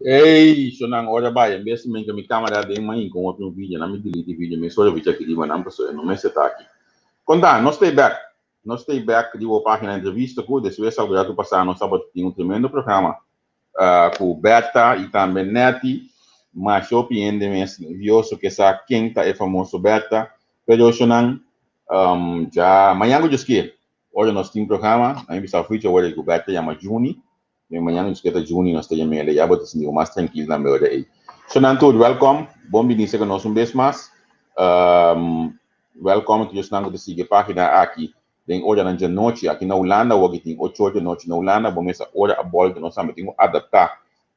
Ey, shonan ora bai, en bes di menka mi camera den main con otro video, nan mi delete video mes ora bicha aki riba nan pasobra no mester ta aki. Conta, nos stay back, nos stay back riba bo pagina entrevista cu despues algu rato pasa nos tabata tin un tremendo programa cu Bertha y tambe Netty, masha hopi hende mes nervioso ke sa ken ta e famoso Bertha, pero shonan ja mañan cu Dios kier ora nos tin programa, nan mi bisa fuchi awor cu Bertha yama Juni. Den mañana nos keda Juni nos ta yam'el ya bo ta sinti bo mas trankil tambe ora ei. So nan tur welkom, bon bini serka nos un bes mas. Welkom tur esnan ku ta sigui e pagina aki den oranan djanochi aki na Hulanda. Awor ki tin ocho or djanochi na Hulanda, bo mester ora a bolta nos tambe tin ku adapta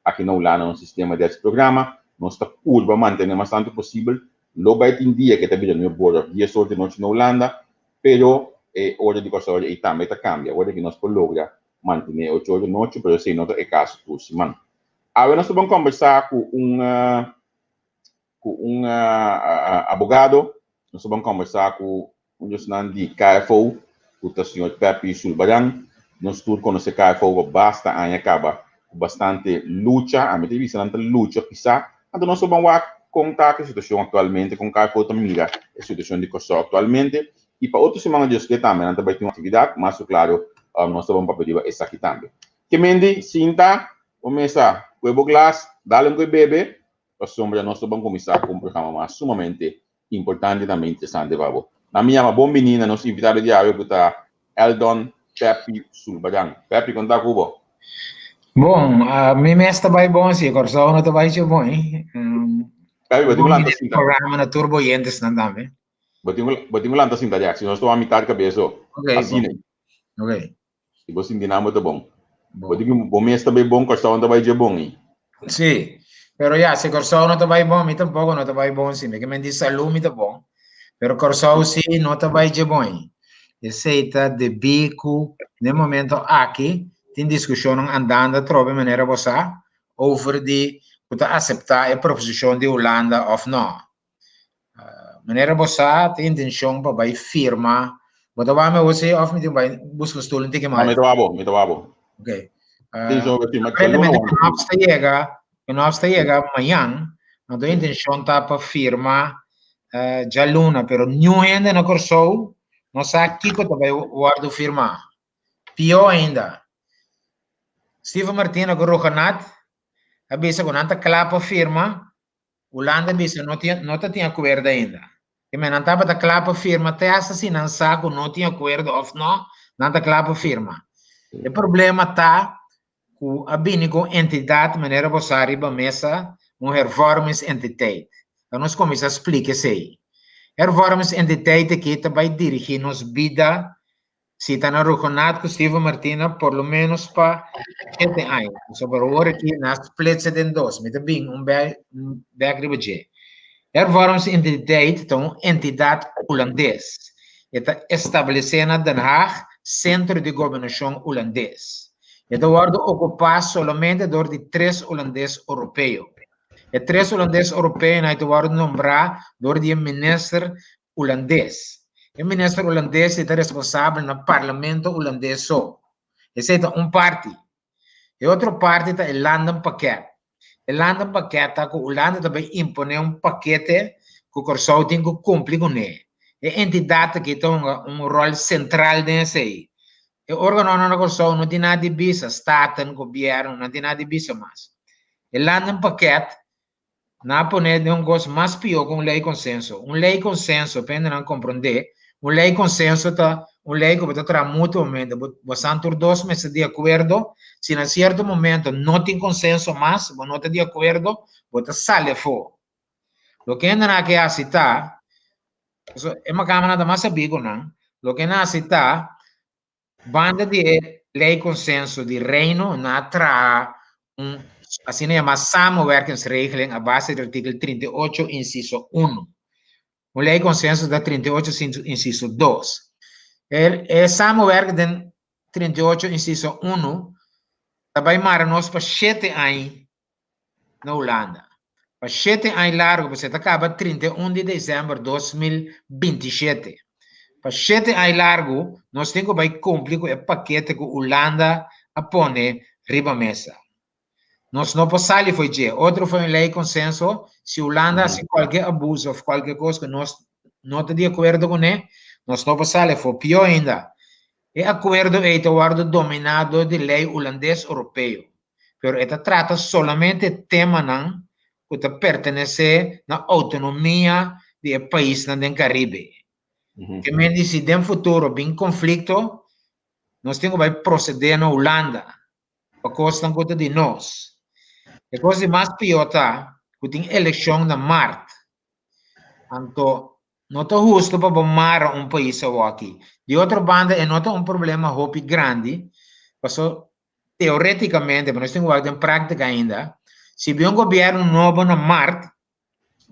aki na Hulanda nos sistema di haci programa. Nos ta purba mantene mas tantu posibel. Lo bai tin dia ke ta bira nuebe or of dies or djanochi na Hulanda, pero e ora di Kòrsou ei tambe ta kambia. Ora ki nos por logra mantené ocho or di nochi, pero esei no ta e kaso tur siman. Awe nos ta bon kombersá ku un ku un abogado, nos ta bon kombersá ku un di esnan di KFO, ku ta señor Peppy Sulbaran. Nos tur konosé KFO pa basta aña kaba ku bastante lucha, ami ta bisa nan ta lucha pisá, anto nos ta bon wak kon ta ku e situashon aktualmente, kon KFO ta mira e situashon di Kòrsou aktualmente. I pa otro siman Dios ke tambe nan ta bai tin un aktividat, mas ku klaro nos ta bon papia riba esaki tambe. Ke mendi sinta bo mesa kue bo glas, dale un kue bebe, pasobra nos ta bon kuminsá ku un programa mas sumamente importante i tambe interesante pa bo. Nan mi yama bon bini na nos invitado di awe ku ta Eldon Peppy Sulbadan. Peppy, kon ta ku bo? Bon, mi mes ta bai bon, si Kòrsou no ta bai dje bon. Peppy, bo tin ku lanta sinta. Programa na tur bo oyentesnan tambe. Bo tin bo tin ku lanta sinta dja, si nos tuma mitad kabes so. Ok, Asina. Ok. Si bo sinti nan bo ta bon. Bon. Bo tin ku bo mes ta bai bon, Kòrsou no ta bai dje bon ei. Sí, pero ya, si Kòrsou no ta bai bon, mi tampoko no ta bai bon sí. Mi ke men di salú mi ta bon, pero Kòrsou sí no ta bai dje bon ei. Esei ta debí ku n'e momento aki tin diskushonnan andando atrobe manera bo sa over di ku ta aseptá e proposishon di Hulanda òf nò. Manera bo sa ta intencion pa bai firma. Bo ta wak mi awor si of mi tin bai busca un stoel un tiki mas? No, mi ta wak bo, mi ta wak bo. Ok. Aparentemente Knops ta yega, Knops ta yega mañan, anto intencion ta pa firma djaluna, pero niun hende na Kòrsou no sa kiko ta bai wòrdu firma. Pió ainda, Steven Martina ku Rhuggenaath a bisa ku nan ta kla pa firma, Hulanda bisa no tin no ta tin akuerdo ainda. Ke men nan tabata kla pa firma te hasta si nan sa ku no tin akuerdo òf no, nan ta kla pa firma. E problema ta ku a bini ku un entidat manera bo sa riba mesa, un hervormingsentiteit. Ta nos kuminsá splika esei. Hervormingsentiteit aki ta bai dirigí nos bida Si ta na Rhuggenaath ku Steven Martina por lo menos pa shete aña. Pasobra awor aki nan a split se den dos. Mi ta bin un bek riba dje. Hervormingsentiteit ta un entidat hulandes. E ta establesé na Den Haag, sentro di gobernashon hulandes. E ta wòrdu okupá solamente dor di tres hulandes oropeo. E tres hulandes oropeonan ta wòrdu nombrá dor di e minister Hulandes. E minister Hulandes ei ta responsabel na Parlamento Hulandes so. Esei ta un parti. E otro parti ta e landenpakket. E landenpakket ta ku Hulanda ta bai imponé un pakete ku Kòrsou tin ku kumpli kuné. E entidat aki ta hunga un ròl sentral den esei. E órganonan na Kòrsou no tin nada di bisa, Staten, gobièrnu, nan tin nada di bisa mas. E landenpakket Nan a pone den un kos mas pió ku un lei konsenso. Un lei konsenso, pa hendenan komprondé, un lei konsenso ta un lei ku bo ta traha mutuamente. Bo bosan tur dos mester di akuerdo. Si na sierto momento no tin konsenso mas, bo no ta di akuerdo, bo ta sali afó. Loke hendenan a ke hasi ta, pasobra e makamanan ta mas sabí ku nan, loke nan a hasi ta, Banda di e Ley Consenso di Reino nan a traha un asina yama Samenwerkingsregeling a base di artikel 38 inciso 1. Un Ley Consenso ta 38 inciso 2. E samenwerking den 38 inciso 1 ta bay mara nos pa shete aña na Hulanda. Pa shete aña largu, pasobra e ta kaba 31 di desèmber 2027. Pa shete aña largu nos tin ku bai kumpli ku e pakete ku Hulanda a pone riba mesa. Nos no por sali fo'i dje. Otro fo'i un lei konsenso, si Hulanda hasi kualke abuso òf kualke kos ku nos no ta di akuerdo kuné, nos no por sali afó. Pió ainda, e akuerdo ei ta wòrdu dominá dor di lei hulandes oropeo, pero e ta trata solamente temanan ku ta pertenesé na outonomia di e paisnan den Karibe. Ke men di si den futuro bin konflikto, nos tin ku bai prosedé na Hulanda pa kosnan ku ta di nos. E kos di mas pió ta ku tin elekshon na mart. Anto no ta hustu pa bo mara un pais awoki. Di otro banda e no ta un problema hopi grandi, paso teoreticamente, pero nos tin ku wak den práktika ainda, si bin un gobièrnu nobo na mart,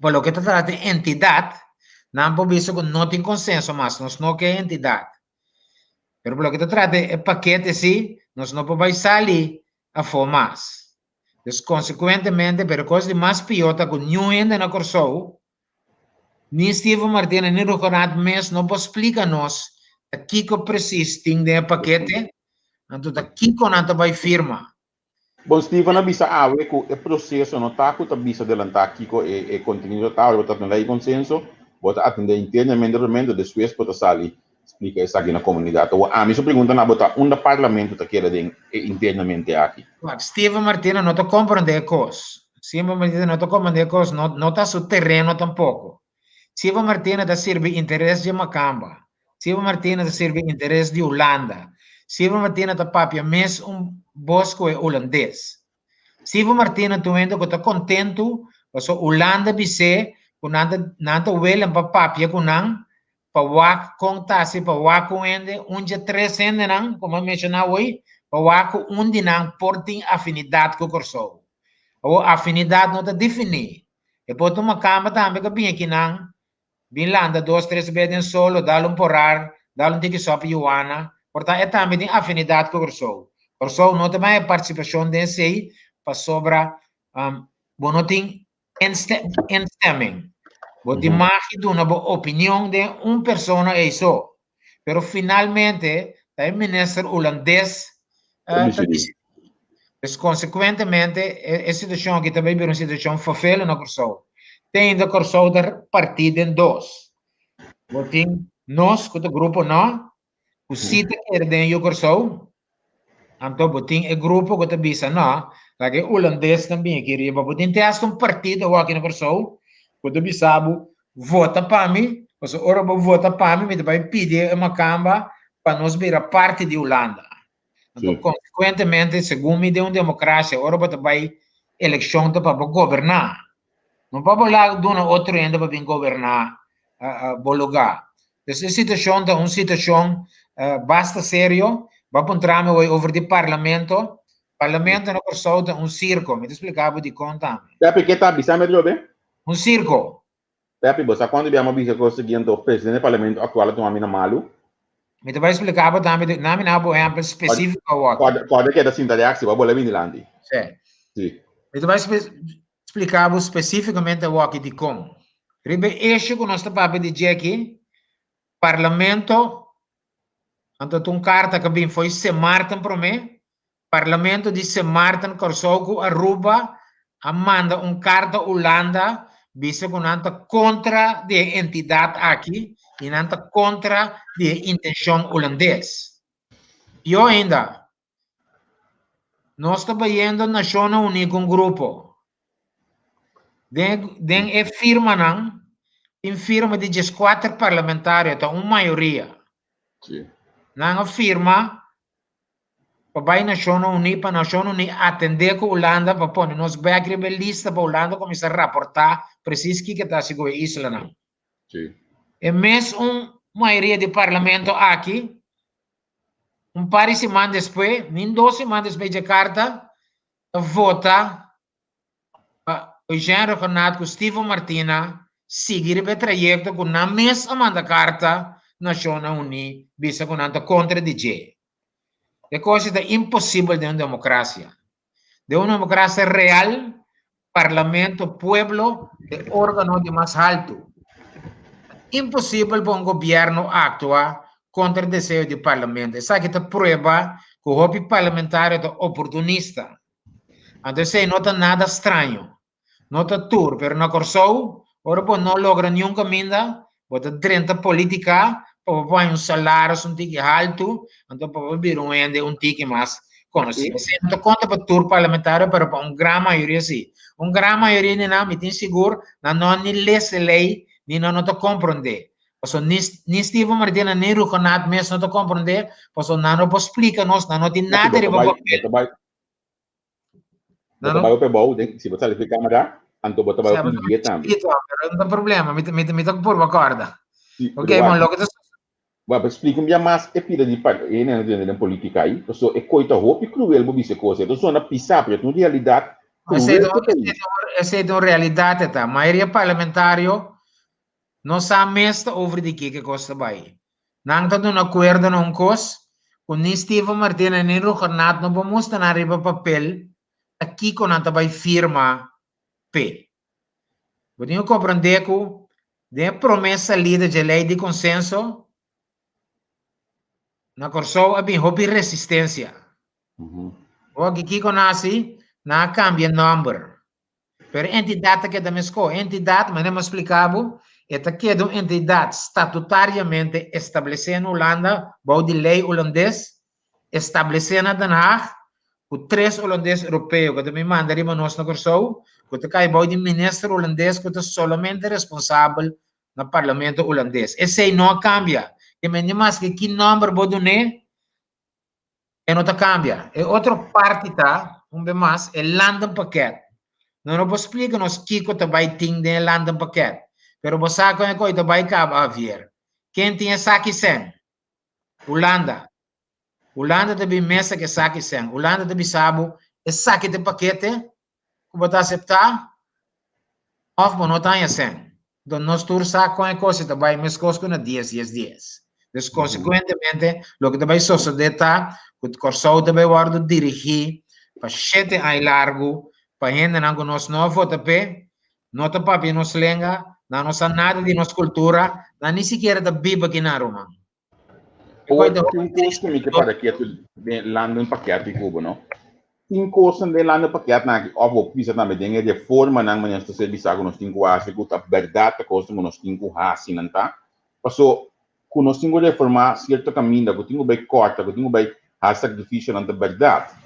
pa loke ta trata di entidat, nan por bisa ku no tin konsenso mas, nos no ke entidat. Pero pa loke ta trata e pakete si, nos no por bai sali afó mas. Dus konsekuentemente, pero kos di mas pió ta ku niun hende na Kòrsou, ni Steven Martina ni Ruggenaath mes no por splika nos ta kiko presis tin den e pakete, anto ta kiko nan ta bai firma. Bon, Steven a bisa awe ku e proseso no ta ku ta bisa delantá kiko e e kontenido ta, ora bo ta tene lei konsenso, bo ta atendé internamente primero, despues bo ta sali splika esaki na komunidat. Awor ami su pregunta na bo ta unda parlamento ta keda den e internamente aki? Wak, Steven Martina no ta komprondé e kos. Steven Martina no ta komprondé e kos, no no ta su tereno tampoko. Steven Martina ta sirbi interes dje makamba. Steven Martina ta sirbi interes di Hulanda. Steven Martina ta papia mes un bos ku e hulandes. Steven Martina ta un hende ku ta kontentu pasobra Hulanda bis'é ku nan ta nan ta welen pa papia ku nan pa wak kon ta hasi pa wak un hende, un dje tres hendenan ku mi a menshoná awor, pa wak ku un di nan por tin afinidat ku Kòrsou. Awor afinidat no ta definí. E por tuma kamba tambe ku bin akinan, bin landa dos tres bes den solo, dal un porar, dal un tiki sòpi yuana, por ta e tambe tin afinidat ku Kòrsou. Kòrsou no ta bai e partisipashon den esei pasobra bo no tin instemming. Bo tin mag di duna bo opinion den un persona ei so. Pero finalmente ta e minister hulandes ta disidí. Pues konsekuentemente e situashon aki ta bai bira un situashon fervelo na Kòrsou. Te ainda Kòrsou ta partí den dos. Bo tin nos ku ta grupo no, ku si ta kere den yu Kòrsou, anto bo tin e grupo ku ta bisa no, laga e hulandesnan bin aki riba. Bo tin te hasta un partido awor aki na Kòrsou ku ta bisa bo vota pa mi, pasobra ora bo vota pa mi, mi ta bai pidi e makamba pa nos bira parti di Hulanda. Anto konsekuentemente, segun mi den un demokrasia ora bo ta bai elekshon ta pa bo goberná. No pa bo laga duna otro hende pa bin goberná bo lugá. Pues e situashon ta un situashon basta serio. Bo a puntra mi hoy over di parlamento. Parlamento na Kòrsou ta un sirko. Mi ta splika bo dikon tambe. Pepe, ke ta bisa mi atrobe? Un sirko. Pepe, bo sa kuantu bia mi a bisa kos siguiente of presidente di parlamento aktual a tuma mi na malu? Mi ta bai splika bo tambe, na mi na bo ehèmpel spesífiko awor. Kòrda keda sinta reaksi, bo a bola bini dilanti. Sí. Sí. Mi ta bai Splika bo spesífikamente awor dikon. Riba e esho ku nos ta papia di dje aki, Parlamento, anto ta un karta ku a bin fo'i Sint Maarten promé, Parlamento di Sint Maarten, Kòrsou ku Aruba a manda un karta Ulanda bisa ku nan ta kontra di e entidat aki i nan ta kontra di e intenshon ulandes. Pió ainda, Nos ta bayendo Nashonnan Uní ku un grupo. Den den e firmanan tin firma di dieskuater parlamentario, ta un mayoria. Sí. Nan a firma pa bai Nashonnan Uní pa Nashonnan Uní atendé ku Hulanda pa pone nos bèk riba e lista pa Hulanda kuminsá raportá presis kiko ta hasi ku e islanan. Sí. E mes un mayoria di parlamento aki Un par di siman despues, nin dos siman despues dje karta, ta vota pa Eugène Rhuggenaath ku Steven Martina sigui riba e trayekto ku nan mes a manda karta Nashonnan Uní bisa ku nan ta kontra di dje. E kos ta imposibel den un demokrasia. Den un demokrasia real, parlamento, pueblo, e órgano di mas haltu. Ta imposibel pa un gobièrnu aktua kontra deseo di parlamento. Esaki ta prueba ku hopi parlamentario ta oportunista. Anto esei no ta nada straño. No ta tur, pero na Kòrsou, ora bo no logra niun kaminda, bo ta drenta polítika pa bo por haña un salaris un tiki haltu, anto pa bo bira un hende un tiki mas konosí. Esei no ta konta pa tur parlamentario, pero pa un gran mayoria sí. Un gran mayoria di nan, mi tin sigur, nan no a ni lesa e lei, ni nan no ta komprondé. Pasobra ni, ni Steven Martina ni Ruggenaath mes no ta komprondé, pasobra nan no por splika nos, nan no tin nada riba papel. Bo ta bai op e bou, den, si bo sali fi camera, anto bo ta bai op un die tambe. Pero no ta problema, mi ta, mi ta, mi ta purba corda. Sí, Ok, pero bon, wak, loke ta wak, pero splika un bia mas e pida di par, e hende nan den politica ei, paso e koi ta hopi cruel bo bisa e kos ei, ta zona pisa, pero ta un realidad Esei cruel ta ku un, ta esei ei. ta un, esei ta un realidad e ta. Mayoria parlamentario no sa mes ta over di kiko e kos ta bai. Nan ta duna akuerdo na un kos ku ni Steven Martina ni Ruggenaath no por mustra nan riba papel ta kiko nan ta bai firma p'e. Bo tin ku komprendé ku den e promé salida dje lei di konsenso na Kòrsou a bin hopi resistensia. Awor kiko nan hasi? Nan a kambia nòmber. Pero e entidat ta keda meskó. E entidat, manera mi a splika bo, e ta keda un entidat statutariamente establesé na Hulanda bou di lei hulandes, establesé na Den Haag, ku tres hulandes europeo ku ta bin manda riba nos na Kòrsou, ku ta kai bou di minister hulandes ku ta solamente responsabel na parlamento hulandes. Esei no a kambia. Ke men di maske ki nòmber bo dun'é, E no ta cambia. E otro parti ta, un be mas, e landenpakket. No no por splica nos kico ta bay tin den e landenpakket, pero bo sa con e coy ta bay caba, Javier. Ken tin e saki sen? Hulanda. Hulanda ta bin mesa cu e saki sen. Hulanda ta bisa bo, esaki ta e pakete ku bo ta aseptá òf bo no ta haña sèn. Enton nos tur sa kon e kos ta bai meskos ku na dies dies dies. Dus konsekuentemente loke ta bai sosodé ta ku Kòrsou ta bai wòrdu dirigí pa shete aña largu pa hendenan ku nos no a vota p'e, no ta papia nos lenga, nan no sa nada di nos kultura, nan ni sikiera ta biba kinan ruman. Ora tin un kos ku mi ke para ketu den landen pakèt di Cuba, no? Tin kosnan den landen pakètnan aki, òf bo bisa tambe den e reformanan manera nos ta ser bisa ku nos tin ku hasi, ku ta bèrdat ta kosnan ku nos tin ku hasi nan ta. Paso ku nos tin ku reformá sierto kaminda, ku tin ku bai kòrta, ku tin ku bai hasi sakrifisionan ta bèrdat.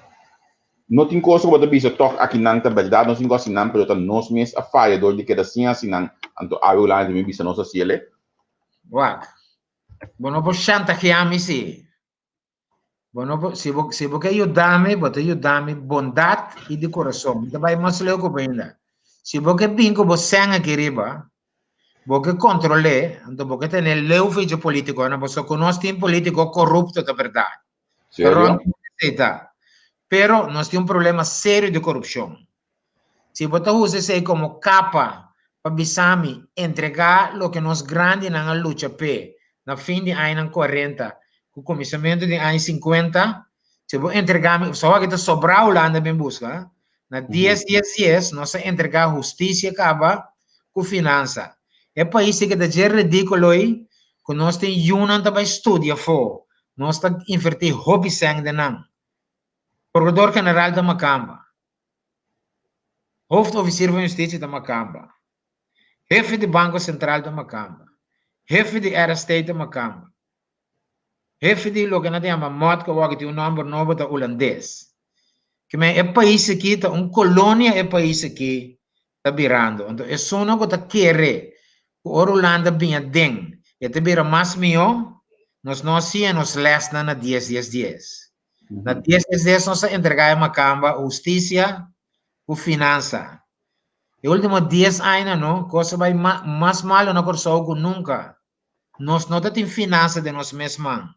No tin kos ku bo ta bisa tòg aki nan ta bèrdat, nos tin ku hasi nan, pero ta nos mes a faya dor di keda sin hasi nan, anto awe Hulanda ta bin bisa nos hasiel e. Wak. Bo no por chantajeá mi sí. Bo no por, si bo, si bo ke yuda mi, bo ta yuda mi bondat i di kurason. Mi ta bai mas leu ku bo ainda. Si bo ke bin ku bo sèn aki riba, bo ke kontrol'é, anto bo ke tene leu for dje polítikonan, pasobra ku nos tin polítiko korupto ta bèrdat. Serio? Ta. Pero nos tin un problema serio di korupshon. Si bo ta usa esei komo kapa pa bisa mi entregá loke nos grandinan a lucha p'e na fin di añanan kuarenta ku kuminsamentu di aña sinkuenta, si bo entregá mi, so aki ta sobrá Hulanda bin buska, na dies dies dies nos a entregá hustisia kaba ku finansa. E pais si keda dje ridíkulo ei ku nos tin yunan ta bai studia afó, nos ta invertí hopi sèn den nan. Prokurador general ta makamba. Hoofdofficier van Justitie ta makamba. Hefe di Banko Sentral ta makamba. Hefe di RST ta makamba. Hefe di loke nan ta yama mòt ku awor tin un nòmber nobo ta Hulandes. Ke men e pais aki ta un kolonia e pais aki ta birando. Anto esunnan ku ta kere ku ora Hulanda bin aden e ta bira mas mihó, nos no a siña nos lèsnan na dies dies dies. Na dies dies dies nos a entregá e makamba hustisia ku finansa. E último dies aña no, kos a bai mas malo na Kòrsou ku nunka. Nos no ta tin finansa den nos mes man.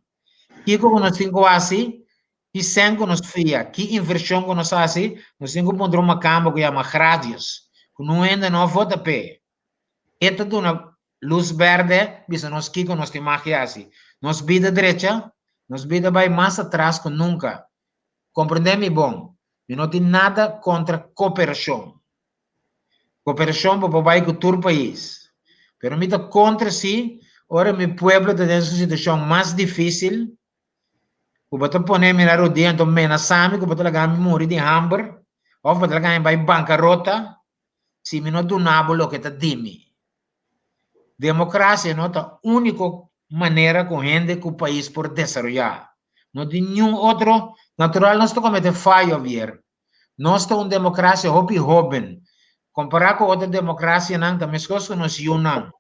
Kiko ku nos tin ku hasi? Ki sèn ku nos fia? Ki invershon ku nos hasi? Nos tin ku puntra un makamba ku yama Gradius, ku nun hende no a vota p'e. E ta duna lus bèrdè bisa nos kiko nos tin mag di hasi. Nos bida drecha, nos bida bai mas atras ku nunka. Komprendé mi bon, mi no tin nada kontra koperashon. Koperashon bo por bai ku tur pais. Pero mi ta kontra si ora mi pueblo ta den su situashon mas difísil, ku bo ta pone mi na rodia anto menasá mi ku bo ta laga mi muri di hamber. Òf bo ta laga mi bai bankarota si mi no duna bo loke ta di mi. Demokrasia no ta úniko manera ku hende ku pais por desaroyá. No tin niun otro. Natural nos ta komete fayo abier. Nos ta un demokrasia hopi hóben. Kompará ku otro demokrasianan ta meskos ku nos yunan.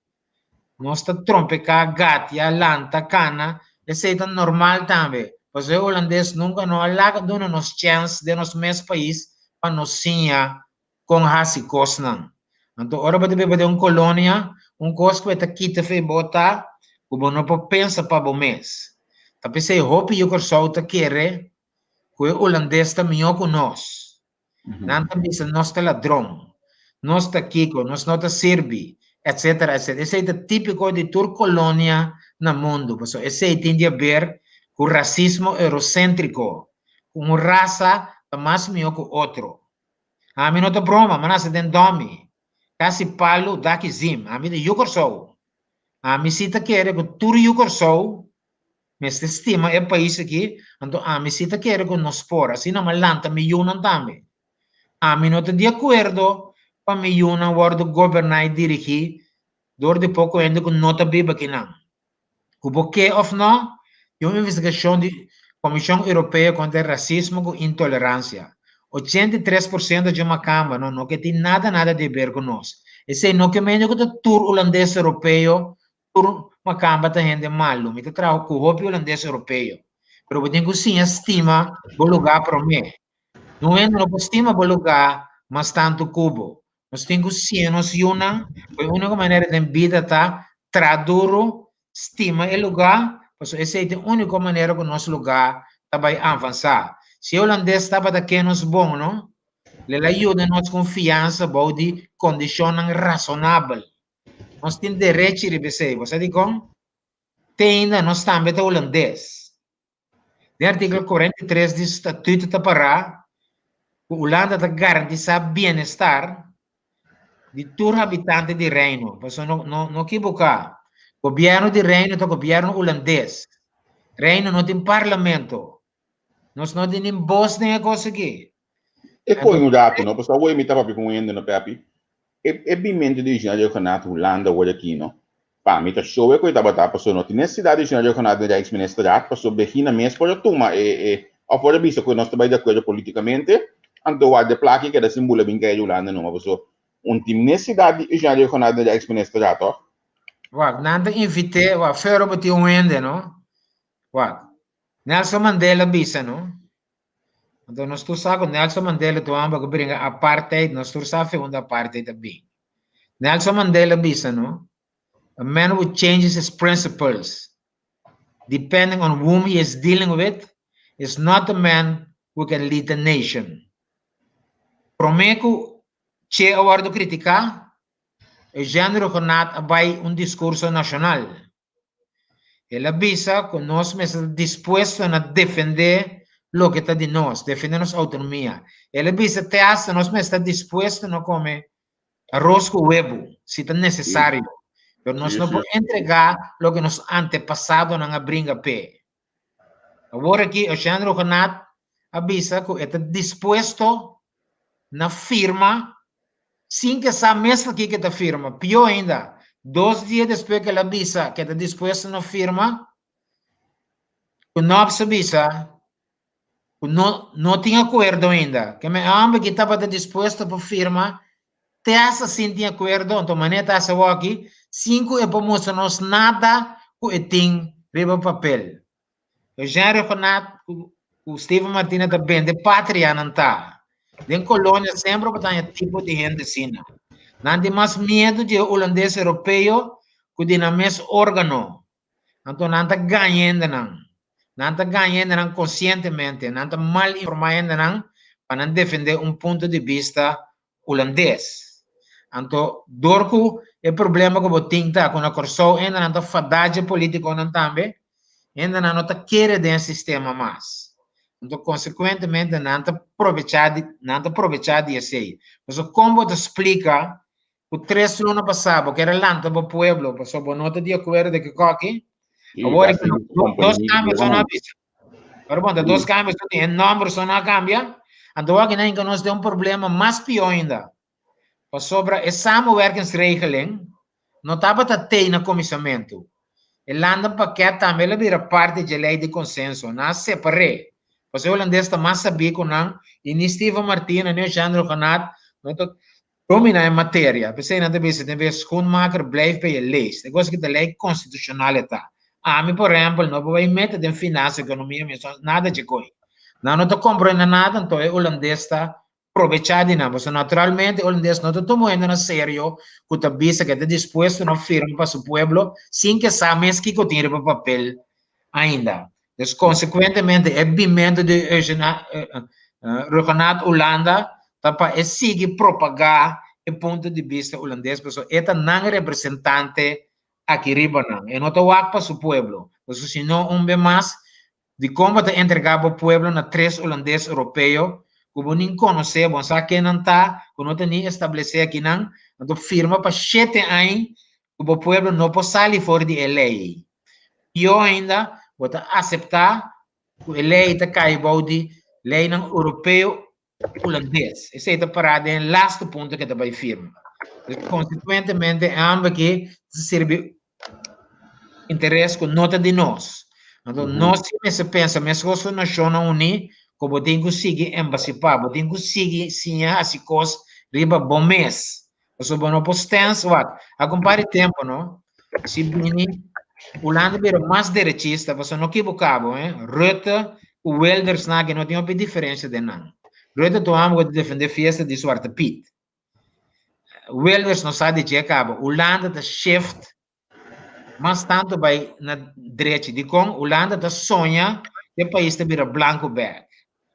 Nos ta trompeká, gatia, lanta, kana, esei ta normal tambe. Pasobra e hulandes nunka no a laga duna nos chèns den nos mes pais pa nos siña kon hasi kosnan. Anto ora bo ta biba den un kolonia, un kos ku e ta kita for bo ta ku bo no por pensa pa bo mes. Ta p'esei hopi yu Kòrsou ta kere ku e hulandes ta mihó ku nos. Nan ta bisa nos ta ladron, nos ta kiko, nos no ta sirbi, etcetera, etcetera. Esei ta típiko di tur kolonia na mundu, pasobra esei tin di haber ku rasismo euroséntriko, ku un rasa ta mas mihó ku otro. Ami no ta broma, mi a nase den Dòmi, kasi palu, daki zim. Ami ta yu Kòrsou. Ami si ta kere ku tur yu Kòrsou mester stima e pais aki, anto ami si ta kere ku nos por, asina mi a lanta mi yunan tambe. Ami no ta di akuerdo pa mi yunan wòrdu goberná i dirigí dor di poko hende ku no ta biba akinan. Ku bo ke òf nò, tin un investigashon di Komishon Europeo kontra rasismo ku intoleransia. 83% dje makamba no no ke tin nada nada di ber ku nos. Esei no ke mende ku ta tur hulandes europeo, tur makamba ta hende malu. Mi ta traha ku hopi hulandes europeo. Pero bo tin ku siña stima bo lugá promé. Nun hende no por stima bo lugá mas tantu ku bo. Nos tin ku siña nos yunan ku e úniko manera den bida ta traha duru, stima e lugá, pasobra esei ta e úniko manera ku nos lugá ta bai avansá. Si e hulandes tabata ke nos bon, no? Lo el a yuda nos ku un fiansa bou di kondishonnan rasonabel. Nos tin derechi riba esei. Bo sa dikon? Te ainda nos tambe ta hulandes. Den artíkulo 43 di statuto ta pará ku Hulanda ta garantisá bienestar di tur habitante di Reino. Pasobra no, no, no kibuká. Gobièrnu di Reino ta gobièrnu hulandes. Reino no tin parlamento. Nos no tin nin bos den e kos aki. E koe un ratu, no? Pasobra awe mi ta papia ku un hende, no, Pepi? E, e bimentu di Juna Reugenaat Hulanda awor aki, no? Pa mi ta show e koe tabata, pasobra no tin nesesidat di Juna Reugenaat den Rijksministerraad, pasobra Begina mes por a tuma e, e, òf por a bisa ku nos ta bai di akuerdo politikamente, anto wak de plaki keda sin bula bin kai di Hulanda numa, pasobra un tin nesesidat di Juna Reugenaat den Rijksministerraad, tòg? Wak, nan ta invit'é, wak, Fero bo tin un hende, no? Wak, Nelson Mandela bisa, no? Anto nos tur sa ku Nelson Mandela ta un hòmber ku bringa apartheid, nos tur sa fe unda apartheid a bin. Nelson Mandela bisa, no? A man who changes his principles depending on whom he is dealing with is not a man who can lead a nation. Promé ku Che a wòrdu kritiká, Eugène Rhuggenaath a bai un diskurso nashonal. El a bisa ku nos mester ta dispuesto na defendé loke ta di nos, defendé nos outonomia. El a bisa te asta nos mester ta dispuesto na kome aros ku webu, si ta nesesario. Pero nos no por entregá loke nos antepasadonan a bringa p'e. Awor aki Eugène Rhuggenaath a bisa ku e ta dispuesto na firma sin ke sa mes pa kiko e ta firma. Pió ainda, dos dia despues ku el a bisa ku e ta dispuesto na firma, ku Knops a bisa ku no no tin akuerdo ainda. Ke men hòmber ki tabata dispuesto pa firma te hasta sin tin akuerdo, anto manera ta hasi awor-aki, sin ku e por mustra nos nada ku e tin riba papel. Eugène Rhuggenaath ku Steven Martina ta bende patria nan ta. Den kolonia semper bo ta haña tipo di hende asina. Nan tin mas miedu di e hulandes europeo ku di nan mes órgano. Anto nan ta gaña hendenan. Nan ta gaña hendenan konsientemente. Nan ta mal informá hendenan pa nan defendé un punto di bista hulandes. Anto dor ku e problema ku bo tin ta ku na Kòrsou hendenan ta fadá dje polítikonan tambe, hendenan no ta kere den e sistema mas. Anto konsekuentemente nan ta probechá di nan ta probechá di esei. Pasobra kon bo ta splika ku tres luna pasá bo kere lanta bo pueblo pasobra bo no ta di akuerdo di ke koki, awor dos kambio so no a bisa. Pero bon, ta dos cambios so tin, e nomber so no a cambia. Anto aki nan hinka nos den un problema mas pió ainda. Pasobra e samenwerkingsregeling no tabata tei na kuminsamentu. E landenpakket tambe el a bira parti dje lei di konsenso. Nan a separ'é. Pasobra e hulandes ta mas sabí ku nan i ni Steven Martina ni Eugène Rhuggenaath no ta dominá e materia. P'esei nan ta bisa den bes schoenmaker blijf bij je leest. E kos aki ta lei konstitushonal e ta. Ami por ehèmpel no por bai mete den finansa, ekonomia, mi no sa nada dje koi. Nan no ta komprende nada anto e hulandes ta probechá di nan, pasobra naturalmente holandes no ta tuma hende na serio ku ta bisa ku e ta dispuesto na firma pa su pueblo sin ke sa mes kiko tin riba papel ainda. Dus konsekuentemente e bimentu di Rhuggenaath Hulanda ta pa e sigui propagá e punto di bista hulandes pasobra e ta nan representante aki riba nan. E no ta wak pa su pueblo, pasobra si no un be mas Dikon bo ta entregá bo pueblo na tres hulandes europeo ku bo nin konosé, bo no sa ken nan ta, ku no ta ni establesé akinan, anto firma pa shete aña ku bo pueblo no por sali for di e lei ei? Pió ainda, bo ta aseptá ku e lei ei ta kai bou di leinan europeo hulandes. Esei ta pará den e lastu punto ku e ta bai firma. Dus konsekuentemente e hòmber aki ta sirbi interes ku no ta di nos. Anto nos si mester pensa meskos ku Nashonnan Uní ku bo tin ku sigui embasipá, bo tin ku sigui siña hasi kos riba bo mes. Pasobra bo no por stens wak. A ku un par di tempu no, si bini Hulanda bira mas derechista, pasobra no kiboká bo, eh, Rutte ku Wilders nan aki no tin hopi diferensia den nan. Rutte ta un hòmber ku ta defendé fiesta di Zwarte Piet. Wilders no sa di dje kaba. Hulanda ta shift mas tantu bai na drechi. Dikon? Hulanda ta soña ku e pais ta bira blanku bèk.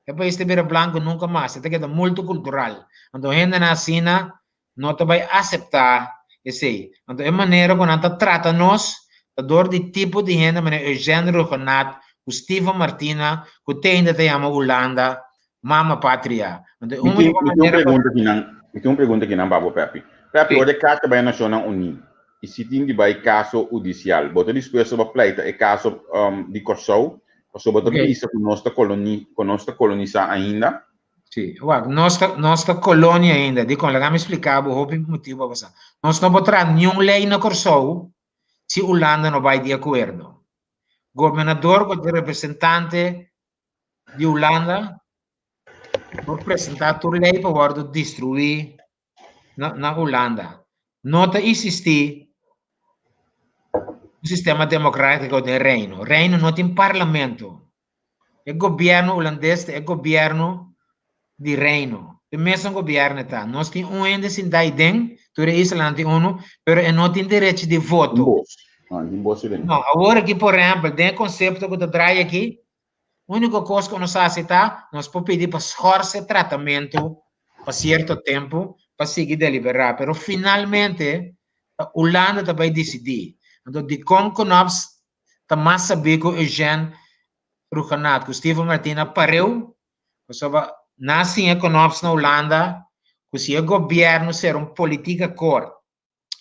E pais ta bira blanku nunka mas, e ta keda multikultural. Anto hendenan asina no ta bai aseptá esei. Anto e manera ku nan ta trata nos ta dor di tipo di hende manera Eugène Rhuggenaath ku Steven Martina ku te ainda ta yama Hulanda mama patria. Anto e Mi tin, úniko mi tin un manera pa. pregunta kinan, mi tin un pregunta kinan pa bo, Pepi. Pepi, Sí. ora e karta bai a Nashonnan Uní i si tin di bai kaso hudisial, bo ta dispuesto pa pleita e kaso di Kòrsou? Pasobra bo ta Oké. bisa ku nos ta koloni, ku nos ta kolonisá ainda. Sí, wak, nos ta, nos ta kolonia ainda. Dikon? Laga mi splika bo hopi motibu pa pasá. Nos no por traha niun lei na Kòrsou si Hulanda no bai di akuerdo. Gobernador ku ta representante di Hulanda por presentá tur lei pa wòrdu destruí na, na Hulanda. No ta eksistí un sistema demokrátiko den Reino. Reino no tin parlamento. E gobièrnu hulandes ta e gobièrnu di Reino. E mesun gobièrnu ta. Nos tin un hende sintá ei den, tur e islanan tin unu, pero e no tin derecho di Tin voto. bos. No, tin bos ei den. No, awor aki, por ehèmpel, den e konsepto ku ta draai aki, Úniko kos ku nos hasi ta, nos por pidi pa schorse tratamentu pa sierto tempu pa sigui deliberá, pero finalmente ta Hulanda ta bai disidí. Anto dikon ku Knops ta mas sabí ku Eugène Rhuggenaath ku Steven Martina pareu? Pasobra nan a siña Knops na Hulanda ku si e gobièrnu sera un politiek akkoord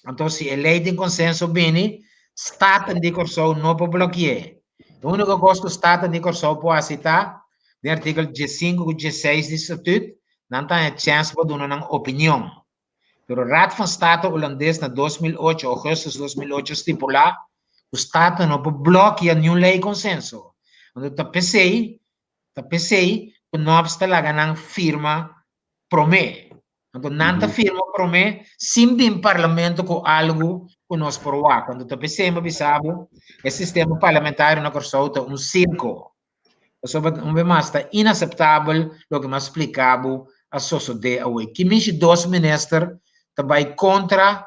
Anto si e lei den konsenso bini, Staten di Kòrsou no por bloki'é. E úniko kos ku Staten di Kòrsou por hasi ta, den artíkulo diesinku ku diesseis di Statüt, nan ta haña chèns pa duna nan opinion. Pero Raad van State Hulandes na 2008, ougùstùs 2008, stipulá ku Staten no por blokia niun lei konsenso. Anto ta p'esei, ta p'esei ku Nòps ta laga nan firma promé. Anto nan ta firma promé sin bin parlamento ku algu ku nos por wak. Anto ta p'esei mi a bisa bo, e sistema parlamentario na Kòrsou ta un sirko. Pasobra un bes mas ta inaseptabel loke mi a splika bo a sosodé awe. Ki mishi dos minister ta bai kontra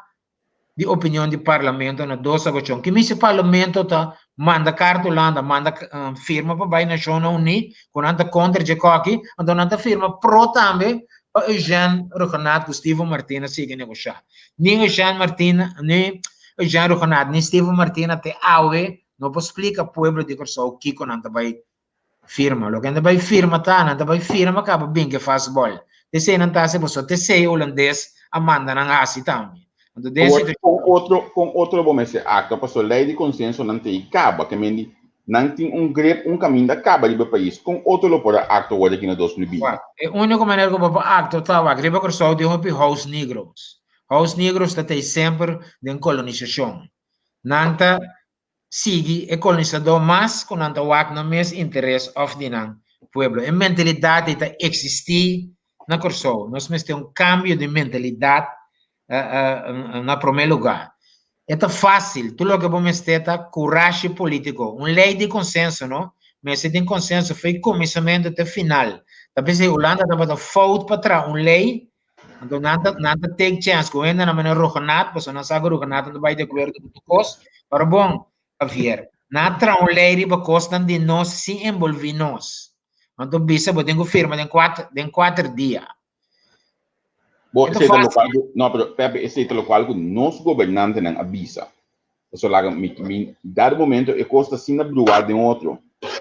di opinion di parlamento na dos okashon. Ki mishi parlamento ta manda karta Hulanda, manda firma pa bai Nashonnan Uní ku nan ta kontra dje koki, anto nan ta firma pro tambe pa Eugène Rhuggenaath ku Steven Martina sigui negoshá. Ni Eugène Martina, ni Eugène Rhuggenaath ni Steven Martina te awe no por splika pueblo di Kòrsou kiko nan ta bai Firma. Loke nan ta bai firma ta, nan ta bai firma kaba bin ke fastball. T'esei nan ta hasi pasobra t'esei hulandes a manda nan hasi tambe. Anto den Awor, situashon. kon otro, kon otro bo mester aktua? Pasobra lei di konsenso nan ta ei kaba, ke men di. Nan tin un grip un kaminda kaba riba e pais. Kon otro lo por a aktua awor aki na 2020? Wak, e úniko manera ku bo por aktua ta wak riba Kòrsou tin hopi house negros. House negros ta tei semper den kolonisashon. Nan ta sigui e kolonisadó mas ku nan ta wak nan mes interes òf di nan pueblo. E mentalidat ei ta eksistí na Kòrsou. Nos mester un kambio di mentalidat na promé lugá. E ta fásil, tur loke bo mester ta kurashi polítiko. Un lei di konsenso, no? Mester tin konsenso for e kuminsamentu te final. Ta p'esei Hulanda tabata fout pa traha un lei, anto nan ta nan ta take chèns ku hendenan manera Rhuggenaath, pasobra nan sa ku Rhuggenaath no ta bai di akuerdo ku tur kos. Pero bon, Javier, nan a traha un lei riba kosnan di nos sin enbolví nos. Anto bisa bo tin ku firma den kuater den kuater dia. Bo, esei ta lokual ku, no, pero Pepe, esei ta lokual ku nos gobernantenan a bisa. Pasobra laga mi, mi dado momento e kos ta asina bruá den otro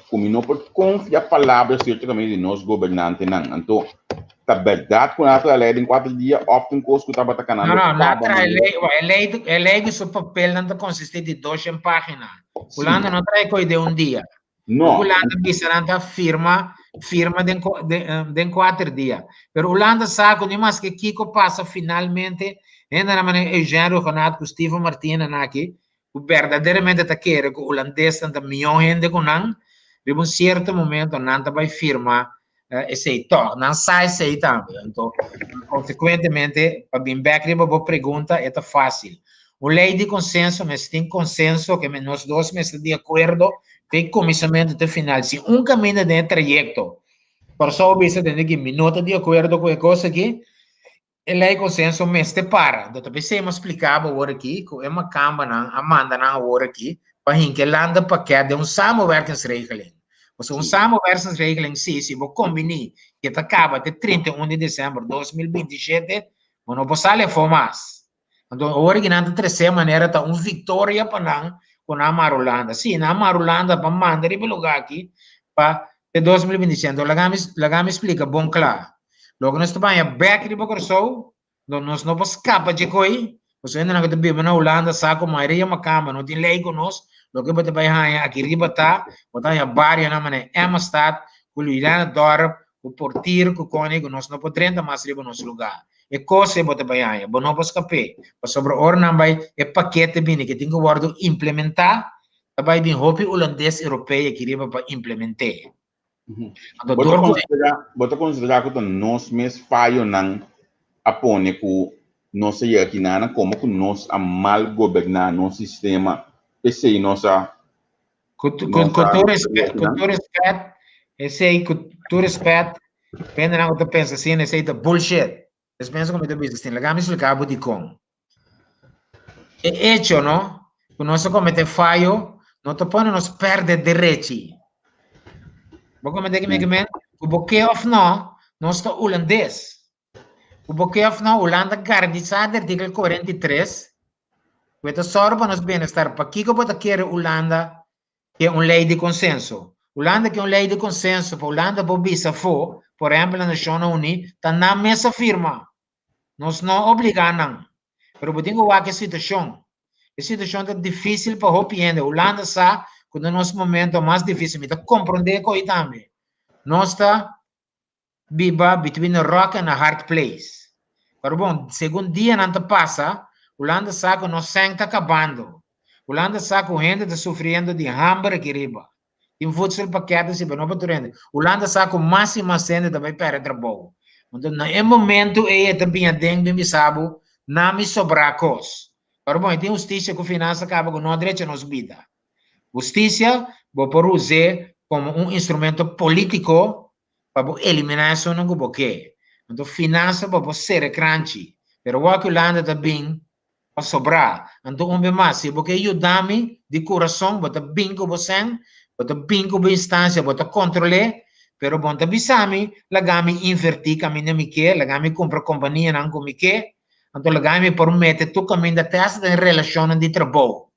ku mi no por konfia palabra sierto kaminda di nos gobernantenan. Anto, ta bèrdat ku nan a traha lei den kuater dia òf tin kos ku tabata No, kanando no, nan a kaba traha e manera? lei, e lei, e lei ku su papelnan ta konsistí di doshen página. Sí. Hulanda no a traha e kos den un dia. No. Hulanda bisa nan ta firma, firma den, den, den kuater dia. Pero Hulanda sa ku ni maske kiko pasa finalmente, hendenan manera Eugène Rhuggenaath ku Steven Martina nan aki, ku berdaderamente ta kere ku hulandesnan ta mihó hende ku nan, riba un sierto momento nan ta bai firma esei tòg. Nan sa esei tambe. Anto, konsekuentemente, pa bin bèk riba bo pregunta, e ta fásil. Un lei di konsenso mester tin konsenso, ke nos dos mester di akuerdo te kuminsamentu te final. Si un kaminda den e trayekto, Kòrsou bisa tende ki mi no ta di akuerdo ku e kos aki, E lei konsenso mester para. Anto ta p'esei mi a splika bo awor aki ku e makambanan a manda nan awor aki pa hinka e landenpakket den un samenwerkingsregeling. Pasobra un samenwerkingsregeling si, si bo kombiní ke ta kaba te 31 di desèmber 2027, bo no por sali afó mas. Anto awor aki nan ta tresé manera ta un viktoria pa nan ku nan a mara Hulanda. Sí, nan a mara Hulanda pa manda riba e lugá aki pa te 2027. Anto laga mi laga mi splika bon kla. Loke nos ta baña bek riba Kòrsou, no nos no por skapa dje koi, pasobra hendenan ku ta biba na Hulanda sa ku mayoria makamba no tin lei ku nos, loke bo ta bai haña aki riba ta, bo ta haña barionan manera Emmastad, ku Julianadorp, ku Portier, ku Koning, ku nos no por drenta mas riba nos lugá. E kos ei bo ta bai haña, bo no por skap'é, pasobra ora nan bai e pakete bini ke tin ku wòrdu implementá, ta bai bin hopi hulandes europeo aki riba pa implement'é. Anto Bo ta dor ku konsiderá, bo ta konsiderá ku ta nos mes fayonan a pone ku nos a yega kinana komo ku nos a mal goberná nos sistema, p'esei nos a Ku ku nos ku a tur yega respet, ku kinan? tur respet, esei ku tur respet, pendenan ku ta pensa asina, esei ta bullshit. Es pensa ku mi ta bisa asina, laga mi splika bo dikon. E echo, no, ku nos a kometé fayo, no ta pone nos pèrdè derechi. Bo komprendé ki mi ke men? Ku bo ke òf no, nos ta hulandes. Ku bo ke òf no, Hulanda garantisa di artikel 43 ku e ta sòru pa nos bienestar. Pakiko bo ta kere Hulanda ke un lei di konsenso? Hulanda ke un lei di konsenso pa Hulanda por bisa afó, por ehèmpel na Nashonnan Uní, ta nan mes a firma. Nos no obligá nan. Pero bo tin ku wak e situashon. E situashon ta difísil pa hopi hende. Hulanda sa ku den nos momento mas difísil. Mi ta komprondé ku ei tambe. Nos ta biba between a rock and a hard place. Pero bon, segun dianan ta pasa, Hulanda sa ku nos sèn ta kabando. Hulanda sa ku hende ta sufriendo di hamber aki riba. Tin voedselpakketten si, pero no pa tur hende. Hulanda sa ku mas i mas hende ta bai pèrdè trabou. Anto na e momento ei e ta bin aden bin bisa bo, na mi sobrá kos. Pero bon, e tin hustisia ku finansa kaba ku no a drecha nos bida. Hustisia bo por us'é komo un instrumento polítiko pa bo eliminá esunnan ku bo ke. Anto finansa bo por sera kranchi. Pero wak Hulanda ta bin pa sobrá. Anto un be mas, si bo ke yuda mi di kurason, bo ta bin ku bo sèn, bo ta bin ku bo instansia, bo ta kontrol'é, pero bo no ta bisa mi, laga mi invertí kaminda mi ke, laga mi kumpra kompanianan ku mi ke, anto laga mi por mete tur kaminda te hasta den relashonnan di trabou.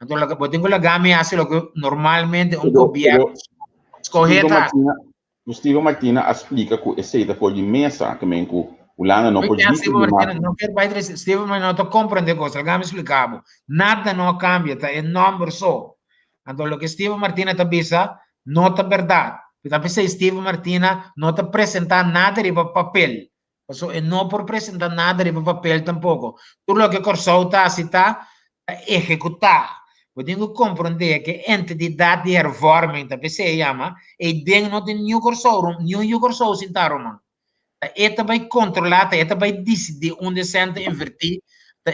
Anto laga, bo tin ku laga mi hasi loke normalmente un Pero, gobièrnu pero skohe Steven ta hasi. Martina, Steven Martina a splika ku esei ta for di mesa, ke men ku Hulanda no Oye, por ya, disi Steven di mas. Martina, no ker bai tres, Steven Martina no ta komprende kos, laga mi splika bo. Nada no a kambia, ta e nòmber so. Anto loke Steven Martina ta bisa no ta bèrdat. Ta p'esei Steven Martina no ta presentá nada riba papel. Pasobra e no por presentá nada riba papel tampoko. Tur loke Kòrsou ta hasi ta ehekutá. Bo tin ku komprondé ku e entidat di hervorming, ta p'esei e yama, ei den no tin niun Kòrsou, niun yu Kòrsou sintá ruman. Ta e ta bai kontrolá, ta e ta bai disidí unda e sèn ta invertí, ta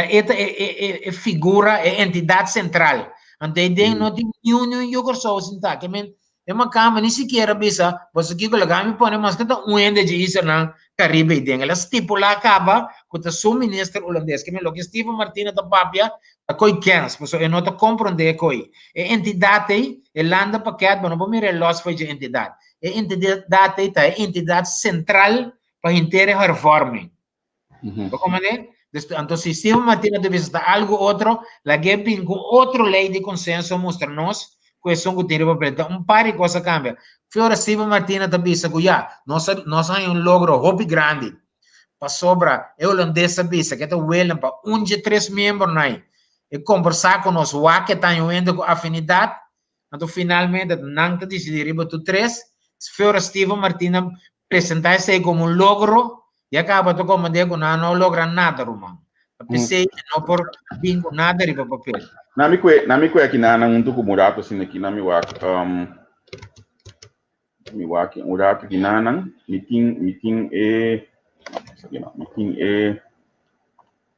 E ta e figura, e entidat sentral. Anto ei den no tin niun niun yu Kòrsou sintá. Ke men e makamba ni sikiera bisa, boso kiko laga mi pone maske ta un hende dje islanan Karibe ei den. El a stipulá kaba ku ta su minister hulandes. Ke men loke Steven Martina ta papia ta koi kens, pasobra e no ta komprondé e koi. E entidat ei, e landenpakket, bo no por mira e lòs for dje entidat. E entidat ei ta e entidat sentral pa henter e hervorming. Bo comprende? Dus, anto si Steven Martina ta bisa ta algo otro, lag'é bin ku otro lei di konsenso mustra nos ku esun ku tin riba papel. Ta un par di kos a kambia. Fi ora Steven Martina ta bisa ku ya, nos a nos a haña un logro hopi grandi pasobra e hulandes a bisa ku e ta welen pa un dje tres miembronan ei e kombersá ku nos wak e ta haña un hende ku afinidat. Anto finalmente nan ta disidí riba tur tres. Fi ora Steven Martina presentá esei komo un logro, ya kaba ta komprendé ku nan no logra nada, ruman. Ta p'esei e no por bin ku nada riba papel. Na mi kue, na mi kue aki nan huntu ku un ratu asina aki, na mi wak, mi wak un ratu aki nan, mi tin, mi tin e, esaki no, mi tin e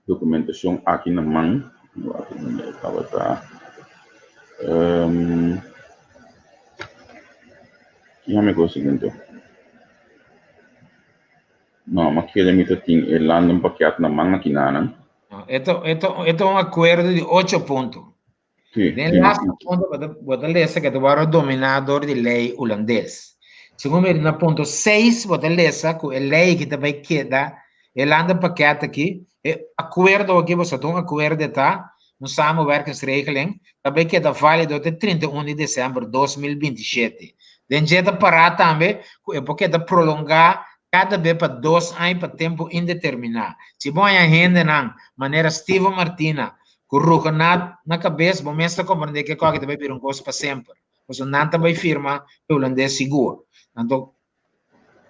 dokumentashon aki na man, mi wak unda e tabata, Kiha mi konsigi anto? No, ma kere mi ta tin e landenpakket na man aki nanan. No, e ta, e ta, e ta un akuerdo di ocho punto. Sí, Den sí, laatste sí. punto bo ta, bo ta lesa ku ta wòrdu dominá dor di lei hulandes. Segun mi na punto seis bo ta lesa ku e lei ki ta bai keda e landenpakket aki, e akuerdo aki, bo sa ta un akuerdo e ta, un samenwerkingsregeling, ta bai keda válido te 31 di desèmber 2027. Den dje ta pará tambe ku e por keda prolongá kada be pa dos aña pa tempu indeterminá. Si bo haña hendenan manera Steven Martina ku Ruggenaath na kabes, bo mes ta komprendé ke kòke ta bai bira un kos pa semper. Pasobra nan ta bai firma e hulandes sigur. Anto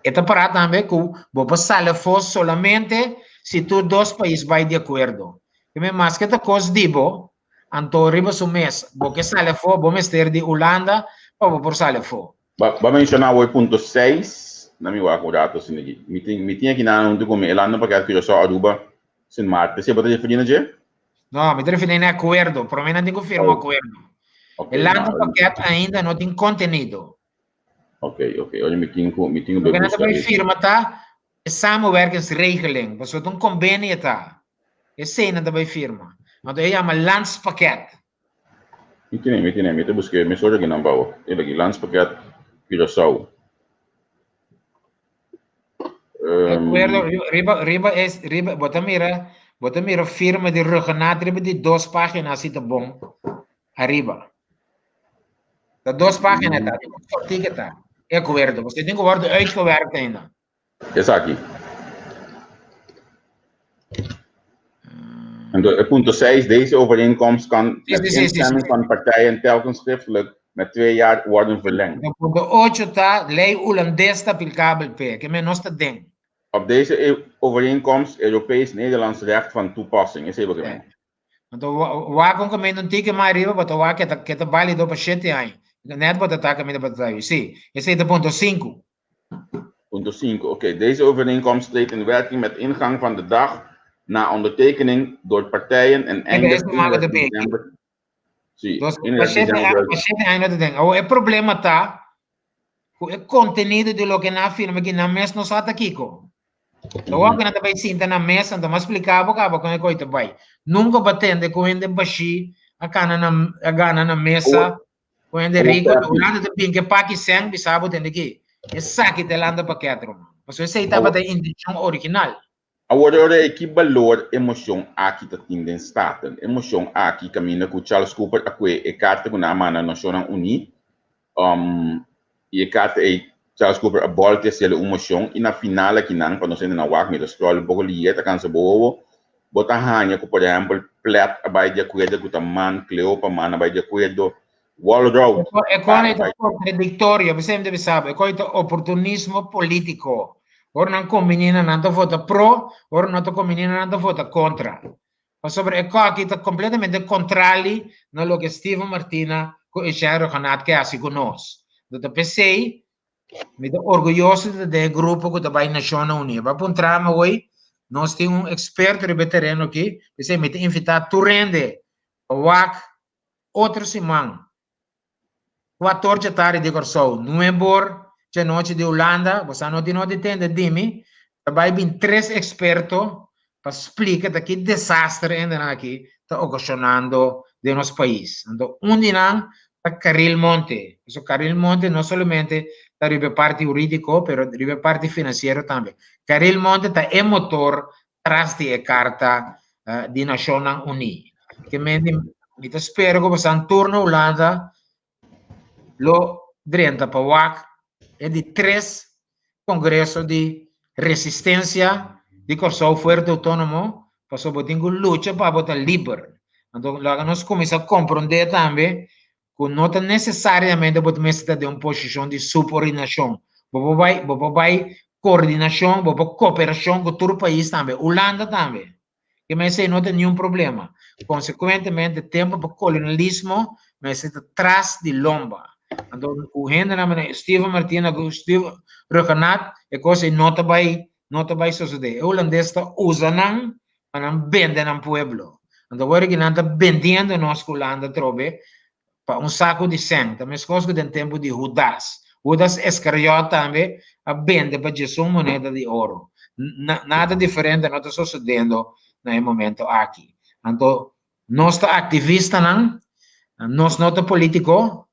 E ta pará tambe ku bo por sali afó solamente si tur dos pais bai di akuerdo. Primer, maske ta kos di bo, anto riba su mes bo ke sali afó, bo mester di Hulanda pa bo por sali afó. Bo a menshoná awor punto seis, na mi wak un rato asina aki. Mi tin mi tin aki nan huntu ku mi, e landa pakèt Curaçao, Aruba, Sint Maarten. Esei bo ta referí na dje? No, mi ta referí na akuerdo. Promé nan tin ku firma Oh. akuerdo. Ok, E landa no, pakèt ainda no tin kontenido. Ok, ok. Oye, mi tin ku, mi tin ku Loke nan ta busca bai e. firma ta e samenwerkingsregeling, pasobra ta un konvenio e ta. Esei nan ta bai firma. Anto e yama landspakket. Mi tene, mi tene, mi ta buska e mesora aki nan bou. E aki, landspakket Curaçao. De acuerdo, riba, riba es, riba, bo ta mira, bo ta mira firma di Ruggenaath riba di dos pagina si ta bon. Ariba. Ta dos pagina ta, di un kortike ta. E acuerdo, paske tin ku wordo uitgewerkt ainda. Esaki. Anto e punto 6, deze overeenkomst kan Sí, met sí, sí, sí, sí. instemming van partijen telkens schriftelijk met twee jaar worden verlengd. De punto 8 ta lei hulandes ta aplikabel p'e, ke men nos ta den. Op deze e- overeenkomst Europees-Nederlands recht van toepassing. Esei bo ke men. Anto wak un kaminda un tiki mas ariba bo ta wak ke ta ke ta balido pa shete aña. Net bo ta ta kaminda bo ta ta Sí, esei ta punto sinku. Punto 5. Oké, deze overeenkomst treedt in werking met ingang van de dag na ondertekening door partijen en Kijk, eindigt esei maga ta 31 bin. december. Sí, Dus pa 31 shete december aña, pa shete aña no ta den. Awor e problema ta ku e kontenido di loke nan a firma aki nan mes no sa ta kiko. Ta wak nan ta bai sinta na mesa, anto m'a splika bo kaba kon e koi ta bai. Nunka bo a tende ku hende bashí a kana na a gana na mesa ku hende riku. Hulanda ta bin ke paki sèn bisa bo tende ki esaki ta e landa pakèt ruman. Pasobra esei tabata e intenshon original. Awor ora e ki balor e mocion aki ta tin den Staten? E mocion aki caminda cu Charles Cooper a cue e carta cu nan a manda Nacionnan Uní, y e carta ey Charles Cooper a bolke haciele un mocion y na final aki nan, pa nos hende nan wak, mi ta scroll un poco lihe, ta cansa bo wowo, bo ta haya cu por ehempel Plet a bay di acuerdo cu ta Man, Cleopa Man a bay di acuerdo. Walroud. E kos ta kontradiktorio, bo semper bisa, e kos ta oportunismo polítiko. Ora nan kombiní nan nan ta vota pro, ora no ta kombiní nan nan ta vota kontra. Pasobra e kos aki ta kompletamente kontrali na loke Steven Martina ku Eshai Rhuggenaath ke hasi ku nos. Anto ta p'esei Mi ta orguyoso di ta den e grupo ku ta bai Nashonnan Uní. Bo a puntra mi awor, nos tin un eksperto riba e tereno aki, p'esei mi ta invitá tur hende pa wak otro siman, kuator dje tardi di Kòrsou, nuebor djanochi di Hulanda, bo sa no tin no di tende di mi, ta bai bin tres eksperto pa splika ta ki desaster hendenan aki ta okashonando den nos pais. Anto un di nan ta Caril Monte. Pasobra Caril Monte no solamente ta riba e parti huridiko, pero riba e parti finansiero tambe. Caril Monte ta e motor tras di e karta di Nashonnan Uní. Ke mende mi ta spera ku boso tur na Hulanda lo drenta pa wak e di tres kongreso di resistensia di Kòrsou Fuerte Outónomo, pasobra bo tin ku lucha pa bo ta liber. Anto laga nos kuminsá komprondé tambe ku no ta nesesariamente bo ta mester ta den un posishon di supordinashon. Bo por bai, bo por bai koordinashon, bo por koperashon ku tur pais tambe, Hulanda tambe. Ke mester no ta niun problema. Konsekuentemente tempu pa kolonialismo mester ta tras di lomba. Anto ku hendenan manera Steven Martina ku Steven Rhuggenaath e kos ei no ta bai no ta bai sosodé. E hulandes ta usa nan pa nan bende nan pueblo. Anto awor aki nan ta bendiendo nos ku Hulanda atrobe pa un saku di sèn. Ta meskos ku den tempu di Hudas. Hudas Iskariot tambe a bende pa djesun moneda di oro. Nada diferente no ta sosodendo na e momento aki. Anto, nos ta aktivistanan, nos no ta politiko,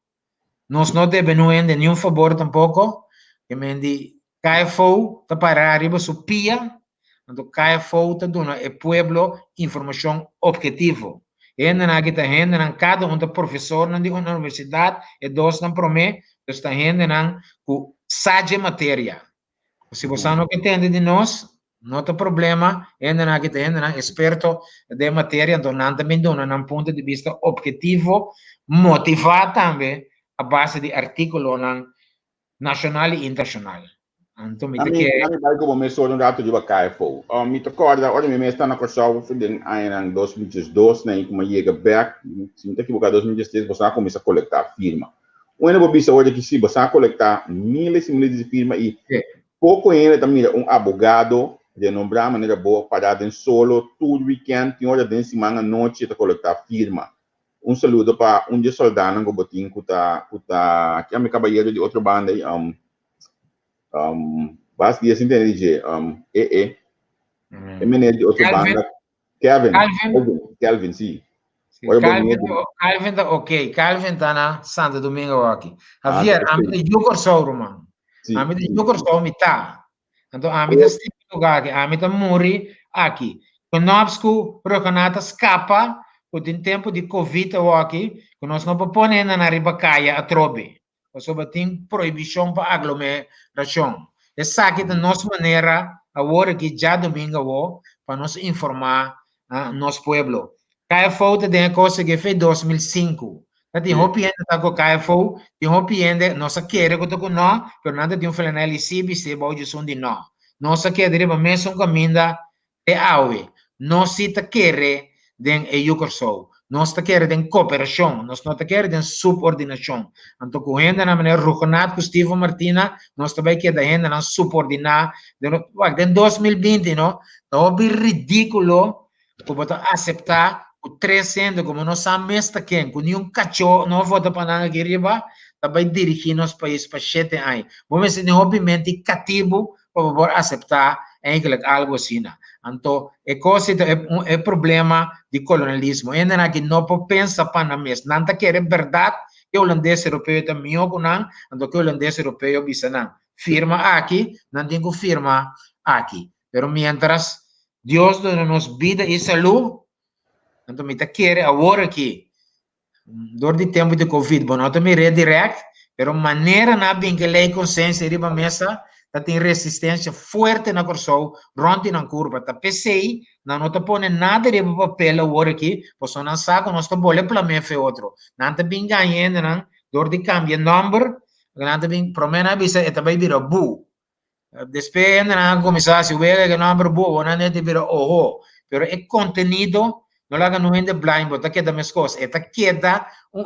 nos no debe nun hende niun fabor tampoko. Ke men di KFO ta para riba su pia, anto KFO ta duna e pueblo informashon ophetivo. E hendenan aki ta hendenan, kada un ta profesornan di un universidat, e dosnan promé, dus ta hendenan ku sa dje materia. Si bo sa no ke tende di nos, no ta problema, e hendenan aki ta hendenan esperto den materia, anto nan ta bin duna nan punto di bista ophetivo, motivá tambe a base di artíkulonan nashonal i internashonal. Anto mi ta kere. Ami bai ku bo mes ora un ratu riba KFO. Mi ta kòrda ora mi mes ta na Kòrsou den añanan 2012 na ku mi a yega bèk, si mi ta ekiboká 2013 boso a kuminsá kolektá firma. Un hende por bisa ora ki si boso a kolektá miles i miles di firma i poko hende ta mira un abogado renombrá manera bo pará den solo tur wikènt tin ora den siman anochi ta kolektá firma. Un saludo pa un dje soldánan ku bo tin ku ta ku ta ki ami kabayero di otro banda ei um um bas dia sin tende di dje um e e e meneer di otro Kelvin. banda Kevin Calvin. Kelvin Kelvin si Sí, Ora bo Calvin, nieto Calvin ta ok. Calvin ta na Santo Domingo aki. Ah, Javier, ta ami ta ok. yu Kòrsou, ruman. Si, Ami ta si. yu Kòrsou mi ta. Anto ami ta stima e lugá aki, ami ta muri aki. Knops ku Rhuggenaath ta skapa ku tin tempu di Covid awoki ku nos no por pone hendenan riba kaya atrobe pasobra tin prohibishon pa aglomerashon. Esaki ta nos manera awor aki djadumingu awo pa nos informá nos pueblo. KFO ta den e kos aki fe 2005. Ta tin hopi hende ta ku KFO, tin hopi hende nos a kere ku ta ku no, pero nan ta tin un flanel i si bis'é bou djesun di no. Nos a keda riba mesun kaminda te awe. Nos si ta kere den e yu Kòrsou. Nos ta kere den koperashon, nos no ta kere den subordinashon. Anto ku hendenan manera Rhuggenaath ku Steven Martina, nos ta bai keda hendenan subordiná. Den, wak, den 2020 no, ta hopi ridíkulo ku bo ta aseptá ku tres hende ku bo no sa mes ta ken, ku niun kachó no a vota pa nan aki riba, ta bai dirigí nos pais pa shete aña. Bo mester tin hopi mente katibu pa bo por aseptá eigenlijk algu asina. Anto e kos ei ta e problema di kolonialismo. Hendenan aki no por pensa pa nan mes. Nan ta kere bèrdat ke hulandes europeo ta mihó ku nan, anto ke hulandes europeo bisa nan, firma aki, nan tin ku firma aki. Pero mientras Dios duna nos bida i salú, anto mi ta kere awor aki, dor di tempu di Covid, bo no ta mir'é dirèkt, pero manera nan a bin ku e lei konsensia riba mesa, ta tin resistensia fuerte na Kòrsou rònt di nan kurpa. Ta p'esei nan no ta pone nada riba papel awor aki, pasobra nan sa ku nos ta bole plam'é fe otro. Nan ta bin gaña hendenan dor di kambia nòmber, nan ta bin, promé nan a bisa e ta bai bira bu. Despues hendenan a kuminsá hasi wega ku e nòmber bu, awor nan ta bira oho. Pero e kontenido no laga no hende blind, bo ta keda meskos. E ta keda un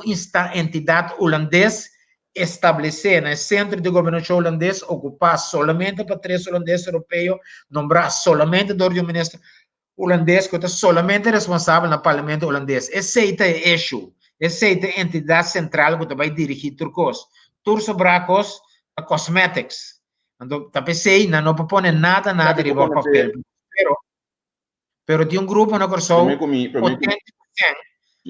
entidat hulandes establesé na e sentro di gobernashon hulandes, okupá solamente pa tres hulandes europeo, nombrá solamente dor di un minister hulandes ku ta solamente responsabel na parlamento hulandes. Esei ta e issue. Esei ta e entidat sentral ku ta bai dirigí tur kos. Tur sobrá kos ta cosmetics. Anto ta p'esei nan no por pone nada nada riba papel. Pero pero tin un grupo na Kòrsou potente ku ten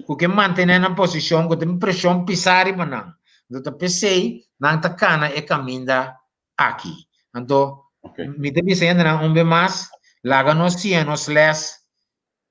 ku ke mantené nan posishon ku tin preshon pisá riba nan. Anto ta p'esei nan ta kana e kaminda aki. Anto mi ta bisa hendenan un be mas, laga nos siña nos lès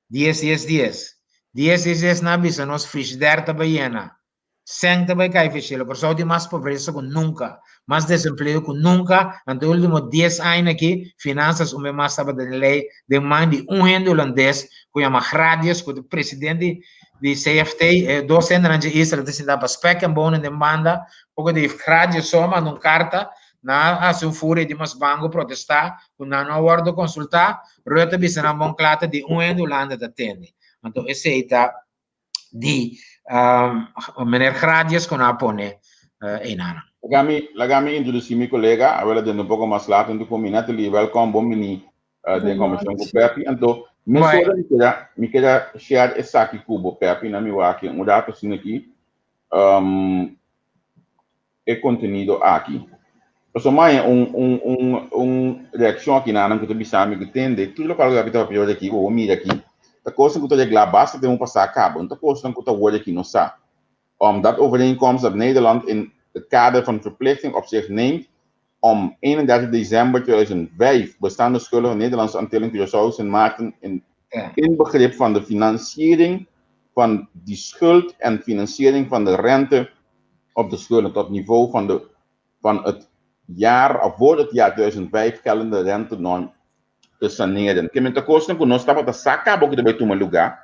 dies dies dies. Dies dies dies nan a bisa nos frishider ta bai yena. Sèn ta bai kai feshelo. Kòrsou tin mas pobresa ku nunka, mas desempleo ku nunka. Anto e último dies aña aki, finansas un be mas tabata den lei den man di un hende hulandes ku yama Gradius, ku ta presidente di CFT. E dos hendenan dje isla ta sinta pa spek en bonen den banda. Poko di Gradius so a manda un karta, nan a hasi un furia di mas bango protestá ku nan no a wòrdu konsultá. Rutte a bisa nan bon kla ta di un hende Hulanda ta tende. Anto esei ta di meneer Gradius ku nan a pone einanan. Laga mi introduci mi colega, a wela dentro un poco mas laat hunto cu mi. Natalie, welkom, bon bini den conversacion cu Pepi. Anto, mesora mi keda, mi keda share esaki cu bo, Pepi, na mi wak un rato asina aki. E contenido aki. Pasobra maya un un un un reaccion aki na nan cu ta bisa mi cu tende tur locual cu ta papia aki bo mira aki ta cosnan cu ta regla basta tempo pasa a caba no ta cosnan cu ta word aki no sa. Omdat overeenkomst dat Nederland in het kader van verplichting op zich neemt om 31 december 2005 bestaande schulden van Nederlandse Antillen Curaçao Sint Maarten in inbegrip van de financiering van die schuld en financiering van de rente op de schulden tot niveau van, de, van het jaar, of voor het jaar 2005 geldende rentenorm te saneren. Ke men ta kosnan ku nos tabata sa kaba ku ta bai tuma lugá,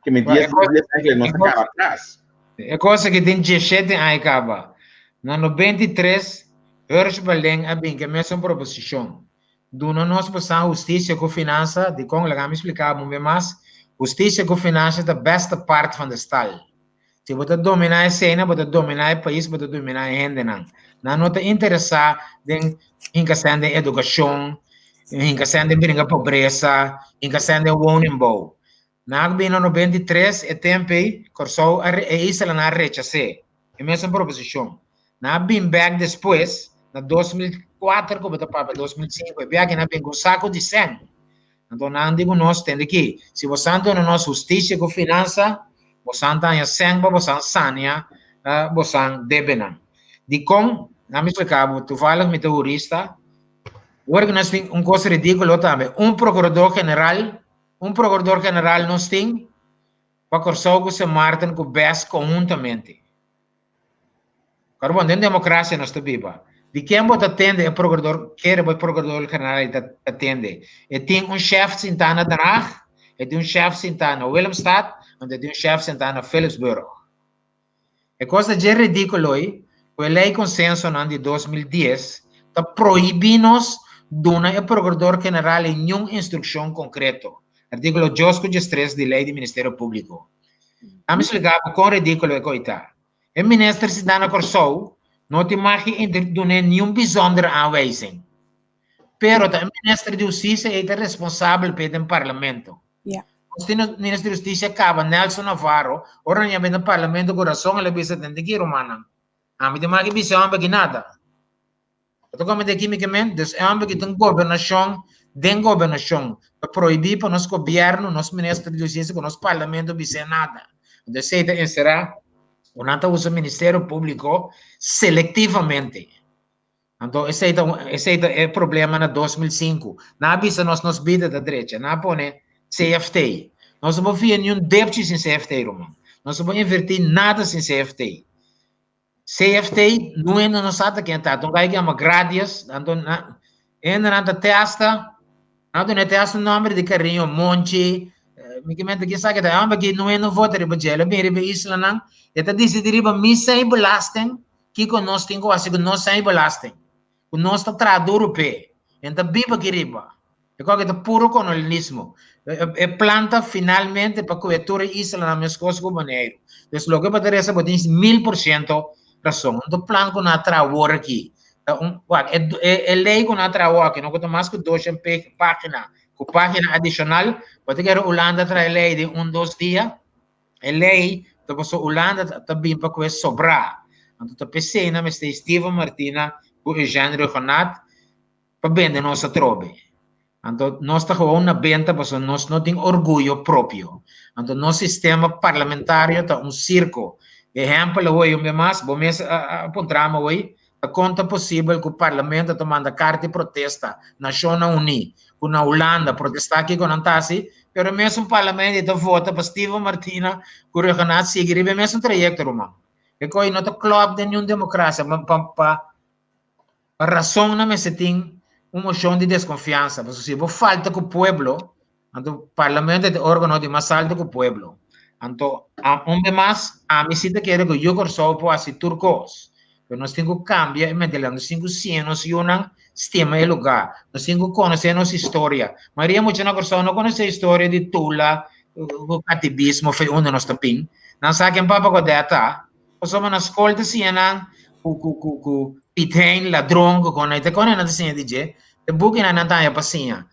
ke men dies dies eigenlijk nos ta kaba atras. E cosa ki tin 17 aña kaba. Na 93, Hirsch Balen a bin ke mesun proposishon. Duna nos bosan hustisia ku finansa, dikon? Laga mi splika bo un be mas. Hustisia ku finansa ta beste part van de stal. Si bo ta dominá eseinan, bo ta dominá e pais, bo ta dominá e hendenan. Nan no ta interesá den hinka sèn den edukashon, hinka sèn den bringa pobresa, hinka sèn den woningbouw. Nan a bini na 93, e tempu ei, Kòrsou a e islanan a rechas'é e mesun proposishon. Nan a bin bèk despues, na 2004 ku bo ta papia, 2005, e biaha nan a bin ku un saku di sèn. Anto nan di ku nos, Tende aki, si bosan duna nos hustisia ku finansa, bosan ta haña sèn pa bosan sania bosan debenan. Dikon? Nan mi splika bo, toevallig mi ta hurista, ora ku nos tin un kos ridíkulo tambe, un prokurador general, un prokurador general nos tin pa Kòrsou ku Sint Maarten ku bes konhuntamente. Pero bon, den democracia nos ta biba. Di ken bo ta tende e procurador, kere bo e procurador general ei ta tende? E tin un chef sintá na Den Haag, e tin un chef sintá na Willemstad, anto e tin un chef sintá na Philipsburg. E kos ta dje ridículo ei, ku e ley consensonan di 2010 ta prohibí nos duna e procurador general ei niun instrukshon konkreto, artíkulo djos ku djestres di ley di Ministerio Públiko. Ami splika bo kon ridíkulo e koi ta. E minister si na Kòrsou no tin mag di dun'é niun bijzondere aanwijzing. Pero ta e minister di hustisia ei ta responsabel p'e den parlamento. Nos tin e minister di hustisia kaba, Nelson Navarro, ora nan yam'é den parlamento ku rason el a bisa tende ki rumannan, ami tin mag di bisa e hòmber aki nada. Bo ta komprendé ki mi ke men? Dus e hòmber ki ta un gobernashon den gobernashon. Ta prohibí pa nos gobièrnu, nos minister di hustisia ku nos parlamento bis'é nada. Anto esei ta enserá ku nan ta usa Ministerio Públiko selektivamente. Anto esei ta esei ta e problema na 2005. Nan a bisa nos nos bida ta drecha. Nan a pone CFT. Nos no por fia niun depchi sin CFT, ruman. Nos no por invertí nada sin CFT. CFT, no hende no sa ta ken ta. Ton kai yama Gradius, anto na. Hendenan ta testa, nan duna e testa un nomber di cariño, Monchi, mi ke mente kisa ke ta e homber aki no no vota riba dje, el a bin riba e islanan, e ta disidi riba mi sei belasting, kiko nos tin ku hasi ku nos sei belasting, ku nos ta traha duru p'e, e ta biba aki riba. E kòke ta puro kolonialismo. E plan ta finalmente pa kohe tur e islanan meskos ku Boneiru. Dus loke bo ta resa bo tin 1000% rason. Un ta plan ku nan a traha awor aki. Ta un, wak, e, e, e lei ku nan a traha awor aki, no ku ta mas ku 200 página, ku página adishonal, bo ta kere Hulanda traha e lei den un dos dia? E lei ta paso Hulanda ta, ta bin pa kohe sobrá. Anto ta p'esei nan mester Steven Martina ku Eugène Rhuggenaath pa bende nos atrobe. Anto nos ta gewoon na benta pasobra nos no tin orguyo propio. Anto nos sistema parlamentario ta un circo. Ehempel awor un bes mas, bo mes a puntra mi awor, ta kon ta posibel ku parlamento ta manda karta di protesta Nashonnan Uní, ku na Hulanda protesta kiko nan ta hasi, pero e mesun parlamento ta vota pa Steven Martina ku Rhuggenaath sigui riba e mesun trayekto ruman. E kos no ta klòp den niun demokrasia pa Pa rason nan mester tin un mocion di desconfiansa, pasobra si bo falta cu pueblo, anto parlamento ta e organo di mas alto cu pueblo. Anto, un be mas, ami si ta kere cu Yu Corsou por haci tur cos, pero nos tin cu cambia e mentalidad, nos tin cu siña nos yunan stima e lugar, nos tin cu conoce nos historia. Mayoria mucha na Corsou no conoce historia di Tula, cu catibismo, fe unda nos ta bin. Nan sa ken Papa Godett ta, Pasobra na skol ta siña nan ku ku ku ku Piet Hein ladron ku kon ta kon nan ta siña di dje. E bukinan nan ta haña pa siña.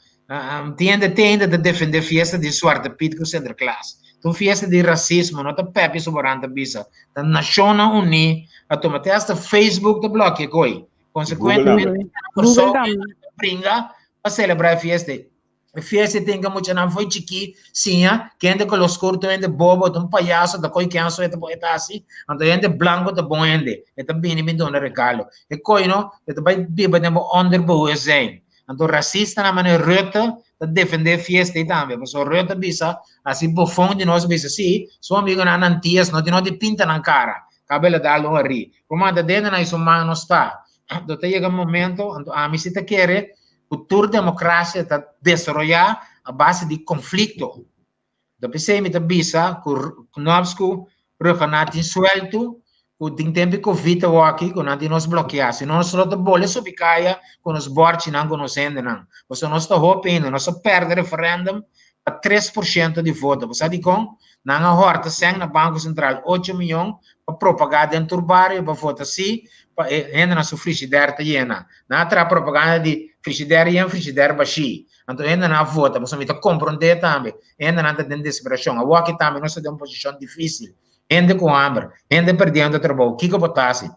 Tin hende te ainda ta defendé fiesta di Zwarte Piet ku Sinterklaas. Ta un fiesta di rasismo, no ta Pepi Soboran ta bisa. Ta Nashonnan Uní a tuma. Te hasta Facebook ta blòkia koi. Konsekuentemente, Google Kòrsou tambe. ta bringa pa selebrá e fiesta ei. E fiesta tin ke muchanan fo'i chikí siña ku hende koló skur ta un hende bobo, ta un payaso, ta koi kenso e ta e ta hasi, anto hende blanku ta bon hende, e ta bini bin duna regalo. E koi no, e ta bai biba den bo onderbewustzijn. Anto rasistanan manera Rutte ta defendé e fiesta ei tambe, pasobra Rutte a bisa, hasi bofon di nos, bisa si, su amigunan na Antias no tin no di pinta nan kara, kaba el a dal un harí. Kuma ta dende nan i su man no sta. Anto ta yega un momento, anto ami si ta kere ku tur demokrasia ta desaroyá a base di konflikto. Ta p'esei mi ta bisa ku Knops ku Rhuggenaath tin sueltu ku den tempu di Covid awoki ku nan tin nos blokeá. Si no nos lo ta bole subi kaya ku nos bòrchinan ku nos hendenan. Pasobra nos ta hopi hende, nos a pèrdè referèndum pa 3% di voto. Bo sa dikon? Nan a hòrta sèn na Banko Sentral 8 mion pa propagá den tur bario pa vota sí pa e hendenan su frishider ta yena. Nan a traha propaganda di frishider yen, frishider bashí. Anto hendenan a vota, pasobra mi ta komprondé tambe, hendenan ta den desperashon. Awoki tambe nos ta den un posishon difísil. Hende ku hamber, hende perdiendo trabou, kiko bo ta hasi?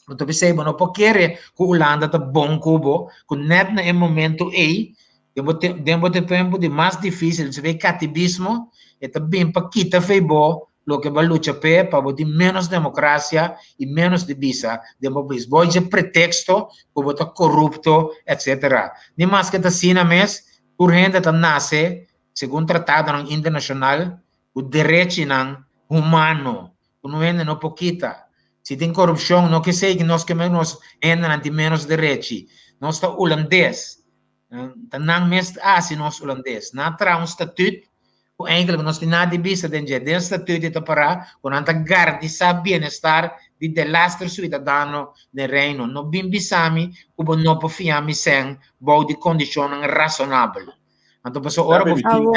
Bo ta bisa bo no por kere ku Hulanda ta bon ku bo, ku nèt na e momento ei, den bo den bo tempu di mas difísil, si bo e katibismo, e ta bin pa kita fei bo loke bo a lucha p'e, pa bo tin ménos demokrasia i ménos di bisa den bo pais. Bo dje preteksto ku bo ta korupto, etsetera. Ni maske ta asina mes, tur hende ta nase, segun tratadonan internashonal, ku derechinan humano, ku no hende no por kita. Si tin korupshon, no ke sei ku nos ke nos hendenan tin ménos derechi. Nos ta hulandes. Ta nan mes ta hasi nos hulandes. Nan a traha un statut ku eindelijk nos tin nada di bisa den dje. Den statut e ta pará ku nan ta garantisá bienestar di delaster suidadano den Reino. No bin bisa mi ku bo no por fiha mi sèn bou di kondishonnan rasonabel. Anto pasobra ora bo Awo.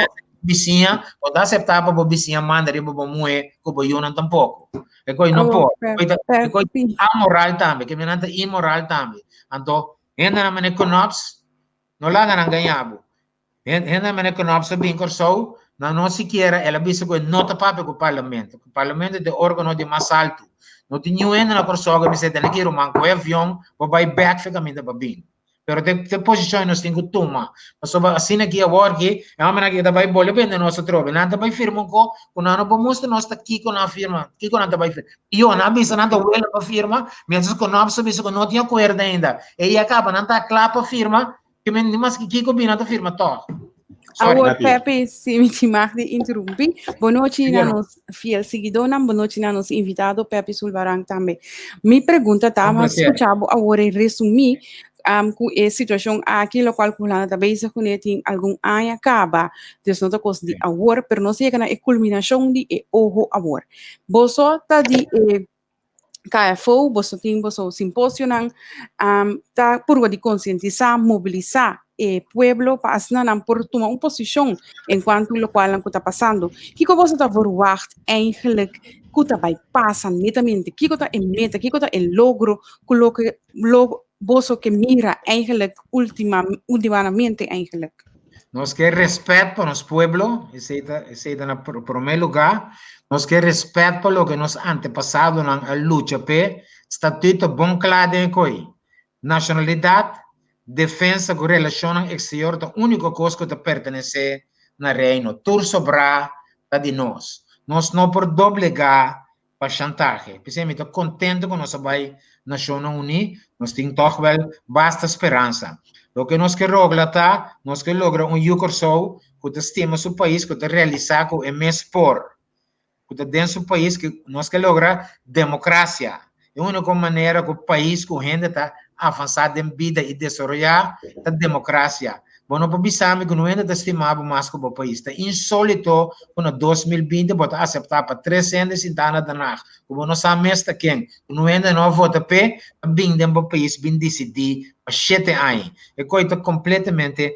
bisiña, bo ta aseptá pa bo bisiña manda riba bo muhé ku bo yunan tampoko. E koi no Awo, por. per, E per, koi sí. amoral tambe, ke nan ta inmoral tambe. Anto, hendenan mane Knops, no laga nan gaña bo. Hendenan mane Knops a bin Kòrsou, nan no sikiera, el a bisa ku e no ta papia ku parlamento. Ku parlamento ta e órgano di mas altu. No tin niun hende na Kòrsou ku a bisa, tene ki ruman, kohe avion, bo bai bèk fe kaminda pa bin. Pero te, te posishon nos tin ku tuma. Pasobra asina ki awor ki, e hombernan ki ta bai bole bende nos atrobe. Nan ta bai firma un ko, ku nan no por mustra nos ta kiko nan firma, kiko nan ta bai firma. Yo, nan a bisa nan ta wele pa firma, mientras ku Knops a bisa ku no tin akuerdo ainda. E ya kaba, nan ta kla pa firma, ke men ni maske kiko bin nan ta firma tòg. Sorry. Awor, Nati. Pepe, si mi tin mag di interrumpí. Bonochi na Bueno. nos fiel siguidónan, bonochi na nos invitado Pepe Sulvaran tambe. Mi pregunta ta, Un mas placer. skucha bo awor en resumí. um, ku e situashon aki, lokual ku Hulanda ta bezig kuné tin algun aña kaba. Dus no ta kos di awor, pero nos yega na e kulminashon di e oho awor. Boso ta di e KFO, boso tin boso simposionan, um, ta purba di konsientisá, mobilisá e pueblo pa asina nan por tuma un posishon en kuantu lokualnan ku ta pasando. Kiko boso ta verwacht eigenlijk ku ta bai pasa netamente? Kiko ta e meta, kiko ta e logro ku loke lo boso ke mira eigenlijk ultima ultimanamente eigenlijk? Nos ke respet pa nos pueblo, esei ta esei ta na promé lugá. Nos ke respet pa loke nos antepasadonan a lucha p'e, statuto bon kla den e koi. Nashonalidat, defensa ku relashonnan eksterior ta úniko kos ku ta pertenesé na Reino. Tur sobrá ta di nos. Nos no por doblegá pa shantahe. P'esei mi ta kontentu ku nos a bai Nashonnan Uní. Nos tin tòg wèl basta speransa. Loke nos ke rogla ta, nos ke logra un yu Kòrsou ku ta stima su pais, ku ta realisá ku e mes por. ku ta den su pais ku nos ke logra demokrasia. E úniko manera ku pais ku hende ta avansá den bida i desaroyá ta demokrasia. Bo no por bisa mi ku no hende ta stima bo mas ku bo pais. Ta insólito ku na 2020 bo ta aseptá pa tres hende sintá na Den Haag ku bo no sa mes ta ken, ku no hende no a vota p'e, ta bin den bo pais bin disidí pa shete aña. E koi ta kompletamente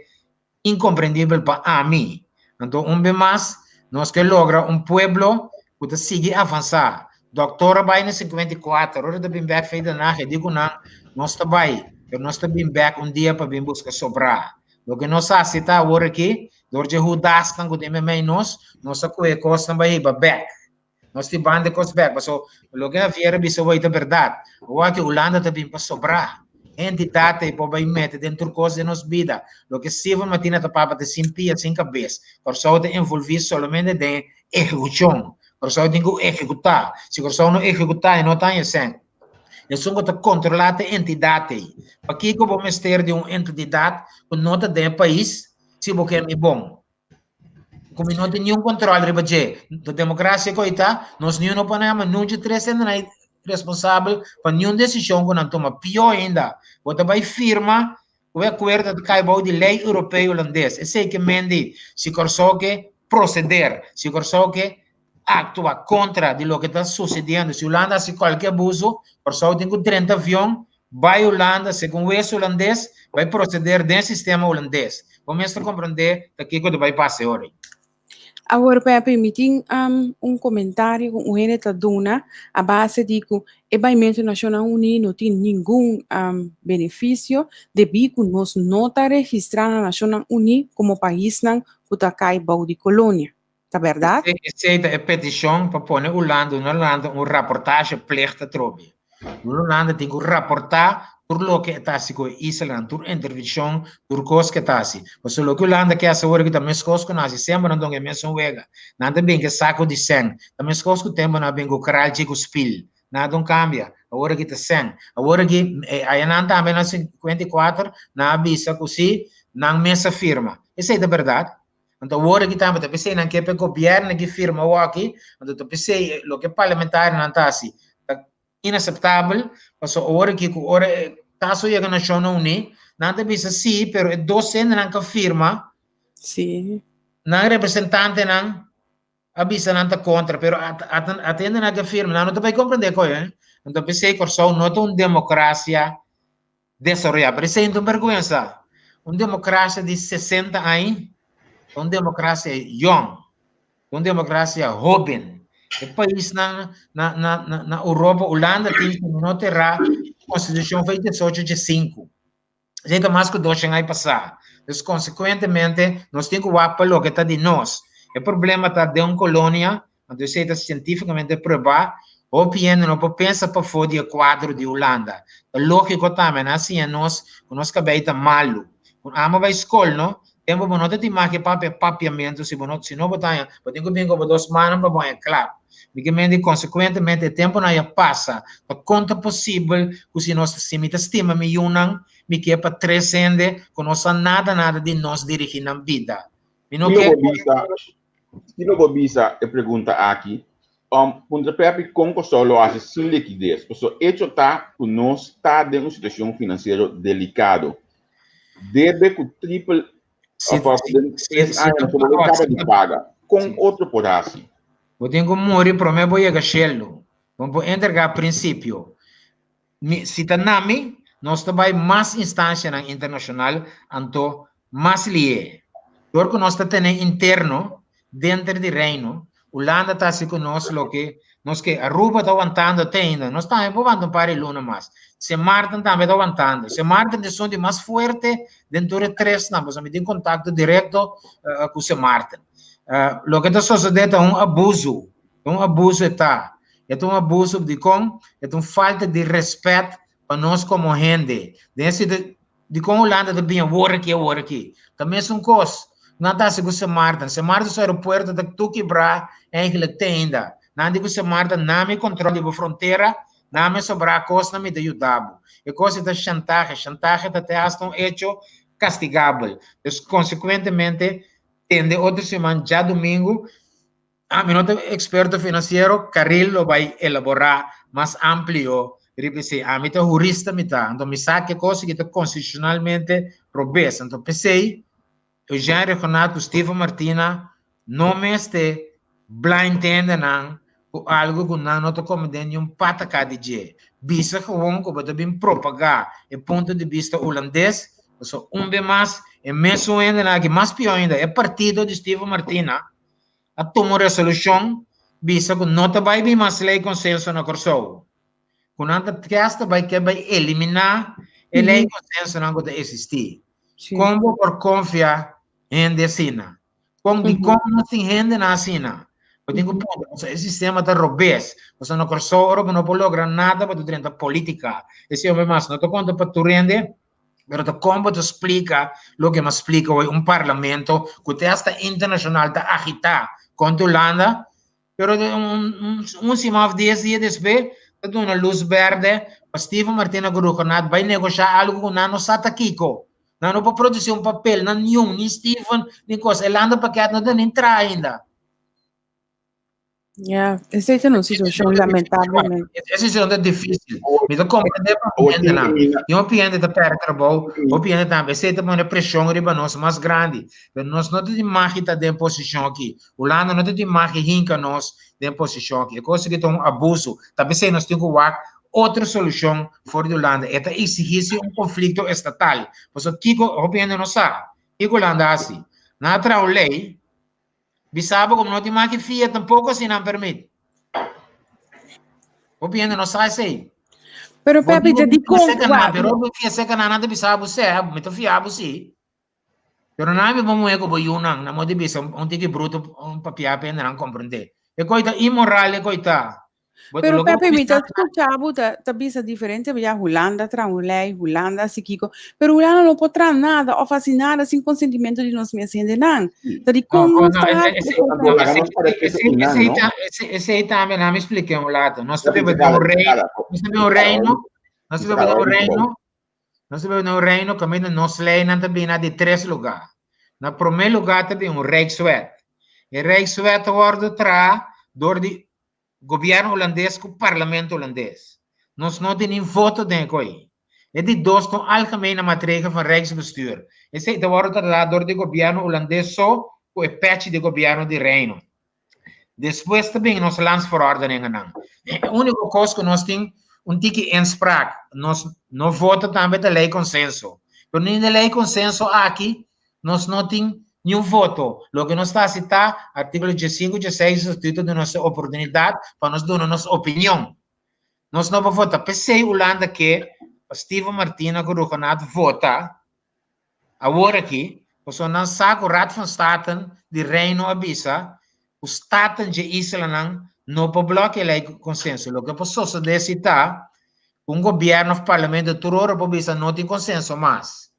Incomprendibel pa ami. Anto un be mas nos ke logra un pueblo ku ta sigui avansá. Doktor a bai na 54, ora ta bin bek fei Den Haag e di ku nan nos ta bai, pero nos ta bin bek un dia pa bin buska sobrá. Loke nos hasi ta awor aki, dor dje Hudasnan ku tin meimei nos, nos a kohe kosnan bai hiba bek. Nos tin banda kos bek, paso loke Javier a bisa hoy ta berdad. Awor aki Hulanda ta bin pa sobra. Entidat ei por bai mete den tur kos den nos bida. Loke Steven Martina ta papia ta sin pia, sin kabes. Kòrsou ta envolví solamente den ehekushon. Kòrsou tin ku ehekutá. Si Kòrsou no ehekutá e no ta haña sèn. Esun ku ta kontrolá ta e entidat ei. Pakiko bo mester di un entidat ku no ta den e pais si bo ke mi bon? Ku mi no tin niun control riba dje. De democracia ku ta, nos niun no por yama niun dje tres hendenan responsabel pa niun desishon ku nan tuma. Pió ainda, bo ta bai firma ku e akuerdo ta kai bou di lei europeo hulandes. Esei ke men di si Kòrsou ke proseder, si Kòrsou ke aktua kontra di loke ta susediendo, si Hulanda hasi kualke abuso, Kòrsou tin ku drenta avion bai Hulanda segun wes hulandes bai proseder den sistema hulandes. Bo mester komprondé ta kiko ta bai pasa e ora ei. Awor Pepe, mi tin un komentario ku un hende ta duna a base di ku e baimentu Nashonnan Uní no tin ningun benefisio debí ku nos no ta registrá na Nashonnan Uní komo paisnan ku ta kai bou di kolonia. Ta bèrdat? Esei ta e petishon pa pone Hulanda una Hulanda un raportahe plicht atrobe. Un Hulanda tin ku raportá tur loke e ta hasi ku e islanan, tur intervenshon, tur kos ku e ta hasi. Pasobra loke Hulanda ke hasi awor aki ta meskos ku nan hasi semper nan duna e mesun wega. Nan ta bin ku e saku di sèn. Ta meskos ku tempu nan a bin ku kralchi ku spil. Nada no kambia. Awor aki ta sèn. Awor aki ayanan tambe na 54 nan a bisa ku si nan mes a firma. Esei ta bèrdat. Anto awor aki tambe ta p'esei nan ke p'e gobièrnu ki firma awaki, anto ta p'esei loke parlamentarionan ta hasi ta inaseptabel, pasobra awor aki ku ora e kaso yega Nashonnan Uní, nan ta bisa sí, pero e dos hendenan ku a firma, Sí. nan representantenan a bisa nan ta kontra, pero ata hendenan ku a firma, nan no ta bai komprendé koe, eh. Anto p'esei Kòrsou no ta un demokrasia desaroyá. Pero esei no ta un bèrgwensa. Un demokrasia di 60 aña ta un demokrasia yòn, ta un demokrasia hóben. E paisnan na, na, na, na Europa, Hulanda tin, si mi no ta erá, konstitushon foi diesocho dje sinku. Esei ta mas ku doshen aña pasá. Dus konsekuentemente nos tin ku wak pa loke ta di nos. E problema ta den un kolonia Anto esei ta sientífikamente pruebá. Hopi hende no por pensa pafó di e kuadro di Hulanda. Ta lógiko tambe, nan a siña nos ku nos kabei ta malu. Ku amo bai skol, no? Tempu bo no ta tin mas ke papia papiamentu, si bo no, si no bo ta haña, bo tin ku bin ku bo dos mannan pa bo haña klap. Mi ke mende konsekuentemente e tempunan ya pasa. Ta kon ta posibel ku si nos, si mi ta stima mi yunan, mi ke pa tres hende ku no sa nada nada di nos dirigí nan bida? Mi no Kilo ke. bo bisa, kilo bo bisa e pregunta aki? Puntra Pepi kon Kòrsou lo hasi sin likides, pasobra echo ta ku nos ta den un situashon finansiero delikado. Debe ku triple Si, òf ku si, den si, tres si aña ta nos no por wak, kaba si di ta, paga. Kon si. otro por hasi? Bo tin ku muri promé bo yega shelu. Bo por entregá prinsipio. Mi, si ta na mi, nos ta bai mas instancianan internacional, anto mas lié. Dor cu nos ta tene interno denter di Reino, Hulanda ta haci cu nos loke nos ke. Aruba ta wantando te ainda. Nos tambe por wanta un par di luna mas. Sint Maarten tambe ta wantando. Sint Maarten ta esun di mas fuerte den tur e tresnan, pasobra mi tin contacto directo cu Sint Maarten. Loke ta sosode ta un abuso. Ta un abuso e ta. E ta un abuso dikon e ta un falta di respet pa nos komo hende. Den e situ dikon Hulanda ta bin awor aki awor aki. Ta mesun kos nan ta hasi ku Sint Maarten. Sint Maarten su aeropuerto ta tur kibrá eigenlijk te ainda. Nan di ku Sint Maarten nami kontrol di bo frontera, nami sobrá kosnan mi ta yuda bo. E kos ei ta shantahe. Shantahe ta te hasta un hecho kastigabel. Dus konsekuentemente tende otro siman djadumingu Ami no ta experto financiero, Caril lo bai elabora mas amplio riba esei. Ami ta hurista mi ta, anto mi sa ke kos ki ta constitucionalmente robes. Anto p'esei Eugène Reygonaert ku Steven Martina no mester blind hendenan ku algo ku nan no ta kome den niun pataka di dje. Bisa gewoon ku bo ta bin propagá e punto di bista hulandes, pasobra un be mas e mesun hendenan aki, mas pió ainda e partido di Steven Martina, a tuma un resolushon bisa ku no ta bai bin mas lei konsenso na Kòrsou. Ku nan ta kesta bai ke bai eliminá e lei konsensonan ku ta eksistí. Kon bo por konfia hende asina? Kon dikon nos tin hendenan asina? Bo tin ku puntra, pasobra e sistema ta robes. Pasobra na Kòrsou ora bo no por logra nada bo ta drenta polítika. Esei homber mas no ta konta pa tur hende. Pero ta kon bo ta splika loke m'a splika hoy, un parlamento ku te hasta internashonal ta agitá kontra Hulanda, pero un un siman òf dies dia despues ta duna lus bèrdè pa Steven Martina ku Rhuggenaath bai negoshá algu ku nan no sa ta kiko. Nan no por produsí un papel, nan niun, ni Steven ni kos. E landenpakket no ta ni traha ainda. Ja, esei ta un situacion lamentablemente. E situacion ta difícil. Mi ta comprende pa hendenan. Tin hopi hende ta perde trabou, hopi hende tambe. Esei ta pone presion riba nos mas grandi. Pero nos no ta tin magi ta den posicion aki. Hulanda no ta tin magi hinka nos den posicion aki. E cos aki ta un abuso. Ta p'esei nos tin cu wak otro solucion for di Hulanda. E ta exigi si un conflicto estatal. Pasobra kico hopi hende no sa. Kico Hulanda a haci? Nan a traha un ley. Bisa bo como no tin maki fia tampoco si nan permit. Hopi hende no sa esey. Pero Bo Pepe, di te di bo con, seka nan, wa, pero bo fia seka nan, nan ta bisa bo se, mi ta fia bo si. Pero nan mi bo muhe ku bo yunan, nan mo di bisa un tiki bruto, un papia pa hende nan comprende. E koi ta immoral, e koi ta. Bo Pero loke bo Pepe, mi bisa ta escucha bo ta, ta bisa diferente, ya Hulanda traha un ley, Hulanda hasi kiko, pero Hulanda no por traha nada of hasi nada sin consentimento di nos mes hendenan. Ta di No, con no, nos no, ta ese, hasi ese, e Anto, no, laga ese, nos para ese, esei nan, esei no? ta, ese, esei tambe, laat me explica un lato. Nos ta Pepe, biba den un Ricardo, reino, Ricardo, nos ta biba un Ricardo, reino, nos ta biba den Ricardo, un Ricardo. reino, nos ta biba den un reino kaminda nos leynan ta bini di tres lugá. Na promé lugá ta bin un Rijkswet. E Rijkswet ta wòrdu traha dor di Gobierno Hulandes ku Parlamento Hulandes. Nos no tin nin voto den e koi. E di dos ta un algemene maatregel van Rijksbestuur. Esei ta wòrdu tratá dor di Gobierno Hulandes so ku e pèchi di Gobierno di Reino. Despues ta bin nos landsverordeningennan. E úniko kos ku nos tin un tiki inspraak, nos no vota tambe ta lei konsenso. Pero ni den lei konsenso aki Nos no tin niun voto. Loke nos ta hasi ta, artíkulo diesinku, dieseis di Statuto duna nos e oportunidat pa nos duna nos opinion. Nos no por vota. P'esei Hulanda ke pa Steven Martina ku Rhuggenaath vota awor aki, pasobra nan sa ku Raad van State di Reino a bisa ku Staten dje islanan no por blòkia lei konsenso. Loke por sosodé si ta ku un gobièrnu òf parlamento tur ora por bisa no tin konsenso mas.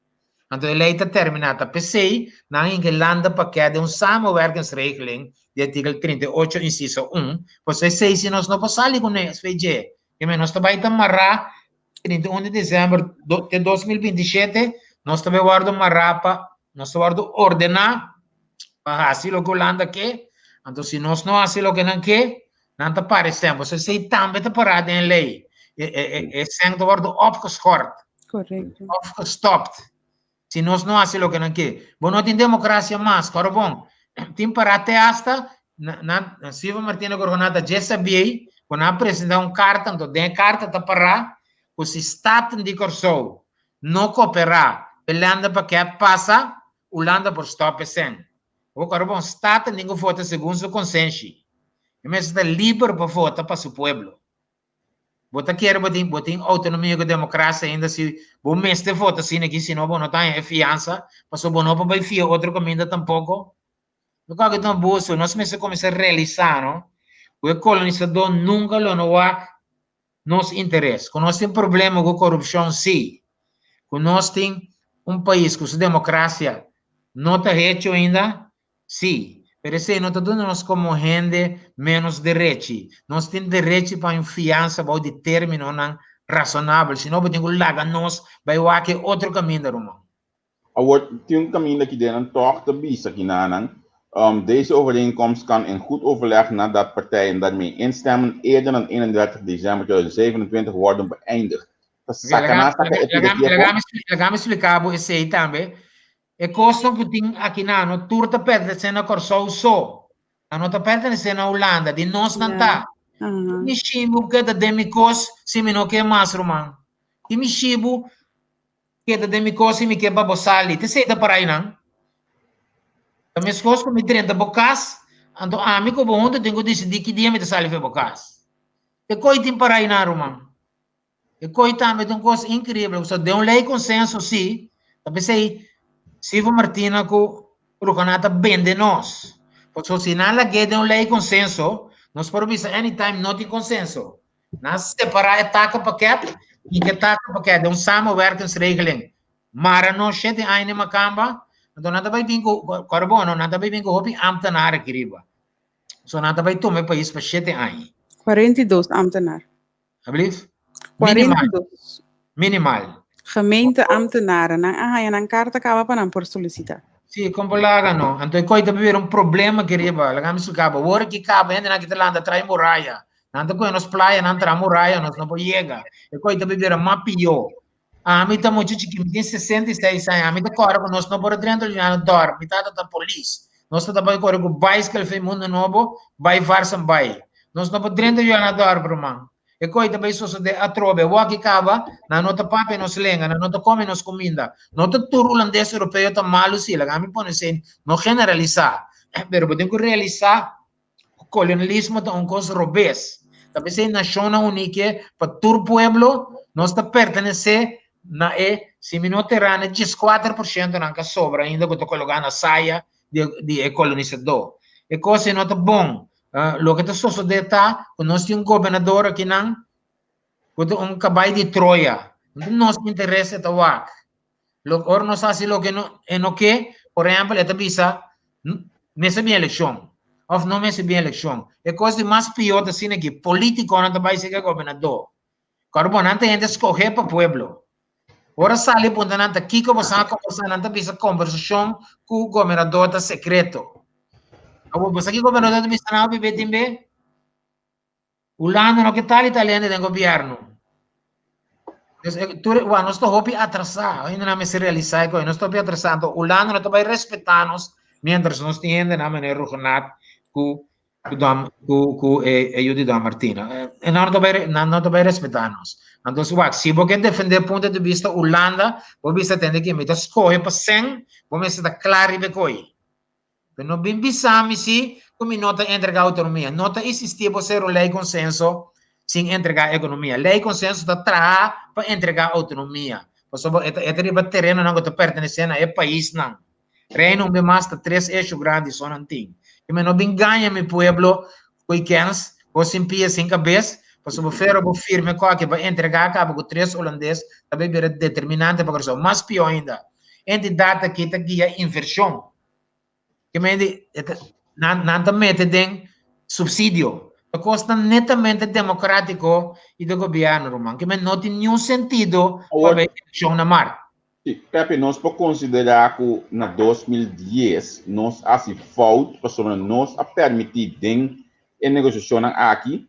Anto e lei ta terminá. Ta p'esei nan a hinka e landenpakket den un samenwerkingsregeling di artikel 38 insiso 1, pasobra esei si nos no por sali kuné, SVG. Ke men nos ta bai ta mará 31 di desèmber te 2027, nos ta bai wòrdu mará pa, nos ta wòrdu ordená pa hasi loke Hulanda ke, anto si nos no hasi loke nan ke, Nan ta para e sèn. Pasobra esei tambe ta pará den e lei. E, e, e, e sèn ta wòrdu opgeschort. Correcto. Of gestopt. Si nos no hasi loke nan ke. Bo no tin demokrasia mas, kòrda bon. Tin pará te asta na, na, Silvio Martina Gorgonata dje sabiei ku nan a presentá un karta, anto den e karta ta pará ku si Staten di Kòrsou no koperá p'e landenpakket pasa, Hulanda por stòp e sèn. Bo kòrda bon, Staten tin ku vota segun su konsenshi. E mester ta liber pa vota pa su pueblo. Bo ta kere bo tin bo tin outonomia ku demokrasia ainda si bo mester vota asina aki si no bo no ta haña e fiansa pasobra bo no por bai fia otro kaminda tampoko. Lo kua ku ta un abuso. Nos mester kuminsá realisá no ku e kolonisadó nunka lo no wak nos interes. Ku nos tin problema ku korupshon si, ku nos tin un pais ku su demokrasia no ta hecho ainda Sí, pero esei no ta duna nos komo hende ménos derechi. Nos tin derechi pa un fiansa bou di términonan rasonabel, si no bo tin ku laga nos bai wak e otro kaminda, ruman. Awor, tin un kaminda ki den nan tòg ta bisa kinanan, Deze overeenkomst kan in goed overleg nadat partijen daarmee instemmen eerder dan 31 december 2027 worden beëindigd. Ta saka nan saka e pida ki afó? Laga mi splika bo esei tambe. E kosnan ku tin aki nan no tur ta pertenesé na Kòrsou so. Nan no ta pertenesé na Hulanda, di nos nan ta. Ki mi shibu keda den mi kos si mi no ke mas, ruman? Ki mi shibu keda den mi kos si mi ke pa bo sali? Ta esei ta para einan. Ta meskos ku mi drenta bo kas, anto ami ku bo huntu tin ku disidí ki dia mi ta sali for bo kas. Te koi tin para einan, ruman? E koi tambe ta un kos inkreibel, pasobra den un lei konsenso si, ta p'esei Silvio Martina ku Rukanat ta bende nos. Pasobra si nan lag'é den un lei konsenso, nos por bisa anytime no tin konsenso. Nan separá e takenpakket i ke takenpakket den un samenwerkingsregeling mara nos shete aña den makamba, anto nan ta bai bin ku, kòrda bon no, nan ta bai bin ku hopi ámtenar aki riba. So nan ta bai tuma e pais pa shete aña. 42 ámtenar. Alsjeblieft? Minimal. 42. Minimal. Gemeenteambtenaren, nan a haña nan karta kaba pa nan por solisitá. Sí, kon por laga no. Anto e koi ta bira un problema aki riba. Laga mi splika bo. Ora ki kaba hendenan ki ta lanta trae muraya. Nan ta kohe nos playa, nan traha muraya, nos no por yega. E koi ta bira mas pió. Ami ta mucha chikí, mi tin 66 aña. Ami ta kòrda ku nos no por a drenta Juliana Dorp. Mi tata ta polis. Nos ta bai kore ku baiskel fe Mundo Nobo, bai Varsen bai. Nos no por drenta Juliana Dorp, ruman. E koi ta bai sosodé atrobe. Awor ki kaba, nan no ta papia nos lenga, nan no ta kome nos kuminda. No ta tur hulandes europeo ta malu si, laga mi pone esei, no generalisá. Pero bo tin ku realisá Kolonialismo ta un kos robes. Ta p'esei Nashonnan Uní ke pa tur pueblo nos ta pertenesé na e, si mi no ta erá, na dieskuater por sientonan ka sobra ainda ku ta kologá na saya di e kolonisadó. E kos ei no ta bon. Loke ta sosodé ta ku nos tin un gobernador akinan ku ta un kabai di Troya. No ta nos interes e ta wak. Lo, ora nos hasi loke no, e no ke, por ehempel, e ta bisa, mester bin elekshon, òf no mester bin elekshon. E kos di mas pió ta asina ki polítikonan ta bai seka gobernadó. Kòrda bo, nan ta hende skohé pa pueblo. Ora sali puntra nan ta kiko bo sa kombersá, nan ta bisa kombersashon ku gobernadó ta sekreto. Awor, bo sa ki gobernadó ta bisa nan hopi be tin be? Hulanda no ke tal y tal hende den gobierno. Dus, eh, tur, wa, nos ta hopi atrasá. Ainda nan mester realisá e nos ta hopi atrasá. Anto Hulanda no ta bai respetá nos mientras nos tin hende nan meneer Ruggenaath ku ku dom ku ku e, e yu di Don Martina. Eh, e nan no ta bai nan no ta bai respetá nos. Anto wak, si bo ke defendé punto di vista Hulanda, bo bisa tende ki mi ta skohe pa sen, bo mester ta kla riba e koi. Pero no bin bisa mi si ku mi no ta entrega autonomia. No ta existi bo ser un ley consenso sin entrega economia. Ley consenso ta traha pa entrega autonomia. Pasobra e ta, e ta riba terenonan ku ta pertenece na e paisnan. Reino un be mas ta tres eixo grandi so nan tin. I mi no bin gaña mi pueblo ku i kens, bo sin pia sin kabes, pasobra fero bo firme koke pa entrega kaba ku tres holandes ta bai bira determinante pa Kòrsou. Mas pió ainda, entidat aki ta guia invershon. Ke men di, e ta, nan, nan ta mete den subsidio. Ta kosnan netamente demokratiko i di gobièrnu, ruman. Ke men no tin niun sentido pa Awor, bai elekshon na mart. si, Pepe, nos por konsiderá ku na 2010 nos a hasi fout pasobra nos a permití den e negosiashonnan aki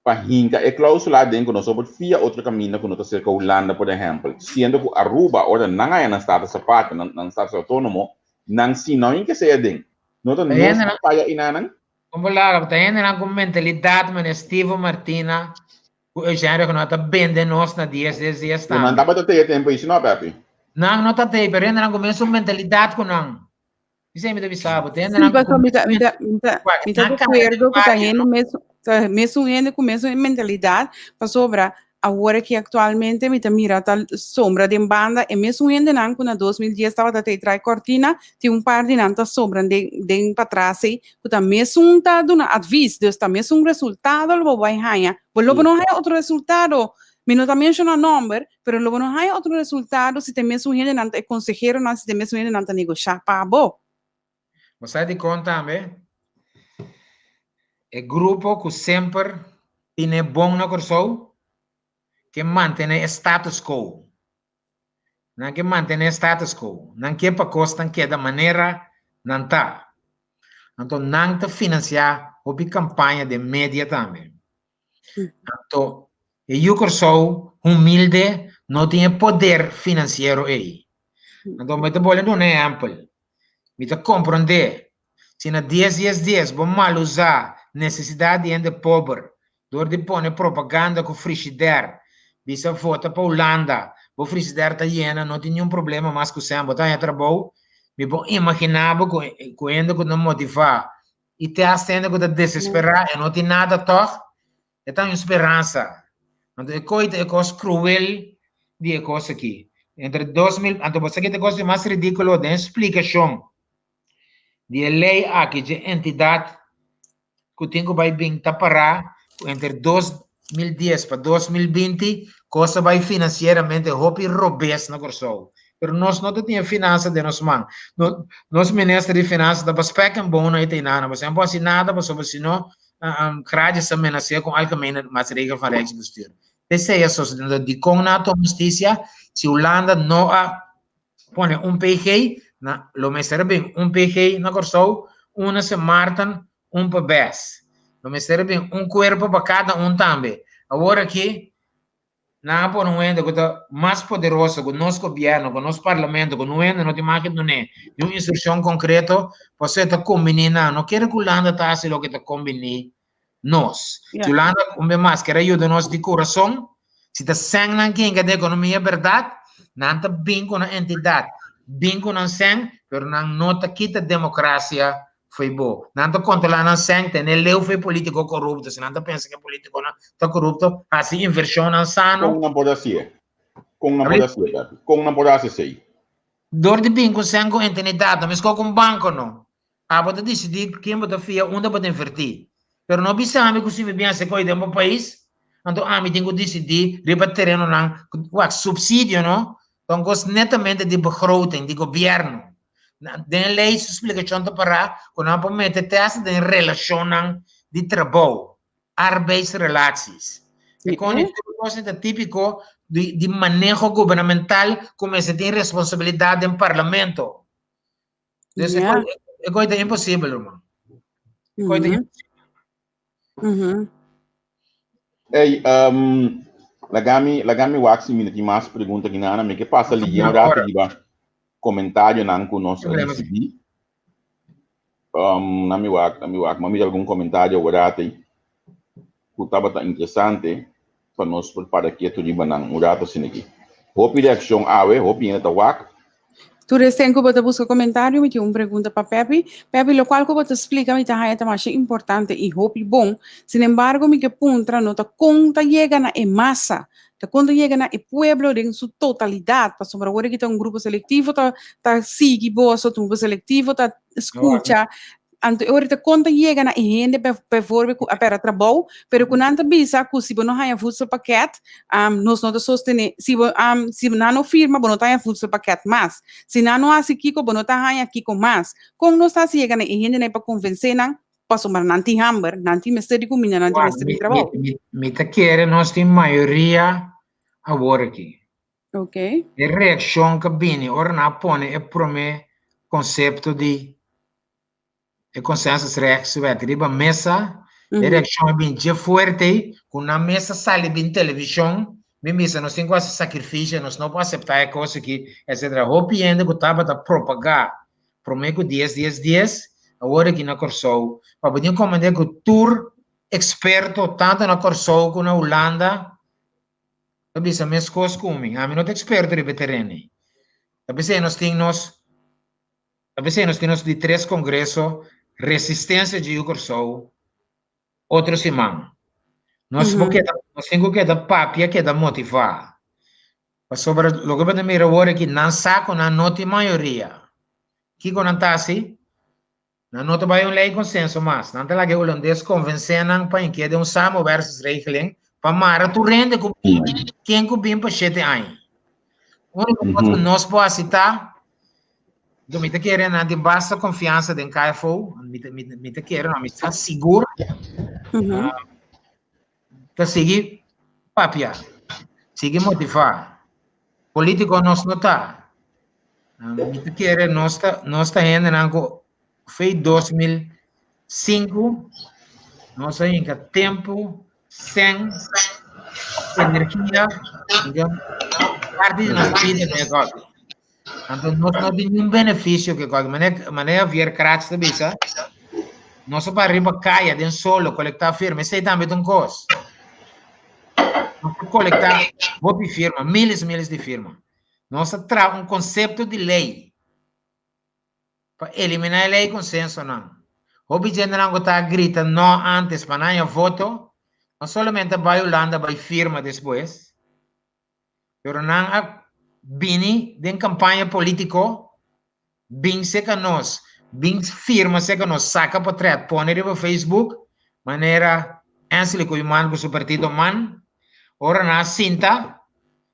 pa hinka e klausula aden ku nos no por fia otro kaminda ku no ta serka Hulanda, por ehèmpel, siendo ku Aruba ora nan haña nan status aparte, nan nan status outónomo, nan si no hinka esei aden. No ta nos a faya einanan? Kon bo laga, ta hendenan ku mentalidat manera Steven Martina ku Eugenio ku no ta bende nos na dies dies dies tambe. Nan tabata tei e tempu ei si no, Pepi? Nan no ta tei, pero hendenan ku mesun mentalidat ku nan. Esei mi ta bisa bo, ta hendenan Sí, ku paso mi ta, mi ta, mi ta, Wak, mi ta nan de kara acuerdo den ku ta barrio, hende no? mesun, ta mesun hende ku mesun mentalidat, pasobra awor aki aktualmente mi ta mira ta sombra den banda e mesun hendenan ku na 2010 tabata tei trai kortina, tin un par di nan ta sobra den den patras ei, ku ta mesun ta duna advis, dus ta mesun resultado lo bo bai haña, bo lo bo no haña otro resultado, mi no ta menshona nòmber, pero lo bo no haña otro resultado si ta e mesun hendenan ta e konseheronan, si ta e mesun hendenan ta negoshá pa bo. Bo sa dikon tambe? E grupo ku semper tine bon na Kòrsou ke mantené e status quo. Nan ke mantené status quo. Nan ke pa kosnan keda manera nan ta. Anto nan ta finansiá hopi kampaña den media tambe. Anto e yu Kòrsou humilde no tin e poder finansiero ei. Anto mi ta bolbe duna ehèmpel. Mi ta komprondé si na dies dies dies bo malusá nesesidat di hende pober dor di pone propaganda ku frishider, bisa vota pa Hulanda, bo frishider ta yena, no tin niun problema mas ku sèn, bo ta haña trabou, mi por imaginá bo ku ku hende ku ta motivá i te hasta hende ku ta desesperá e no tin nada tòg, e ta un speransa. Anto e koi ta e kos kruel di e kos aki. Entre 2000, anto bo sa ki ta e kos di mas ridíkulo den e splikashon di e lei aki dje entidat ku tin ku bai bin ta pará ku entre 2010 pa 2020 kos a bai finansieramente hopi robes na Kòrsou. Pero nos no ta tin e finansa den nos man. No, nos minister di finansa ta pa spek en bono e ta inana. Pasobra no por hasi nada pasobra si no gratis ta menas'é ku Algemene Maatregel van Rijksbestuur. P'esei a sosodé. Entonces dikon nan a tuma hustisia si Hulanda no a pone un PG, na, lo mester a bin un PG na Kòrsou, un na Sint Maarten, un pa bes. Lo mester a bin un kuerpo pa kada un tambe. Awor aki nan a pone un hende ku ta mas poderoso ku nos gobièrnu, ku nos parlamento, ku nun hende no tin mag di dun'é ni un instrukshon konkreto, pasobra e ta kombiní nan. No kere ku Hulanda ta hasi loke ta kombiní nos. Ja. Si Hulanda un be mas ker a yuda nos di kurason, si ta sèn nan kinka den ekonomia bèrdat, nan ta bin ku nan entidat, bin ku nan sèn, pero nan no ta kita demokrasia fo'i bo. Nan ta kontrolá nan sèn, tene leu fo'i polítiko korupto. Si nan ta pensa ku e polítikonan ta korupto, hasi invershonnan sano. Kon nan por hasié? Kon nan por hasié, Pepe? Kon nan por hasi esei? Dor di bin ku sèn ku entenidat, no meskos ku un banko no. Abo ta disidí ken bo ta fia, unda bo ta invertí. Pero no bisa ami ku si mi bin hasi koi den bo pais, anto ami tin ku disidí riba terenonan ku wak supsidio no, ta un kos netamente di begroting, di gobièrnu. Den e lei su splikashon ta pará ku nan por mete te hasta den relashonnan di trabou, arbeidsrelaties. E kon di tur kos ta típiko di di maneho gubernamental ku mester tin responsabilidat den parlamento. Dus e koi, e koi ta imposibel, ruman. E koi ta imposibel. Hey, um, lagami, lagami wak si mi no tin mas pregunta ki nana. Mi ke pasa liye un rato riba komentarionan ku nos a risibí. Um, nami wak, nami wak. Mi a mira algun komentario awor ei ku tabata interesante pa nos por para ketu riba nan un rato asina aki. Hopi reakshon awe, hopi hende ta wak. Tur esten ku bo ta buska komentario, mi tin un pregunta pa Pepi. Pepi, lokual ku bo ta splika mi ta haña ta masha importante i hopi bon. Sin embargo, mi ke puntra no ta kon ta yega na e masa, ta kon ta yega na e pueblo den su totalidat, pasobra awor aki ta un grupo selektivo ta ta sigui boso, ta un grupo selektivo ta skucha. Anto e ora ta kon ta yega na e hende bijvoorbeeld ku a pèrdè trabou, pero ku nan ta bisa ku si bo no haña voedselpakket, nos no ta sostené, si bo si nan no firma bo no ta haña voedselpakket mas. Si nan no hasi kiko bo no ta haña kiko mas. Kon nos ta hasi yega na e hendenan pa konvensé nan pasobra nan tin hamber, nan tin mester di kuminda, nan tin mester di trabou. Mi ta kere nos tin mayoria awor aki. Ok. E reakshon ku a bini ora nan a pone e promé konsepto di e consensusrechtswet riba mesa. E reakshon a bin dje fuerte ei ku nan mes a sali bin televishon bin bisa nos tin ku hasi sakrifisio, nos no por aseptá e kos aki, etsetera. Hopi hende ku tabata propagá promé ku dies dies dies awor aki na Kòrsou. Pa bo tin komprendé ku tur eksperto tantu na Kòrsou ku na Hulanda ta bisa meskos ku mi. Ami no ta eksperto riba e tereno ei. Ta p'esei nos tin nos Ta p'esei nos tin nos di tres kongreso Resistensia dje Yu Kòrsou otro siman. Nos por keda, nos tin ku keda papia, keda motivá. Pasobra loke bo ta mira awor aki, nan sa ku nan no tin mayoria. Kiko nan ta hasi? Nan no ta bai un lei konsenso mas. Nan ta laga e hulandes konvensé nan pa hink'é den un samenwerkingsregeling pa mara tur hende ku bin, ken ku bin pa shete aña. Úniko kos ku nos por hasi ta Yo mi ta kere nan tin basta konfiansa den KFO. Mi ta, mi, mi ta kere, no, mi ta sigur. Ta sigui papia, sigui motivá. Polítiko nos no ta. Mi ta kere nos ta, nos ta hendenan ku fei 2005 nos a hinka tempu, sèn, energia, hinka parti di nos bida den e kòki. Anto nos no tin niun benefisio ku e kòki. Manera, manera Javier Kratz ta bisa, nos a para riba kaya den solo kolektá firma, esei tambe ta un kos. Nos a kolektá hopi firma, miles, miles di firma. Nos a traha un konsepto di lei pa eliminá e lei konsensonan. Hopi djentenan ku ta grita no antes pa nan haña voto, no solamente a bai Hulanda bai firma despues, pero nan a bini den kampaña polítiko, bin seka nos, bin firma seka nos, saka potret, pone riba Facebook, manera Hensley Koeiman ku su partido man, ora nan a sinta,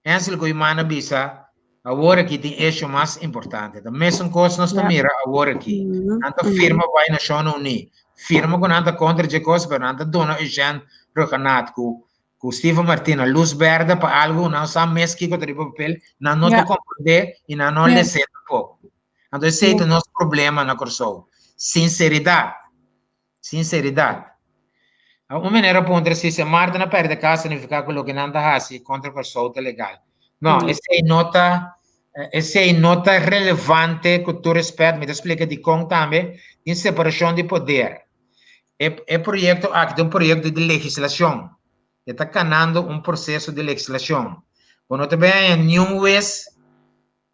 Hensley Koeiman a bisa, awor aki tin esho mas importante. Ta mesun kos nos ta mira awor aki. Nan ta firma bai Nashonnan Uní, firma ku nan ta kontra dje kos, pero nan ta duna Eugène Rhuggenaath ku ku Steven Martina lus berde pa algu nan sa mes kiko ta riba papel, nan no ta komprendé i nan no les'é tampoko. Anto esei ta nos problema na Kòrsou. Sinseridat. Sinseridat. Un meneer a puntra si Sint Maarten a pèrdè kas signifiká ku loke nan ta hasi kontra Kòrsou ta legal. No, esei no ta esei no ta relevante ku tur respèt, mi ta splika dikon tambe, tin separashon di poder. E e proyekto aki ta un proyekto di legislashon. E ta kanando un proseso di legislashon. Bo no ta bai haña niun wes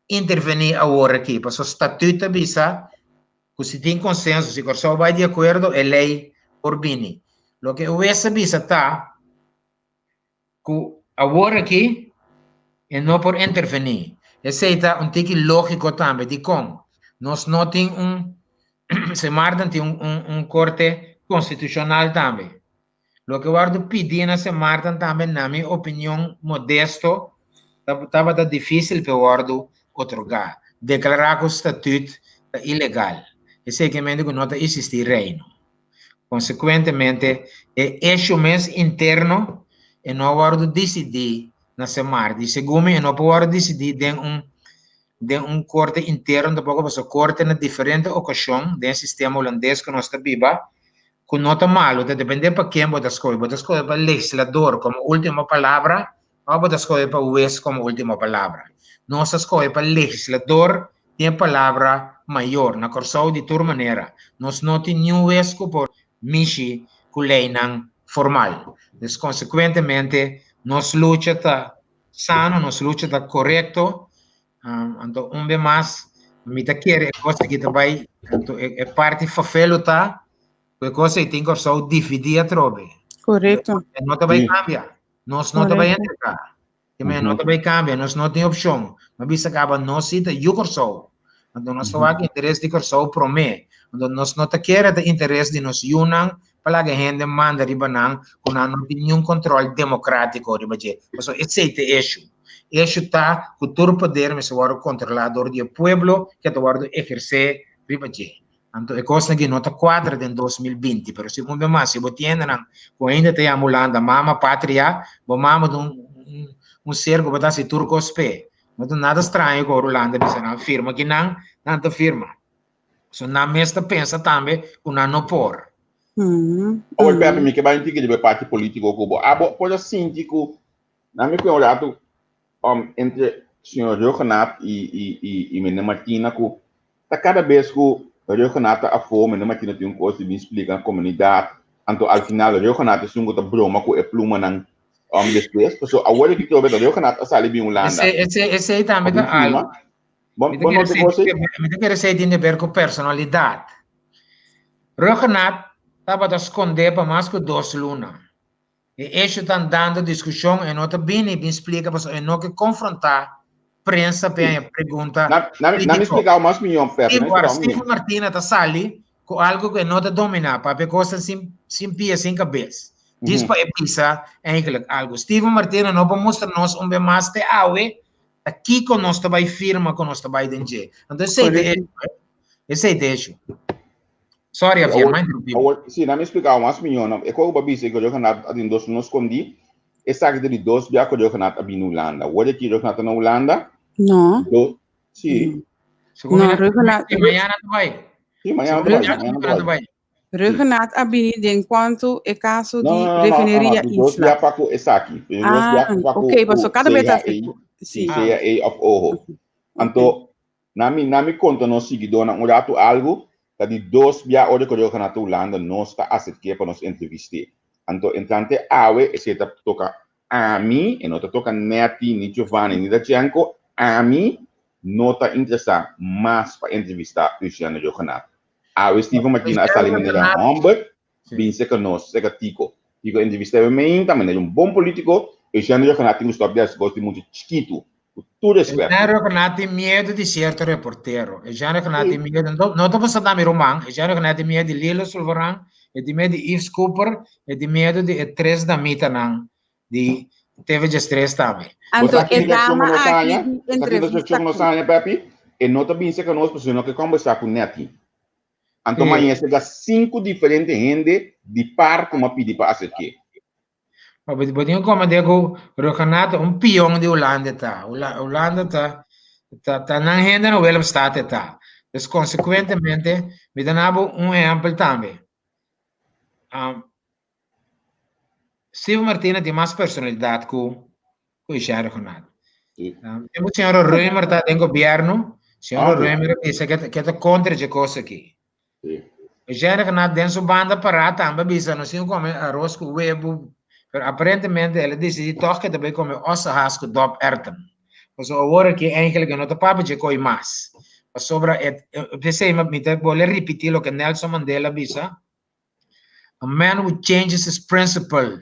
intervení awor aki, pasobra statüt ta bisa ku si tin konsenso, si Kòrsou bai di akuerdo, e lei por bini. Loke e wes a bisa ta ku awor aki e no por intervení. Esei ta un tiki lógiko tambe. Dikon? Nos no tin un, Sint Maarten tin un, un, un korte konstitushonal tambe. Loke wòrdu pidí na Sint Maarten tambe, na mi opinion modesto, tabata difísil p'e wòrdu otorgá. Deklará ku statüt ta ilegal. Esei ke mende ku no ta eksistí Reino. Konsekuentemente, e eshu mes interno e no a wòrdu disidí na Semar. Di segun mi e no por wòrdu disidí den un den un korte interno tampoko pasobra korte na diferente okashon den e sistema hulandes ku nos ta biba ku no ta malu ta depende pa ken bo ta skohe. Bo ta skohe pa legislador komo último palabra òf bo ta skohe pa hues komo último palabra. Nos ta skohe pa legislador tin e palabra mayor. Na Kòrsou di tur manera nos no tin niun hues ku por mishi ku leinan formal. Dus konsekuentemente nos lucha ta sano, nos lucha ta korekto. Anto un be mas mi ta kere e kos aki ta bai, anto e parti fafelu ta ku e kos ei tin Kòrsou dividí atrobe. Korekto. E no ta bai kambia. Nos no ta bai entrega. Ke men no ta bai kambia, nos no tin opshon. No bisa kaba nos si ta yu Kòrsou. Anto nos ta wak interes di Kòrsou promé. Anto nos no ta kere ta interes di nos yunan pa laga hende manda riba nan ku nan no tin niun kòntròl demokrátiko riba dje. Pasobra esei ta e eshu. Eshu ta ku tur poder mester wòrdu kontrolá dor di e pueblo ke ta wòrdu ehersé riba dje. Anto e kosnan aki no ta kuadra den 2020, pero si un be mas, si bo tin hendenan ku ainda ta yama Hulanda mama patria, bo mama ta un un ser ku bo ta hasi tur kos p'e. No ta nada straño ku ora Hulanda bisa nan firma kinan, nan ta firma. So nan mes ta pensa tambe ku nan no por. Awor Pepe mi ke bai un tiki riba e parti politico ku bo. Abo por a sinti ku na mi ku un ratu entre señor Rhuggenaath i i i i meneer Martina ku ta kada bes ku Rhuggenaath ta afó meneer Martina tin un kos di bin splika na komunidat anto al final Rhuggenaath esun ku ta broma ku e plumanan despues pasobra awor aki trobe ta Rhuggenaath a sali bin Hulanda Esei esei tambe ta algo. Bo bo no te kos ei? Mi ta kere esei tin di ber ku personalidat. Rhuggenaath tabata skondé pa mas ku dos luna. E esho ta andando diskushon e no ta bini bin splika pasobra e no ke konfrontá prensa p'e haña pregunta Na na mi krítiko. splika bo mas mihó, Pepe, na mi Ora splika bo mihó. Steven Martina ta sali ku algu ku e no ta dominá, papia kosnan sin sin pia sin kabes. Djis pa e bisa eigenlijk algu. Steven Martina no por mustra nos un be mas te awe ta kiko nos ta bai firma ku nos ta bai den dje. Anto esei ta e esho, eh. Esei ta e esho. Sorry, Javier, Awor, m'a interrumpí bo. awor, si, na mi explica mas mihó, no? E koe bo bisa ku Rhuggenaath a tin dos luna skondí, esaki ta di dos bia ku Rhuggenaath a bini Hulanda. Awor aki Rhuggenaath ta na Hulanda, No. do, si. Segun No, mi, Rhuggenaath, si, mañana ta bai. Si, mañana ta Segun bai, mi, mañana ta mañana ta bai. bai. Rhuggenaath a bini den kuantu e kaso No, di no, no, no, no, refineria di dos Isla. bia pa ku esaki. Di dos bia Ah, pa ku, ok, ku paso kada bes ta CHE, si. si, CHE of oho. Anto, Na mi na mi konta nos siguidónan un ratu algu, ta di dos bia ora ku Rhuggenaath ta Hulanda nos ta aserk'é pa nos entrevist'é. Anto entrante awe esei ta toka ami, e no ta toka Netty, ni Giovanni, ni Dachenko, ami no ta interesá mas pa entrevistá Eugène Rhuggenaath. Awe Steven Martina a sali manera hòmber bin seka nos, seka Tico. Tico entrevista e meinta, manera un bon politico, Eugène Rhuggenaath tin ku stòp di hasi kos di mucha chikitu, ku tur respèt. Eugène Rhuggenaath tin miedu di sierto reportero. Eugène Rhuggenaath tin miedu, no, no ta pasobra ta mi ruman, Eugène Rhuggenaath tin miedu di Lilo Sulvaran, e tin miedu di Yves Cooper, e tin miedu di e tres damitanan di TV Diestres tambe. Anto Bo sa e ki reakshon dama ku nos aki haña? di Bo sa ki entrevista reakshon ku nos ku. haña, Pepi? E no ta bin seka nos pasobra e no ke kòmbersá ku Netty. Anto Sí. mañana sega sinku diferente hende di par ku m'a pidi pa aserk'é. Ma bo bo tin ku komprendé ku Rhuggenaath ta un pion di Hulanda ta. Hulanda ta ta ta nan hende na Willemstad e ta. Dus konsekuentemente mi ta na bo un ehèmpel tambe. Steven Martina tin mas personalidat ku ku Ishai Rhuggenaath. Sí. Tempu señor Römer ta den gobierno, señor Ah, sí. Römer a bisa ke ke ta kontra dje kos aki. Sí. Ishai Rhuggenaath den su banda pará tambe a bisa nos tin ku kome aros ku webu, pero aparentemente el a disidí tòg ke ta bai kome ossehaas ku dòp erwten. Pasobra awor aki eigenlijk e no ta papia dje koi mas. Pasobra e p'esei mi ta bolbe ripití loke Nelson Mandela a bisa, A man who changes his principle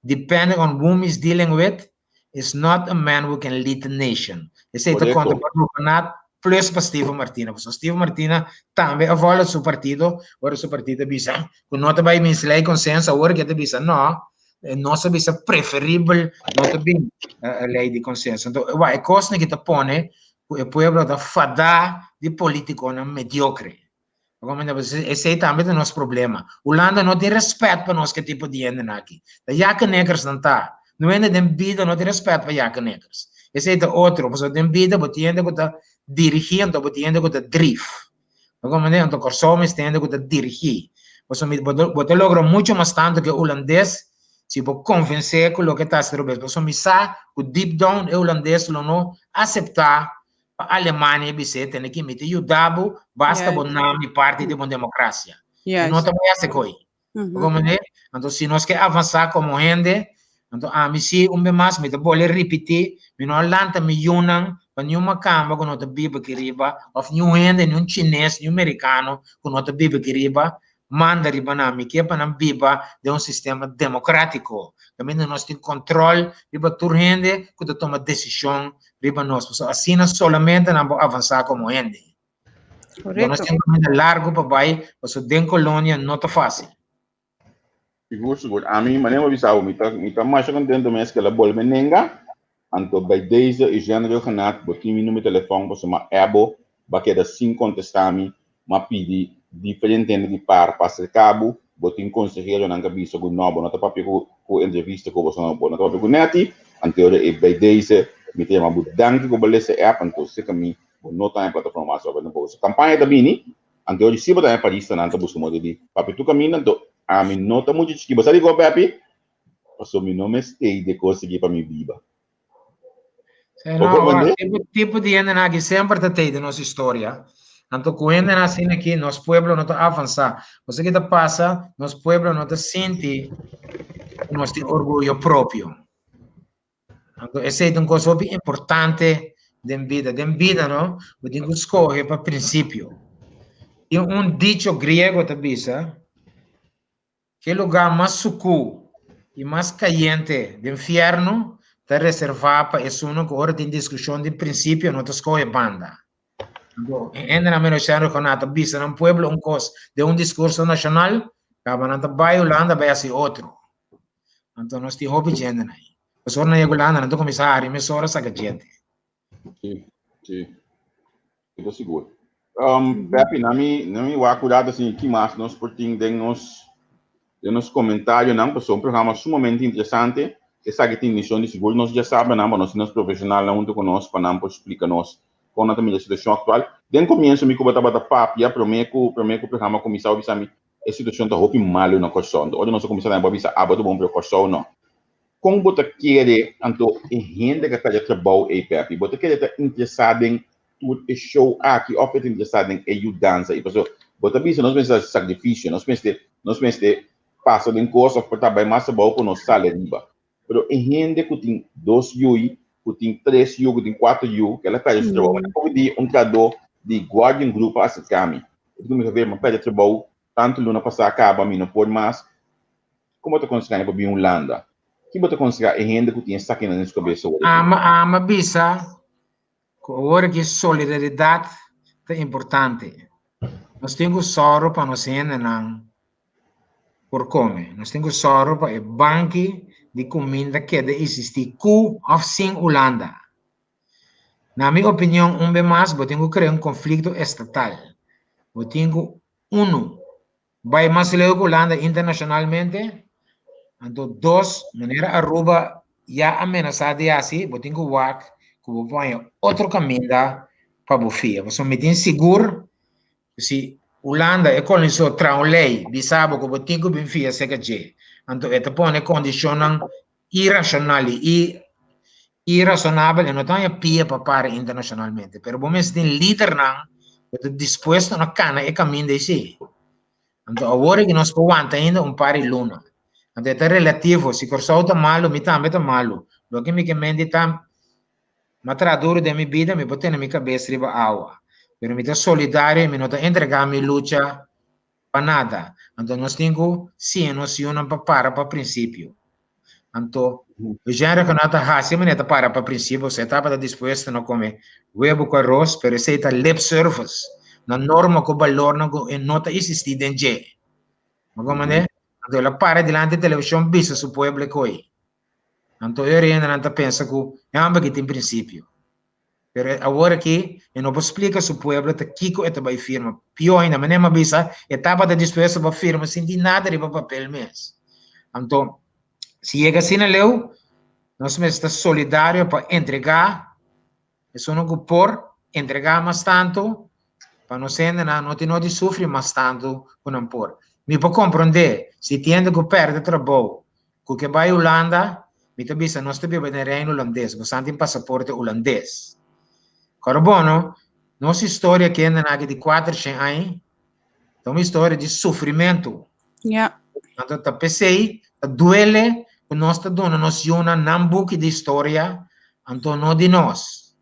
depending on whom he's dealing with is not a man who can lead the nation. Esei ta konta pa Rhuggenaath plus pa Steven Martina. Pasobra Steven Martina tambe a vòlta su partido ora su partido a bisa ku no ta bai bin lei konsenso. Awor ke ta bisa no, nos a bisa preferibel no ta bin lei di konsenso. Anto e kosnan ki ta pone ku e pueblo ta fadá di politikonan mediokre. Esei tambe ta nos problema. Hulanda no tin respet pa nos ke tipo di hendenan aki. Ta yakenekers nan ta. No hende den bida no tin respet pa yakenekers. Esei ta otro, pasobra den bida bo tin hende ku ta dirigí anto bo tin hende ku ta drif. Bo komprende? Anto Kòrsou mester hende ku ta dirigí. Pasobra bo bo ta logra mucho mas tantu ke hulandes si bo konvensé ku loke ta hasi robes. Pasobra mi sa ku deep down e hulandes lo no aseptá Pa Alemania bis'é, Tene ki mi ta yuda bo, basta bo na mi parti di bo demokrasia. I no ta bai hasi koi. Bo komprendé? Anto si nos ke avansá komo hende, anto ami si un be mas mi ta bolbe ripití, mi no a lanta mi yunan pa niun makamba ku no ta biba aki riba, òf niun hende, niun chines, niun merikano ku no ta biba aki riba, manda riba nan. Mi ke pa nan biba den un sistema demokratiko, kaminda nos tin kontrol riba tur hende ku ta toma desishon riba nos. Pasobra asina solamente nan por avansá komo hende. Korekto. Nos tin un kaminda largu pa bai, pasobra den kolonia no ta fásil. Sigur, sigur. Ami, manera mi a bisa bo, mi ta, mi ta masha contento mes cu el a bolbe nenga. Anto bij deze, Eugène Rhuggenaath, bo tin mi numero telefon, pasobra mi a ebo, bo a keda sin contesta mi, mi a pidi diferente hende di par pa acerca bo, bo tin conseheronan cu a bisa cu no, bo no ta papia cu, cu entrevista cu bo, bo no ta papia cu Netty. Anto ora e bij deze, mi ta yama bo danki cu bo a lesa e app, anto seca mi, bo no ta den plataforma mas, bo ta den boso. Campaña ta bini, Anto di si bo ta den paristanan ta buska moda di papia tur kaminda, anto Ami no ta muchu chikí. Bo sa dikon, Pepi? Paso mi no mester di e kos aki pa mi biba. Sí, no, wak, tipo, tipo di hendenan aki semper ta tei den nos historia. Anto ku hendenan asina aki, nos pueblo no ta avansá. Bo sa ki ta pasa? Nos pueblo no ta sinti ku nos tin orguyo propio. Anto esei ta un kos hopi importante den bida. Den bida, no, bo tin ku skohe pa prinsipio. Tin un dicho griego ta bisa, Ke lugá mas sukú i mas kayente den fièrnu ta reservá pa esunnan ku ora tin diskushon di prinsipio no ta skohe banda. Anto, e hendenan menosha rekoná ta bisa nan pueblo un kos den un diskurso nashonal, kaba nan ta bai Hulanda bai hasi otro. Anto nos tin hopi djentenan ei. Pasobra ora nan yega Hulanda nan ta kuminsá hari mesora saka djente. Sí, sí. Mi ta sigur. Um, Pepi, na mi, na mi wak cuidado assim, ki mas nos por tin den nos, den nos comentarionan, pasobra un programa sumamente interesante. Esaki tin misión di sigur nos ya sabe nan, pa nos tin nos profesionalnan hunto cu nos pa nan por splica nos con nan ta mira e situacion actual. Den comienzo mi cu bo tabata papia, prome cu, prome cu programa cuminsa, bo bisa mi, e situacion ta hopi malo na Corsou. Anto ora nos a cuminsa nan bo a bisa, abo ta bon pero Corsou no. Kon bo ta kere anto e hende ka perde trabou ei, Pepi? Bo ta kere ta interesá den tur e show aki òf e ta interesá den e yudansa ei? Pasobra bo ta bisa nos mester hasi sakrifisio, nos mester nos mester pasa den kos òf por ta bai mas abou ku nos sali ariba. Pero e hende ku tin dos yui, ku tin tres yu, ku tin kuater yu, ku el a perde su trabou. Mi ta poko di un trahadó di Guardian Group a aserká mi. E ta kuminsá ver, mi a perde trabou tantu luna pasá kaba, mi no por mas. Kon bo ta konsehá e pa bin Hulanda? Ki bo ta konsehá e hende ku tin esakinan den su kabes awor aki? Ama ama bisa ku awor aki solidaridat ta importante. Nos tin ku sòru pa nos hendenan por kome. Nos tin ku sòru pa e banki di kuminda keda eksistí ku òf sin Hulanda. Na mi opinion un be mas bo tin ku krea un konflikto estatal. Bo tin ku unu Bai mas leu ku Hulanda internashonalmente, anto dos, manera Aruba ya a menasá di hasi, bo tin ku wak ku bo por haña otro kaminda pa bo fia. Pasobra mi tin sigur ku si Hulanda e kolonisó traha un lei bisa bo ku bo tin ku bin fia serka dje, anto e ta pone kondishonnan irashonal i irasonabel, e no ta haña pia pa para internashonalmente. Pero bo mester tin lidernan ku ta dispuesto na kana e kaminda esei. Anto awor aki nos por wanta ainda un par di luna. Anto e ta relativo, si Kòrsou ta malu, mi tambe ta malu. Loke mi ke menti ta, mi a traha duru den mi bida, mi por tene mi kabes riba awa. Pero mi ta solidario i mi no ta entregá mi lucha pa nada. Anto nos tin ku siña nos yunan pa para pa prinsipio. Anto, Eugène Racona ta hasi manera ta para pa prinsipio, pasobra e tabata dispuesto na kome webu ku aros, pero esei ta lip service na norma ku balornan ku e no ta eksistí den dje. Bo komprendé? Anto el a para dilanti televishon bisa su pueblo e koi. Anto e orendenan ta pensa ku e hòmber aki tin prinsipio. Pero awor aki e no por splika su pueblo ta kiko e ta bai firma. Pió ainda, manera mi a bisa, e tabata dispuesto pa firma sin tin nada riba papel mes. Anto, si yega asina leu, nos mester ta solidario pa entregá esunnan ku por entregá mas tantu pa nos hendenan no tin no di sufri mas tantu ku nan por. Mi por komprondé si tin hende ku pèrdè trabou Ku ke bai Hulanda, mi ta bisa nos ta biba den Reino Hulandes, bosan tin pasaporte Hulandes. Kòrda bon no, nos historia kende nan aki di kuatershen aña ta un historia di sufrimentu. Ja. Anto ta p'esei ta duele ku nos ta duna nos yunan nan buki di historia, anto no di nos.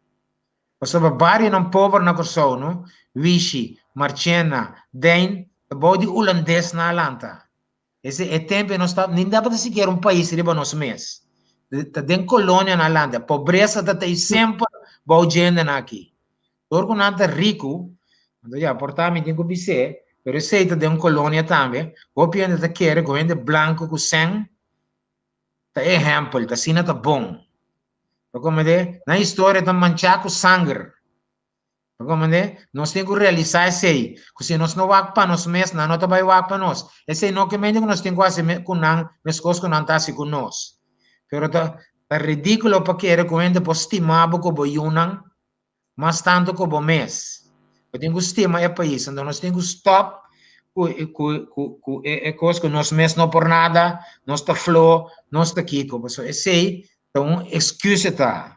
Pasobra barionan pober na Kòrsou no, Wishi, Marchena, Dein, ta bou di Hulandesnan a lanta. Ese e tempo nos ta ni tabata sikiera un pais riba nos mes. Ta den kolonia nan lanta. Pobresa ta tei semper bou djendenan aki. Dor ku nan ta riku, anto ya por ta mi tin ku bis'é, pero esei ta den un kolonia tambe, hopi hende ta kere ku hende blanku ku sèn ta e ehèmpel, ta asina ta bon. Bo komprendé? Nan historia ta manchá ku sanger. Bo comprende? Nos tin cu realisa esey, cu si nos no wak pa nos mes, nan no ta bay wak pa nos. Esey no ke mende cu nos tin cu haci cu nan mescos cu nan ta haci cu nos. Pero ta ta ridiculo pa kere cu hende por stima bo cu bo yunan mas tanto cu bo mes. Bo tin cu stima e pais, anto nos tin cu stop cu. ku ku ku ku e e kos ku nos mes no por nada, nos ta flo, nos ta kiko. Pasobra esei ta un excuse ta.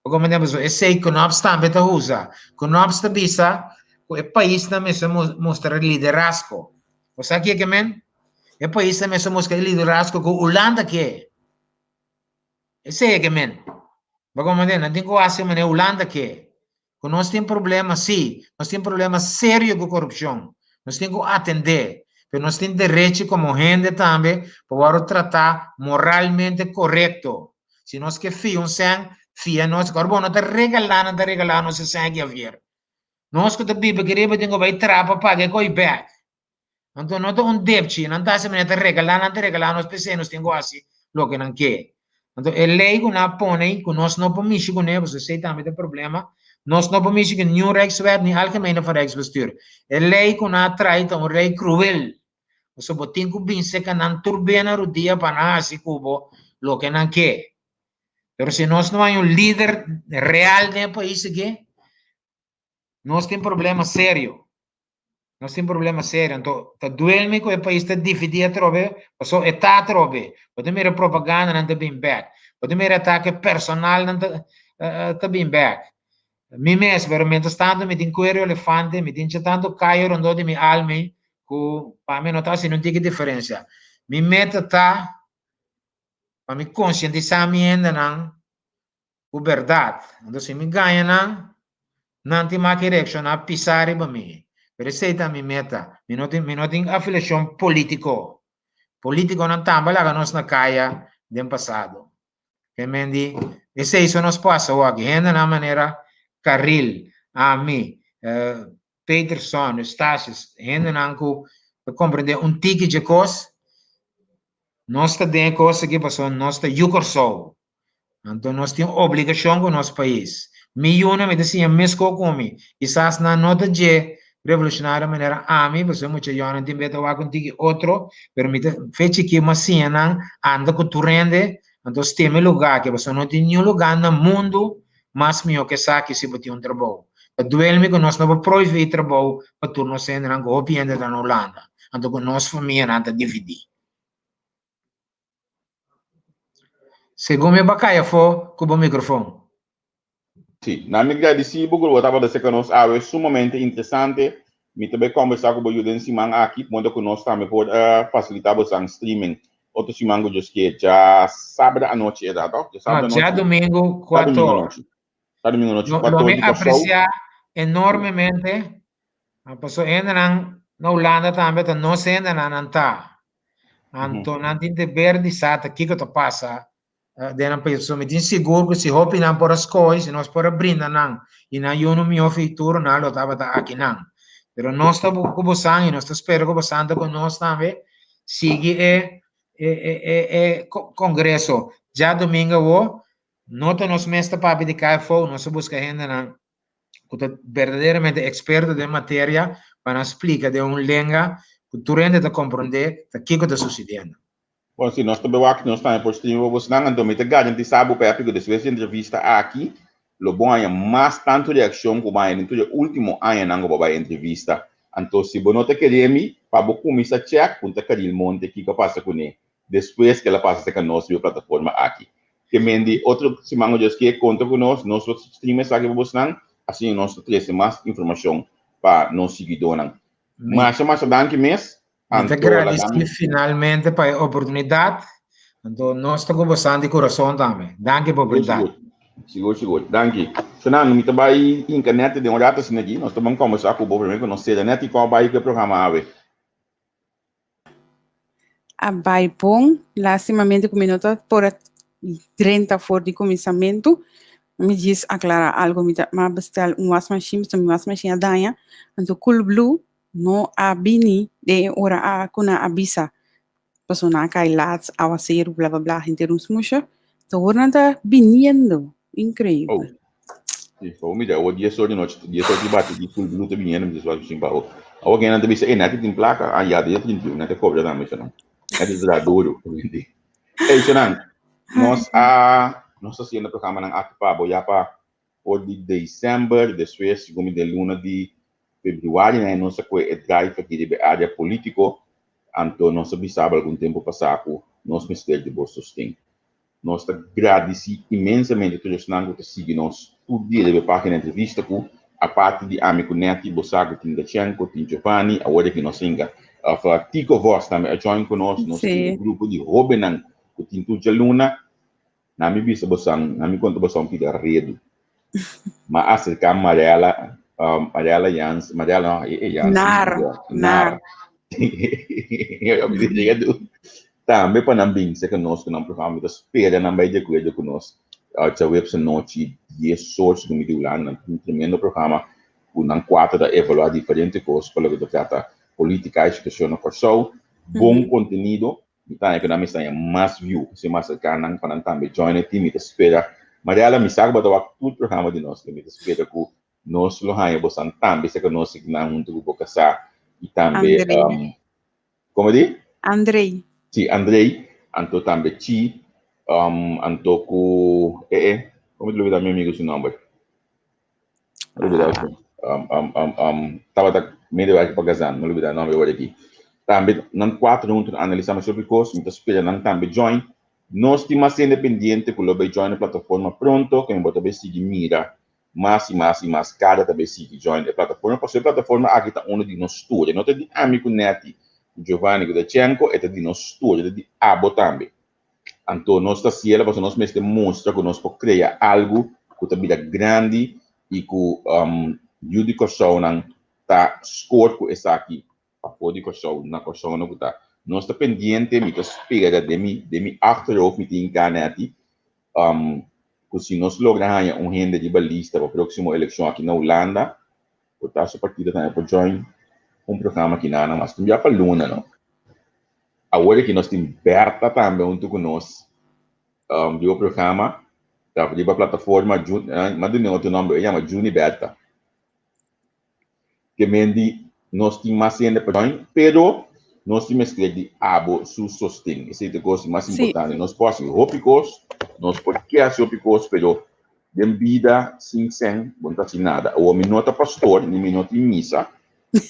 Bo comprende? Pasobra esei Knops tambe ta usa. Knops ta bisa ku e paisnan mester mustra liderazgo. Bo sa kiko men? E paisnan mester mustra e liderazgo ku Hulanda ke. Esei e ke men. Bo comprende? Nan tin ku hasi manera Hulanda ke. Ku nos tin problema, sí, nos tin problema serio ku korupshon. Nos tin ku atendé, pero nos tin derechi komo hende tambe pa wòrdu tratá moralmente korekto. Si nos ke fia un sèn, fia nos. Kòrda bo no ta regalá nan ta regalá nos e sèn aki avier. Nos ku ta biba aki riba tin ku bai traha pa paga e koi bèk. Anto no ta un depchi, nan ta hasi manera ta regalá, nan ta regalá nos p'esei nos tin ku hasi loke nan ke. Anto e lei ku nan a pone ei ku nos no por mishi kuné, pasobra esei tambe ta problema, nos no por mishi ku niun Rijkswet ni Algemene van Rijksbestuur. E lei ku nan a trae ta un lei kruel, pasobra bo tin ku bin seka nan tur be na rudia pa nan hasi ku bo loke nan ke. Pero si nos no hay un lider real den e pais aki, nos tin problema serio. Nos tin problema serio. Anto, ta duel mi ku e pais ta dividí atrobe, paso e ta atrobe. Bo ta mira propagandanan ta bin bek. Bo ta mira atake personalnan ta ta bin bek. Mi mes, pero mientras tanto mi tin kueru elefante, mi tin tantu kayo rondó di mi alma ku pa mi no ta hasi niun tiki diferensia. Mi meta ta pa mi konsientisá mi hendenan ku bèrdat. Anto si mi gaña nan, nan tin mas ke reakshoná pisá riba mi. Pero esei ta mi meta. Mi no tin, mi no tin afiliashon polítiko. Polítikonan tambe a laga nos na kaya den pasado. Ke men di, esei so nos pasa awor. Hendenan manera Carril, ami, Peterson, Eustatius, hendenan ku ta komprendé un tiki dje kos, nos ta den e kos aki pasobra nos ta yu Kòrsou. Anto nos tin obligashon ku nos pais. Mi yunan mi ta siña meskó ku mi. Kisas nan no ta dje revolushonario manera ami, pasobra mucha yònan tin beta wak un tiki otro, pero mi ta fe chikí mi a siña nan anda ku tur hende, anto stima e lugá aki, pasobra no tin niun lugá na mundu mas mihó ku esaki si bo tin un trabou. Ta duel mi ku nos no por proveé trabou pa tur nos hendenan ku hopi hende ta na Hulanda, anto ku nos famianan ta dividí. Segun mi ba kai afó ku bo mikrofon. Sí, na mi gradisí bo ku bo tabata serka nos awe, sumamente interesante. Mi ta bai kombersá ku bo yu den siman aki, moda ku nos tambe por fasilitá bosan streaming otro siman ku Dios ke, djasabra anochi e ta, tòg? Djasabra No, anochi. djadumingu Djadumingu kuator. anochi. Djadumingu anochi, Lo, kuator lo mi di Kòrsou. apresiá enormemente, pasobra hendenan na Hulanda tambe ta nos hendenan nan ta. Anto nan tin deber di sa ta kiko ta pasa den nan pais. So mi tin sigur ku si hopi nan por a skohe, si nos por a brinda nan i nan yu un mihó futuro, nan lo tabata akinan. Pero nos ta ku bosan i nos ta spera ku bosan ta ku nos tambe sigui e e e e kongreso. Djadumingu awo no ta nos mes ta papia di KFO, nos a buska hendenan ku ta berdaderamente eksperto den materia pa nan splika den un lenga ku tur hende ta komprondé ta kiko ta susediendo. Bon, si nos ta bai wak, nos tambe por stream pa bosnan, anto mi ta garantisá bo Pepe ku despues di entrevista aki lo bo haña mas tantu reakshon ku bo haña den tur e último añanan ku bo a bai entrevista. Anto si bo no ta kere mi, pa bo kuminsá chèk punta Caril Monte kiko a pasa kuné despues ku el a pasa serka nos riba e plataforma aki. Ke men di otro siman ku Dios ke konta ku nos, nos lo stream esaki pa bosnan, asina nos ta trese mas informashon pa nos siguidónan. Masha masha danki mes. Mi ta gradisí finalmente pa e oportunidat. Anto nos ta ku bosan di kurason tambe. Danki pa oportunidat. Sigur, sigur. Danki. Fernando, mi ta bai hinka nèt den un rato asina aki. Nos ta ban kòmbersá ku bo promé ku nos sera nèt i kò bai ku e programa awe. A bai bon, lastimamente ku mi no ta por a drenta for di kuminsamentu. Mi djis aklará algu, mi ta mi a bestel un wasmashin, pasobra mi wasmashin a daña, anto Coolblue no a bini den e ora a ku nan a bisa, pasobra nan a kai laat, awaseru, bla bla bla, henter un smusha. Ta awor nan ta biniendo, inkreibel. Sí, pa mira, awor dies or di nochi, dies or di bati di Coolblue ta biniendo, mi ta swak sin pa awor. Awor gen nan ta bisa, eh, nan tin plaka, ah, ya, dia 31, nan ta kobra tambe, shonan. Nan ta dra duro, ey, shonan, nos a, nos ta haciendo programanan aki pa bo ya pa for di december, despues, segun mi den luna di. Februari na nos a kue e drive aki riba e área polítiko, anto nos a bisa bo algun tempu pasá ku nos mester di bo sosten. Nos ta gradisí inmensamente tur esnan ku ta sigui nos tur dia riba e página Entrevista ku, aparte di ami ku Netty, bo sa ku tin Dachenko, tin Giovanni, awor aki nos hinka òf Tico Vos tambe a join ku nos, nos tin un grupo di hóbennan ku tin tur djaluna. Na mi bisa bosan, na mi konta bosan un pida redu. Ma aserká Mariela, Mariela Jans, Mariela no, e e Jans. Nar, Nar. Tambe pa nan bin serka nos ku nan programa, mi ta spera nan bai di akuerdo ku nos. Djaweps anochi dies or segun mi di Hulanda, nan tin un tremendo programa ku nan kuater ta evaluá diferente kos pa loke ta trata polítika i situashon na Kòrsou. Bon kontenido. Mi ta haña ku nan mester haña mas view, si mas serka nan pa nan tambe join e team. Mi ta spera, Mariela, mi sa ku bo ta wak tur programa di nos, mi ta spera ku nos lo haña bosan tambe serka nos signá huntu ku bo kasá i tambe, Andrei. Komo di? Andrei. Si, Andrei, anto tambe Chi, anto ku e e, komo mi ta lubida mi amigu su nòmber? No lubida su. Tabata medewerker pa Gazan, no lubida nomber awor aki. Tambe nan cuatro hunto ta analisa masha hopi cos, mi ta spera nan tambe join. Nos tin mas hende pendiente cu lo bay join e plataforma pronto, cu mi bo ta bay sigui mira mas y mas y mas cara ta bay sigui join e plataforma, pasobra e plataforma aki ta uno di nos tur, e no ta di ami cu Netty, cu Giovanni, cu Dachenko, e ta di nos tur, e ta di abo tambe. Anto nos ta hasiel pasobra nos mester mustra ku nos por krea algu ku ta bira grandi i ku yu di Kòrsounan ta skor ku esaki pafó di Kòrsou na Kòrsou no ku ta. Nos ta pendiente, mi ta spera den mi den mi achterhoofd mi tin gana ati ku si nos logra haña un hende riba lista pa próksimo elekshon aki na Hulanda por ta su partido tambe por join un programa aki na nan mas tin bia pa luna no. Awor aki nos tin Bertha tambe huntu ku nos riba programa, ta riba plataforma, m'a duna otro nomber, e yama Juni Bertha. Ke men di nos tin mas hende pa join, pero nos tin mester di abo su sosten. Esei ta e kos di mas importante. Nos por hasi hopi kos, nos por ke hasi hopi kos, pero den bida sin sèn bo no ta hasi nada. Awor mi no ta pastor, ni mi no tin misa,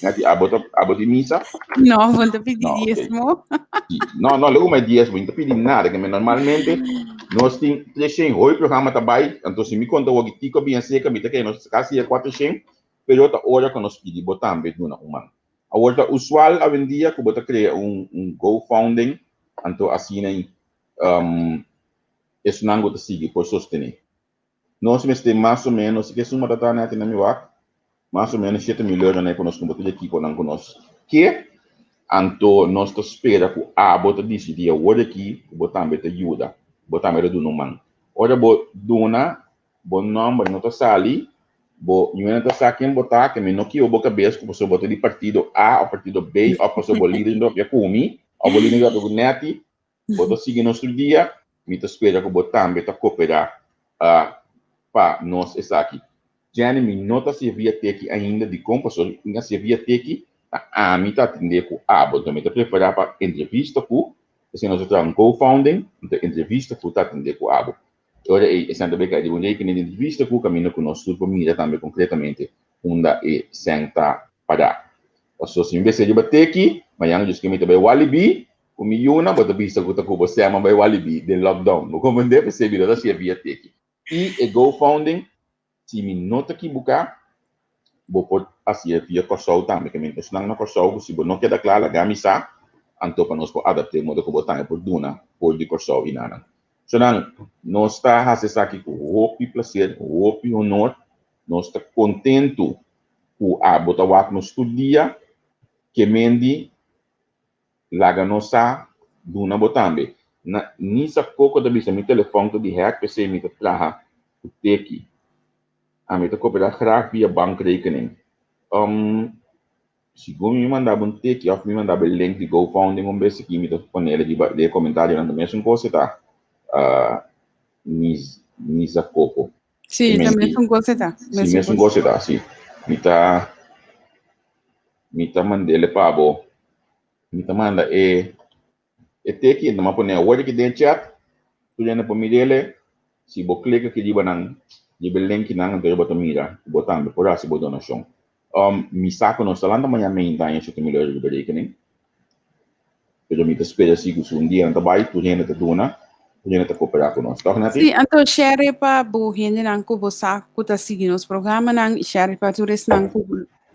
Nati, abo ta, abo di misa? No, bo ta pidi No, ok. diesmo. Sí. No, no, luego mai diesmo, mi no ta pidi nada, que me normalmente nos tin 300, hoy programa ta bai, anto si mi conta woki tico bien seca, mi ta kere nos casi e 400, pero ta ora cu nos pidi bo tambe duna un man. Awor ta usual awendia cu bo ta crea un, un GoFunding, anto asina um, esnan cu ta sigui por sostene. Nos mester mas o menos, ke suma ta ta nèt na mi wak, mas o menos 7000 euro na e ku nos kumpra tur ekiponan ku nos ke. Anto nos ta spera ku abo ta disidí awor aki ku bo tambe ta yuda, bo tambe ta duna un man. Ora bo duna, bo nòmber no ta sali, bo ñuena ta sa ken bo ta, ke mi no kiba bo kabes ku pasobra bo ta di partido A òf partido B òf pasobra bo lider no ta papia ku mi òf bo lider no ta papia ku Nèti. Bo ta sigui nos tur dia, mi ta spera ku bo tambe ta koperá pa nos esaki. Jenny, mi no ta hasié via teki ainda, dikon? Pasobra mi hasié via teki, ta ami ta atendé ku abo. Enton mi ta prepará pa entrevista ku, esei nos ta traha un co-founding, mi ta entrevista ku ta atendé ku abo. E ora ei e sèn ta bai kai riba un rekening di entrevista ku kaminda ku nos tur por mira tambe konkretamente unda e sèn ta pará. Pasobra si mi bes'é riba teki, mañana djis ke mi ta bai Walibi, Ku mi yuna bo ta bisa ku ta ku bo sema bai walibi den lockdown. Bo comprende? P'esei mi no ta hasié via teki. I e GoFunding, si mi no ta kibuká, bo por hasié via Kòrsou tambe. Ke men esnan na Kòrsou ku si bo no keda kla laga mi sa, anto pa nos por adapt'é modo ku bo tambe por duna for di Kòrsou i nanan. So nan, nos ta hasi esaki ku hopi plaser, hopi honor. Nos ta kontentu ku abo ta wak nos tur dia. Ke men di Laga nos sa, duna bo tambe. Na Nisa Coco ta bisa mi telefon ta di hack p'esei mi ta traha ku teki. Ami ta koperá graag via bankrekening. Um, segun mi manda bo un teki òf mi manda bo e link di GoFunding un bes aki mi ta ponele riba den e komentarionan ta mesun kos e ta, uh, Nisa Coco. Sí, ta mesun kos e ta. Sí, mesun kos e ta, sí. Mi ta Mi ta mand'ele pa bo. Mi ta manda e e teki, mi a pone awor aki den chat, tur hende por mir'ele. Si bo klek aki riba nan, riba e linknan, anto bo ta mira ku bo tambe por hasi bo donashon. Um, mi sa ku nos ta lanta mañana meinta aña 7000 euro riba rekening. Pero mi ta spera si ku si un dia nan ta bai, tur hende ta duna, tur hende ta koperá ku nos. Tòg, Nati? Sí, anto share pa bo hendenan ku bo sa ku ta sigui nos programanan i share pa tur esnan ku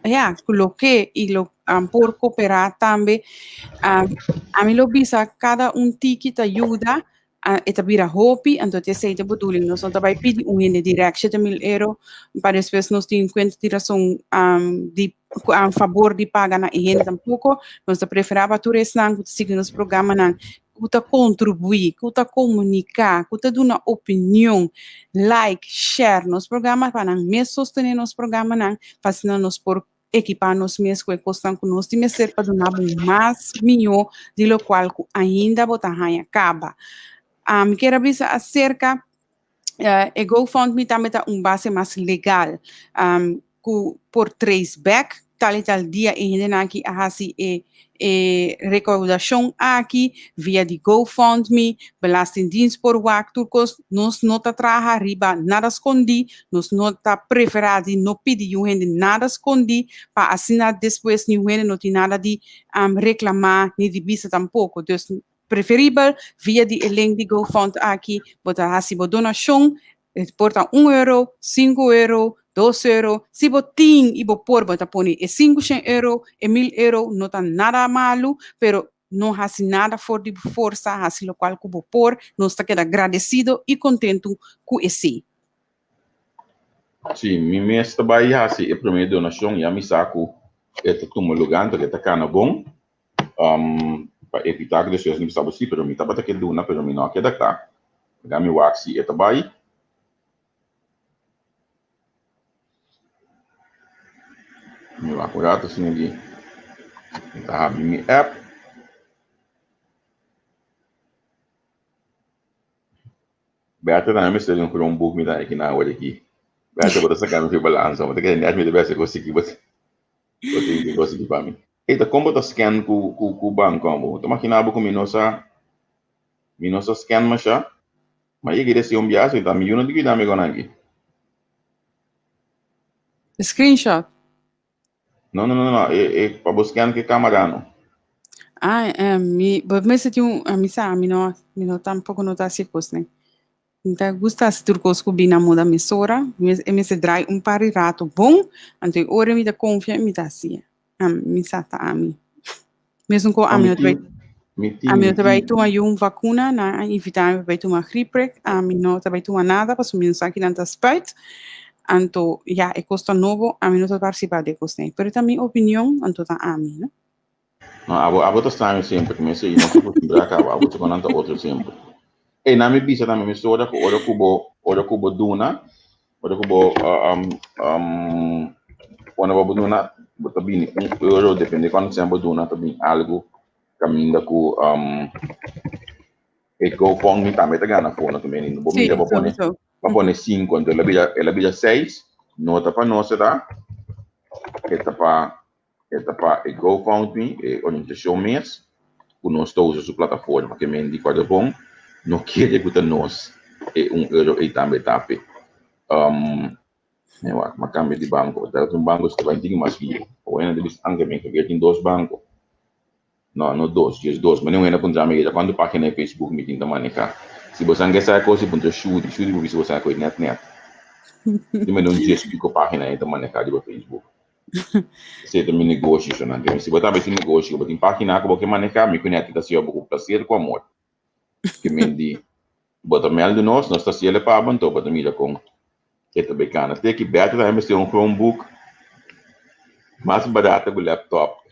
ya, ku lo ke i lo um, por koperá tambe. Um, ami lo bisa kada un tiki ta yuda, uh, e ta bira hopi, anto te esei ta bedoeling. Nos no ta bai pidi un hende direct 7000 euro, pa despues nos tin kuenta di rason um, di um, favor di paga na e hende tampoko. Nos ta preferá pa tur esnan ku ta sigui nos programanan, ku ta kontribuí, ku ta komuniká, ku ta duna opinion, like, share nos programa, pa nan mes sostené nos programanan, pa asina nos por ekipá nos mes ku e kosnan ku nos tin mester pa duna bo mas mihó di lokual ku ainda bo ta haña kaba. Ah, mi kier a bisa aserka eh, e GoFundMe tambe ta un base mas legal um, ku por trace back tal y tal dia e hendenan aki a hasi e e recaudashon aki via di GoFundMe, Belastingdienst por wak tur kos, nos no ta traha riba nada skondí, nos no ta preferá di no pidi yu hende nada skondí pa asina despues niun hende no tin nada di reklamá ni di bisa tampoko. Dus preferibel via di e link di GoFund aki bo ta hasi bo donashon E por ta un euro, sinku euro, dos euro. Si bo tin i bo por, bo ta pone e 500 euro, e 1000 euro, no ta nada malu, pero no hasi nada for di bo forsa, hasi lokual ku bo por. Nos ta keda gradesido i kontentu ku esei. Sí, mi mes ta bai hasi e promé donashon, ya mi sa ku e ta tuma lugá, anto e ta kana bon. Um, pa evitá ku despues mi bisa bo sí, pero mi tabata ke duna, pero mi no a keda kla. Laga mi wak si e ta bai. Mi wak un rato asina di. Mi ta habri mi app. Bertha tambe mester di un Chromebook mi ta aki na awor aki. Bertha bo ta saka mi fi balansa, bo ta kere net mi ta besa kos aki, bo tin ki kos aki pa mi. Ey ta kon bo ta scan ku ku ku banco bo? Ta makina bo ku mi no sa mi no sa scan masha. Ma yega desi un biaha ta mi yu no di cuida mi con aki. Screenshot. No no no no e e pa bo scan ke camara no. Ah, eh, mi, bo mester tin un, mi sa, mi no, mi no tampoco no ta haci cos ne. Mi ta gusta hasi tur kos ku bin na muda mesora. E mester drai un par di rato bon, anto e ora mi ta konfia i mi ta hasié. Mi sa ta ami. Mesun ku ami no ta bai, ami no ta bai tuma yun vakuna, nan a invitá mi pa bai tuma griepprik, ami no ta bai tuma nada pasobra mi no sa kinan ta spuit. Anto ya, e kos ta nobo, ami no ta partisipá den e kos ei. Pero ta mi opinion, anto ta ami, no? No, abo, abo ta straño semper, mi esei no ta acostumbrá caba, abo ta con nan ta otro semper. Ey, nan mi bisa tambe mi sora cu ora cu bo, ora cu bo duna, ora cu bo um, um, pone pa bo duna, bo ta bini un euro, depende cuanto cen bo duna, ta bini algo caminda cu um, e GoFundMe tambe ta gana fondo, ta bini, bo mira bo pone, bo pone cinco, anto el a bira, el a bira seis, no ta pa nos e ta, e ta pa E ta pa e GoFundMe, e organisashon mes, ku nos ta usa su plataforma. Ke men di Kòrdobon no kere ku ta nos e un euro ei tambe ta p'e. Mi wak, m'a kambia di banko. Ta un banko si ta bai tin mas lihe. Awor nan ta bisa anke men ke tin dos banko. No, no dos, djes dos. Ma niun hende a puntra mi kuantu página di Facebook mi tin ta maneha. Si boso ke sa e kos, puntra Shudi. Shudi por bisa boso e kos nèt nèt. Tin mende un djes piko página e ta maneha riba Facebook. Esei ta mi negoshi, shonnan. Si bo tambe tin negoshi, bo tin página ku bo ke maneha, mi ku Nèt ta hasiba bo ku plaser ku amor. Ke men di bo ta mèldu nos, nos ta hasiel e pa bo, anto bo ta mira kon e ta bai kana. Te ki Bèta tambe mester un Chromebook mas barata ku laptop.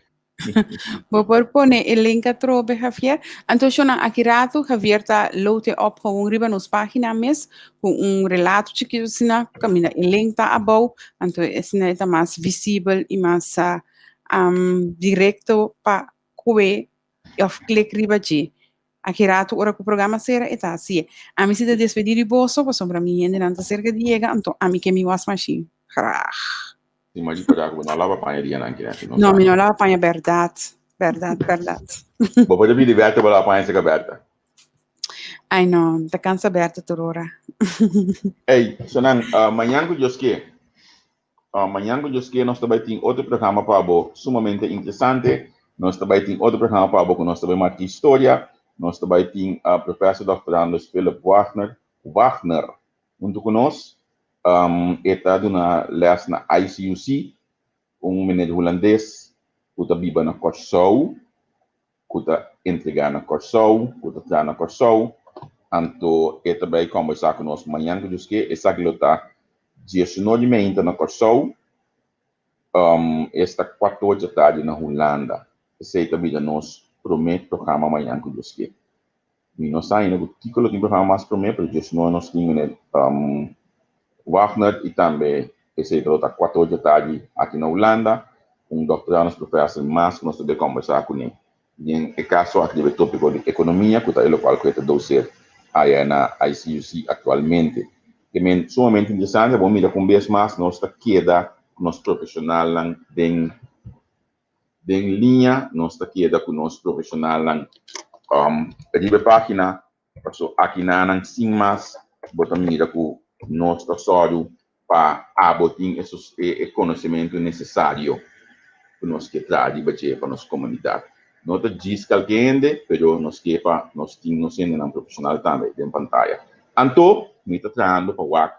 Bo por pone e link atrobe, Javier. Anto shonnan, aki rato Javier ta load e op gewoon riba nos pagina mes ku un relato chikitu asina kaminda e link ta abou, anto asina e ta mas visibel i mas direkto pa kue òf klik riba dje. Aki rato ora ku programa sera e ta hasié. Ami si ta despedí di boso pasobra mi hendenan ta serka di yega anto ami ke mi wasmashin graag. Si ma di para ku bo no laba paña dianan ki nèt. No, mi no laba paña bèrdat, bèrdat, bèrdat. Bo por ta pidi Berta bo laba paña serka Berta? Ai no, mi ta kansa Berta tur ora. Ey, sonan, mañan ku Dios ke. Mañan ku Dios ke nos ta bai tin otro programa pa bo sumamente interesante. Nos ta bai tin otro programa pa bo ku nos ta bai marka historia. Nos ta bai tin Professor Doctorandus Philip Wagner, Wagner huntu ku nos. E ta duna les na ICUC, un meneer hulandes ku ta biba na Kòrsou. ku ta entregá na Kòrsou, ku ta traha na Kòrsou, anto e ta bai kòmbersá ku nos mañan ku Dios ke. Esaki lo ta diesunor di meinta na Kòrsou, esta kuator dja tardi na Hulanda. Esei ta bira nos promé programa mañan ku Dios ke. Mi no sa ainda ku kiko lo tin programa mas promé, pero diesunor nos tin meneer Wagner i tambe esei ta lo ta kuator dja tardi aki na Hulanda, un doctorandus professor mas ku nos ta bai kombersá kuné. Den e kaso aki riba e topiko di ekonomia ku ta e lokual ku e ta doser aya na ICUC aktualmente. Ke men sumamente interesante, bo mira ku un bes mas nos ta keda ku nos profeshonalnan den den liña, nos ta keda ku nos profeshonalnan riba e página. Paso akinanan sin mas bo ta mira ku nos ta sòru pa abo tin e konosementu nesesario ku nos ke traha riba dje pa nos komunidat. No ta djis kalke hende, pero nos ke pa nos tin nos hendenan profeshonal tambe den pantaya. Anto mi ta trahando pa wak.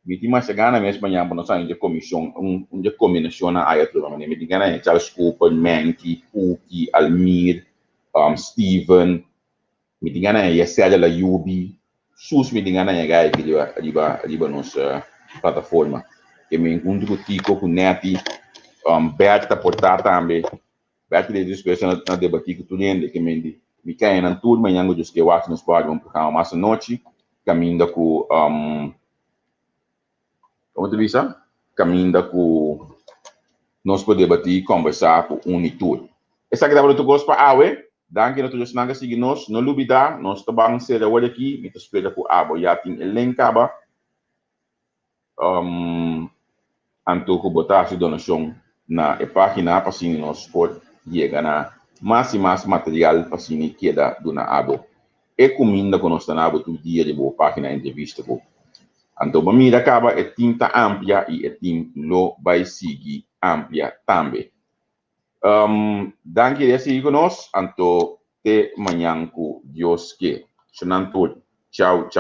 Mi tin masha gana mes mañan pa nos haña un dje komishon, un dje kombinashonnan aya atrobe. Manera mi tin gana haña Charles Cooper, Menky, Puki, Almir, Steven. Mi tin gana ya Sergio la yubi sus mi tin gana yega aki riba riba riba nos plataforma. Ke mi huntu ku Tico ku Netty, Bertha por ta tambe. Bertha ta dispuesto na na debati ku tur hende ke men di mi kaya nan tur mañan ku Dios ke wak nos por haga un programa mas anochi kaminda ku Como ta bisa? Caminda cu nos por debati y conversa cu un y tur. Esaki tabata tur cos pa awe. Danki na tur esnan cu a sigui nos. No lubida, nos ta ban cera awor aki. Mi ta spera cu abo ya tin e link caba. Anto cu bo ta haci donacion na e pagina pa asina nos por yega na mas y mas material pa asina keda duna abo e cuminda cu nos ta na abo tur dia riba bo pagina entrevista cu Anto bo mira caba e team ta amplia y e team lo bay sigui amplia tambe. Danki di a sigui cu nos anto te mañan cu Dios ke. Shonan tur. Ciao ciao.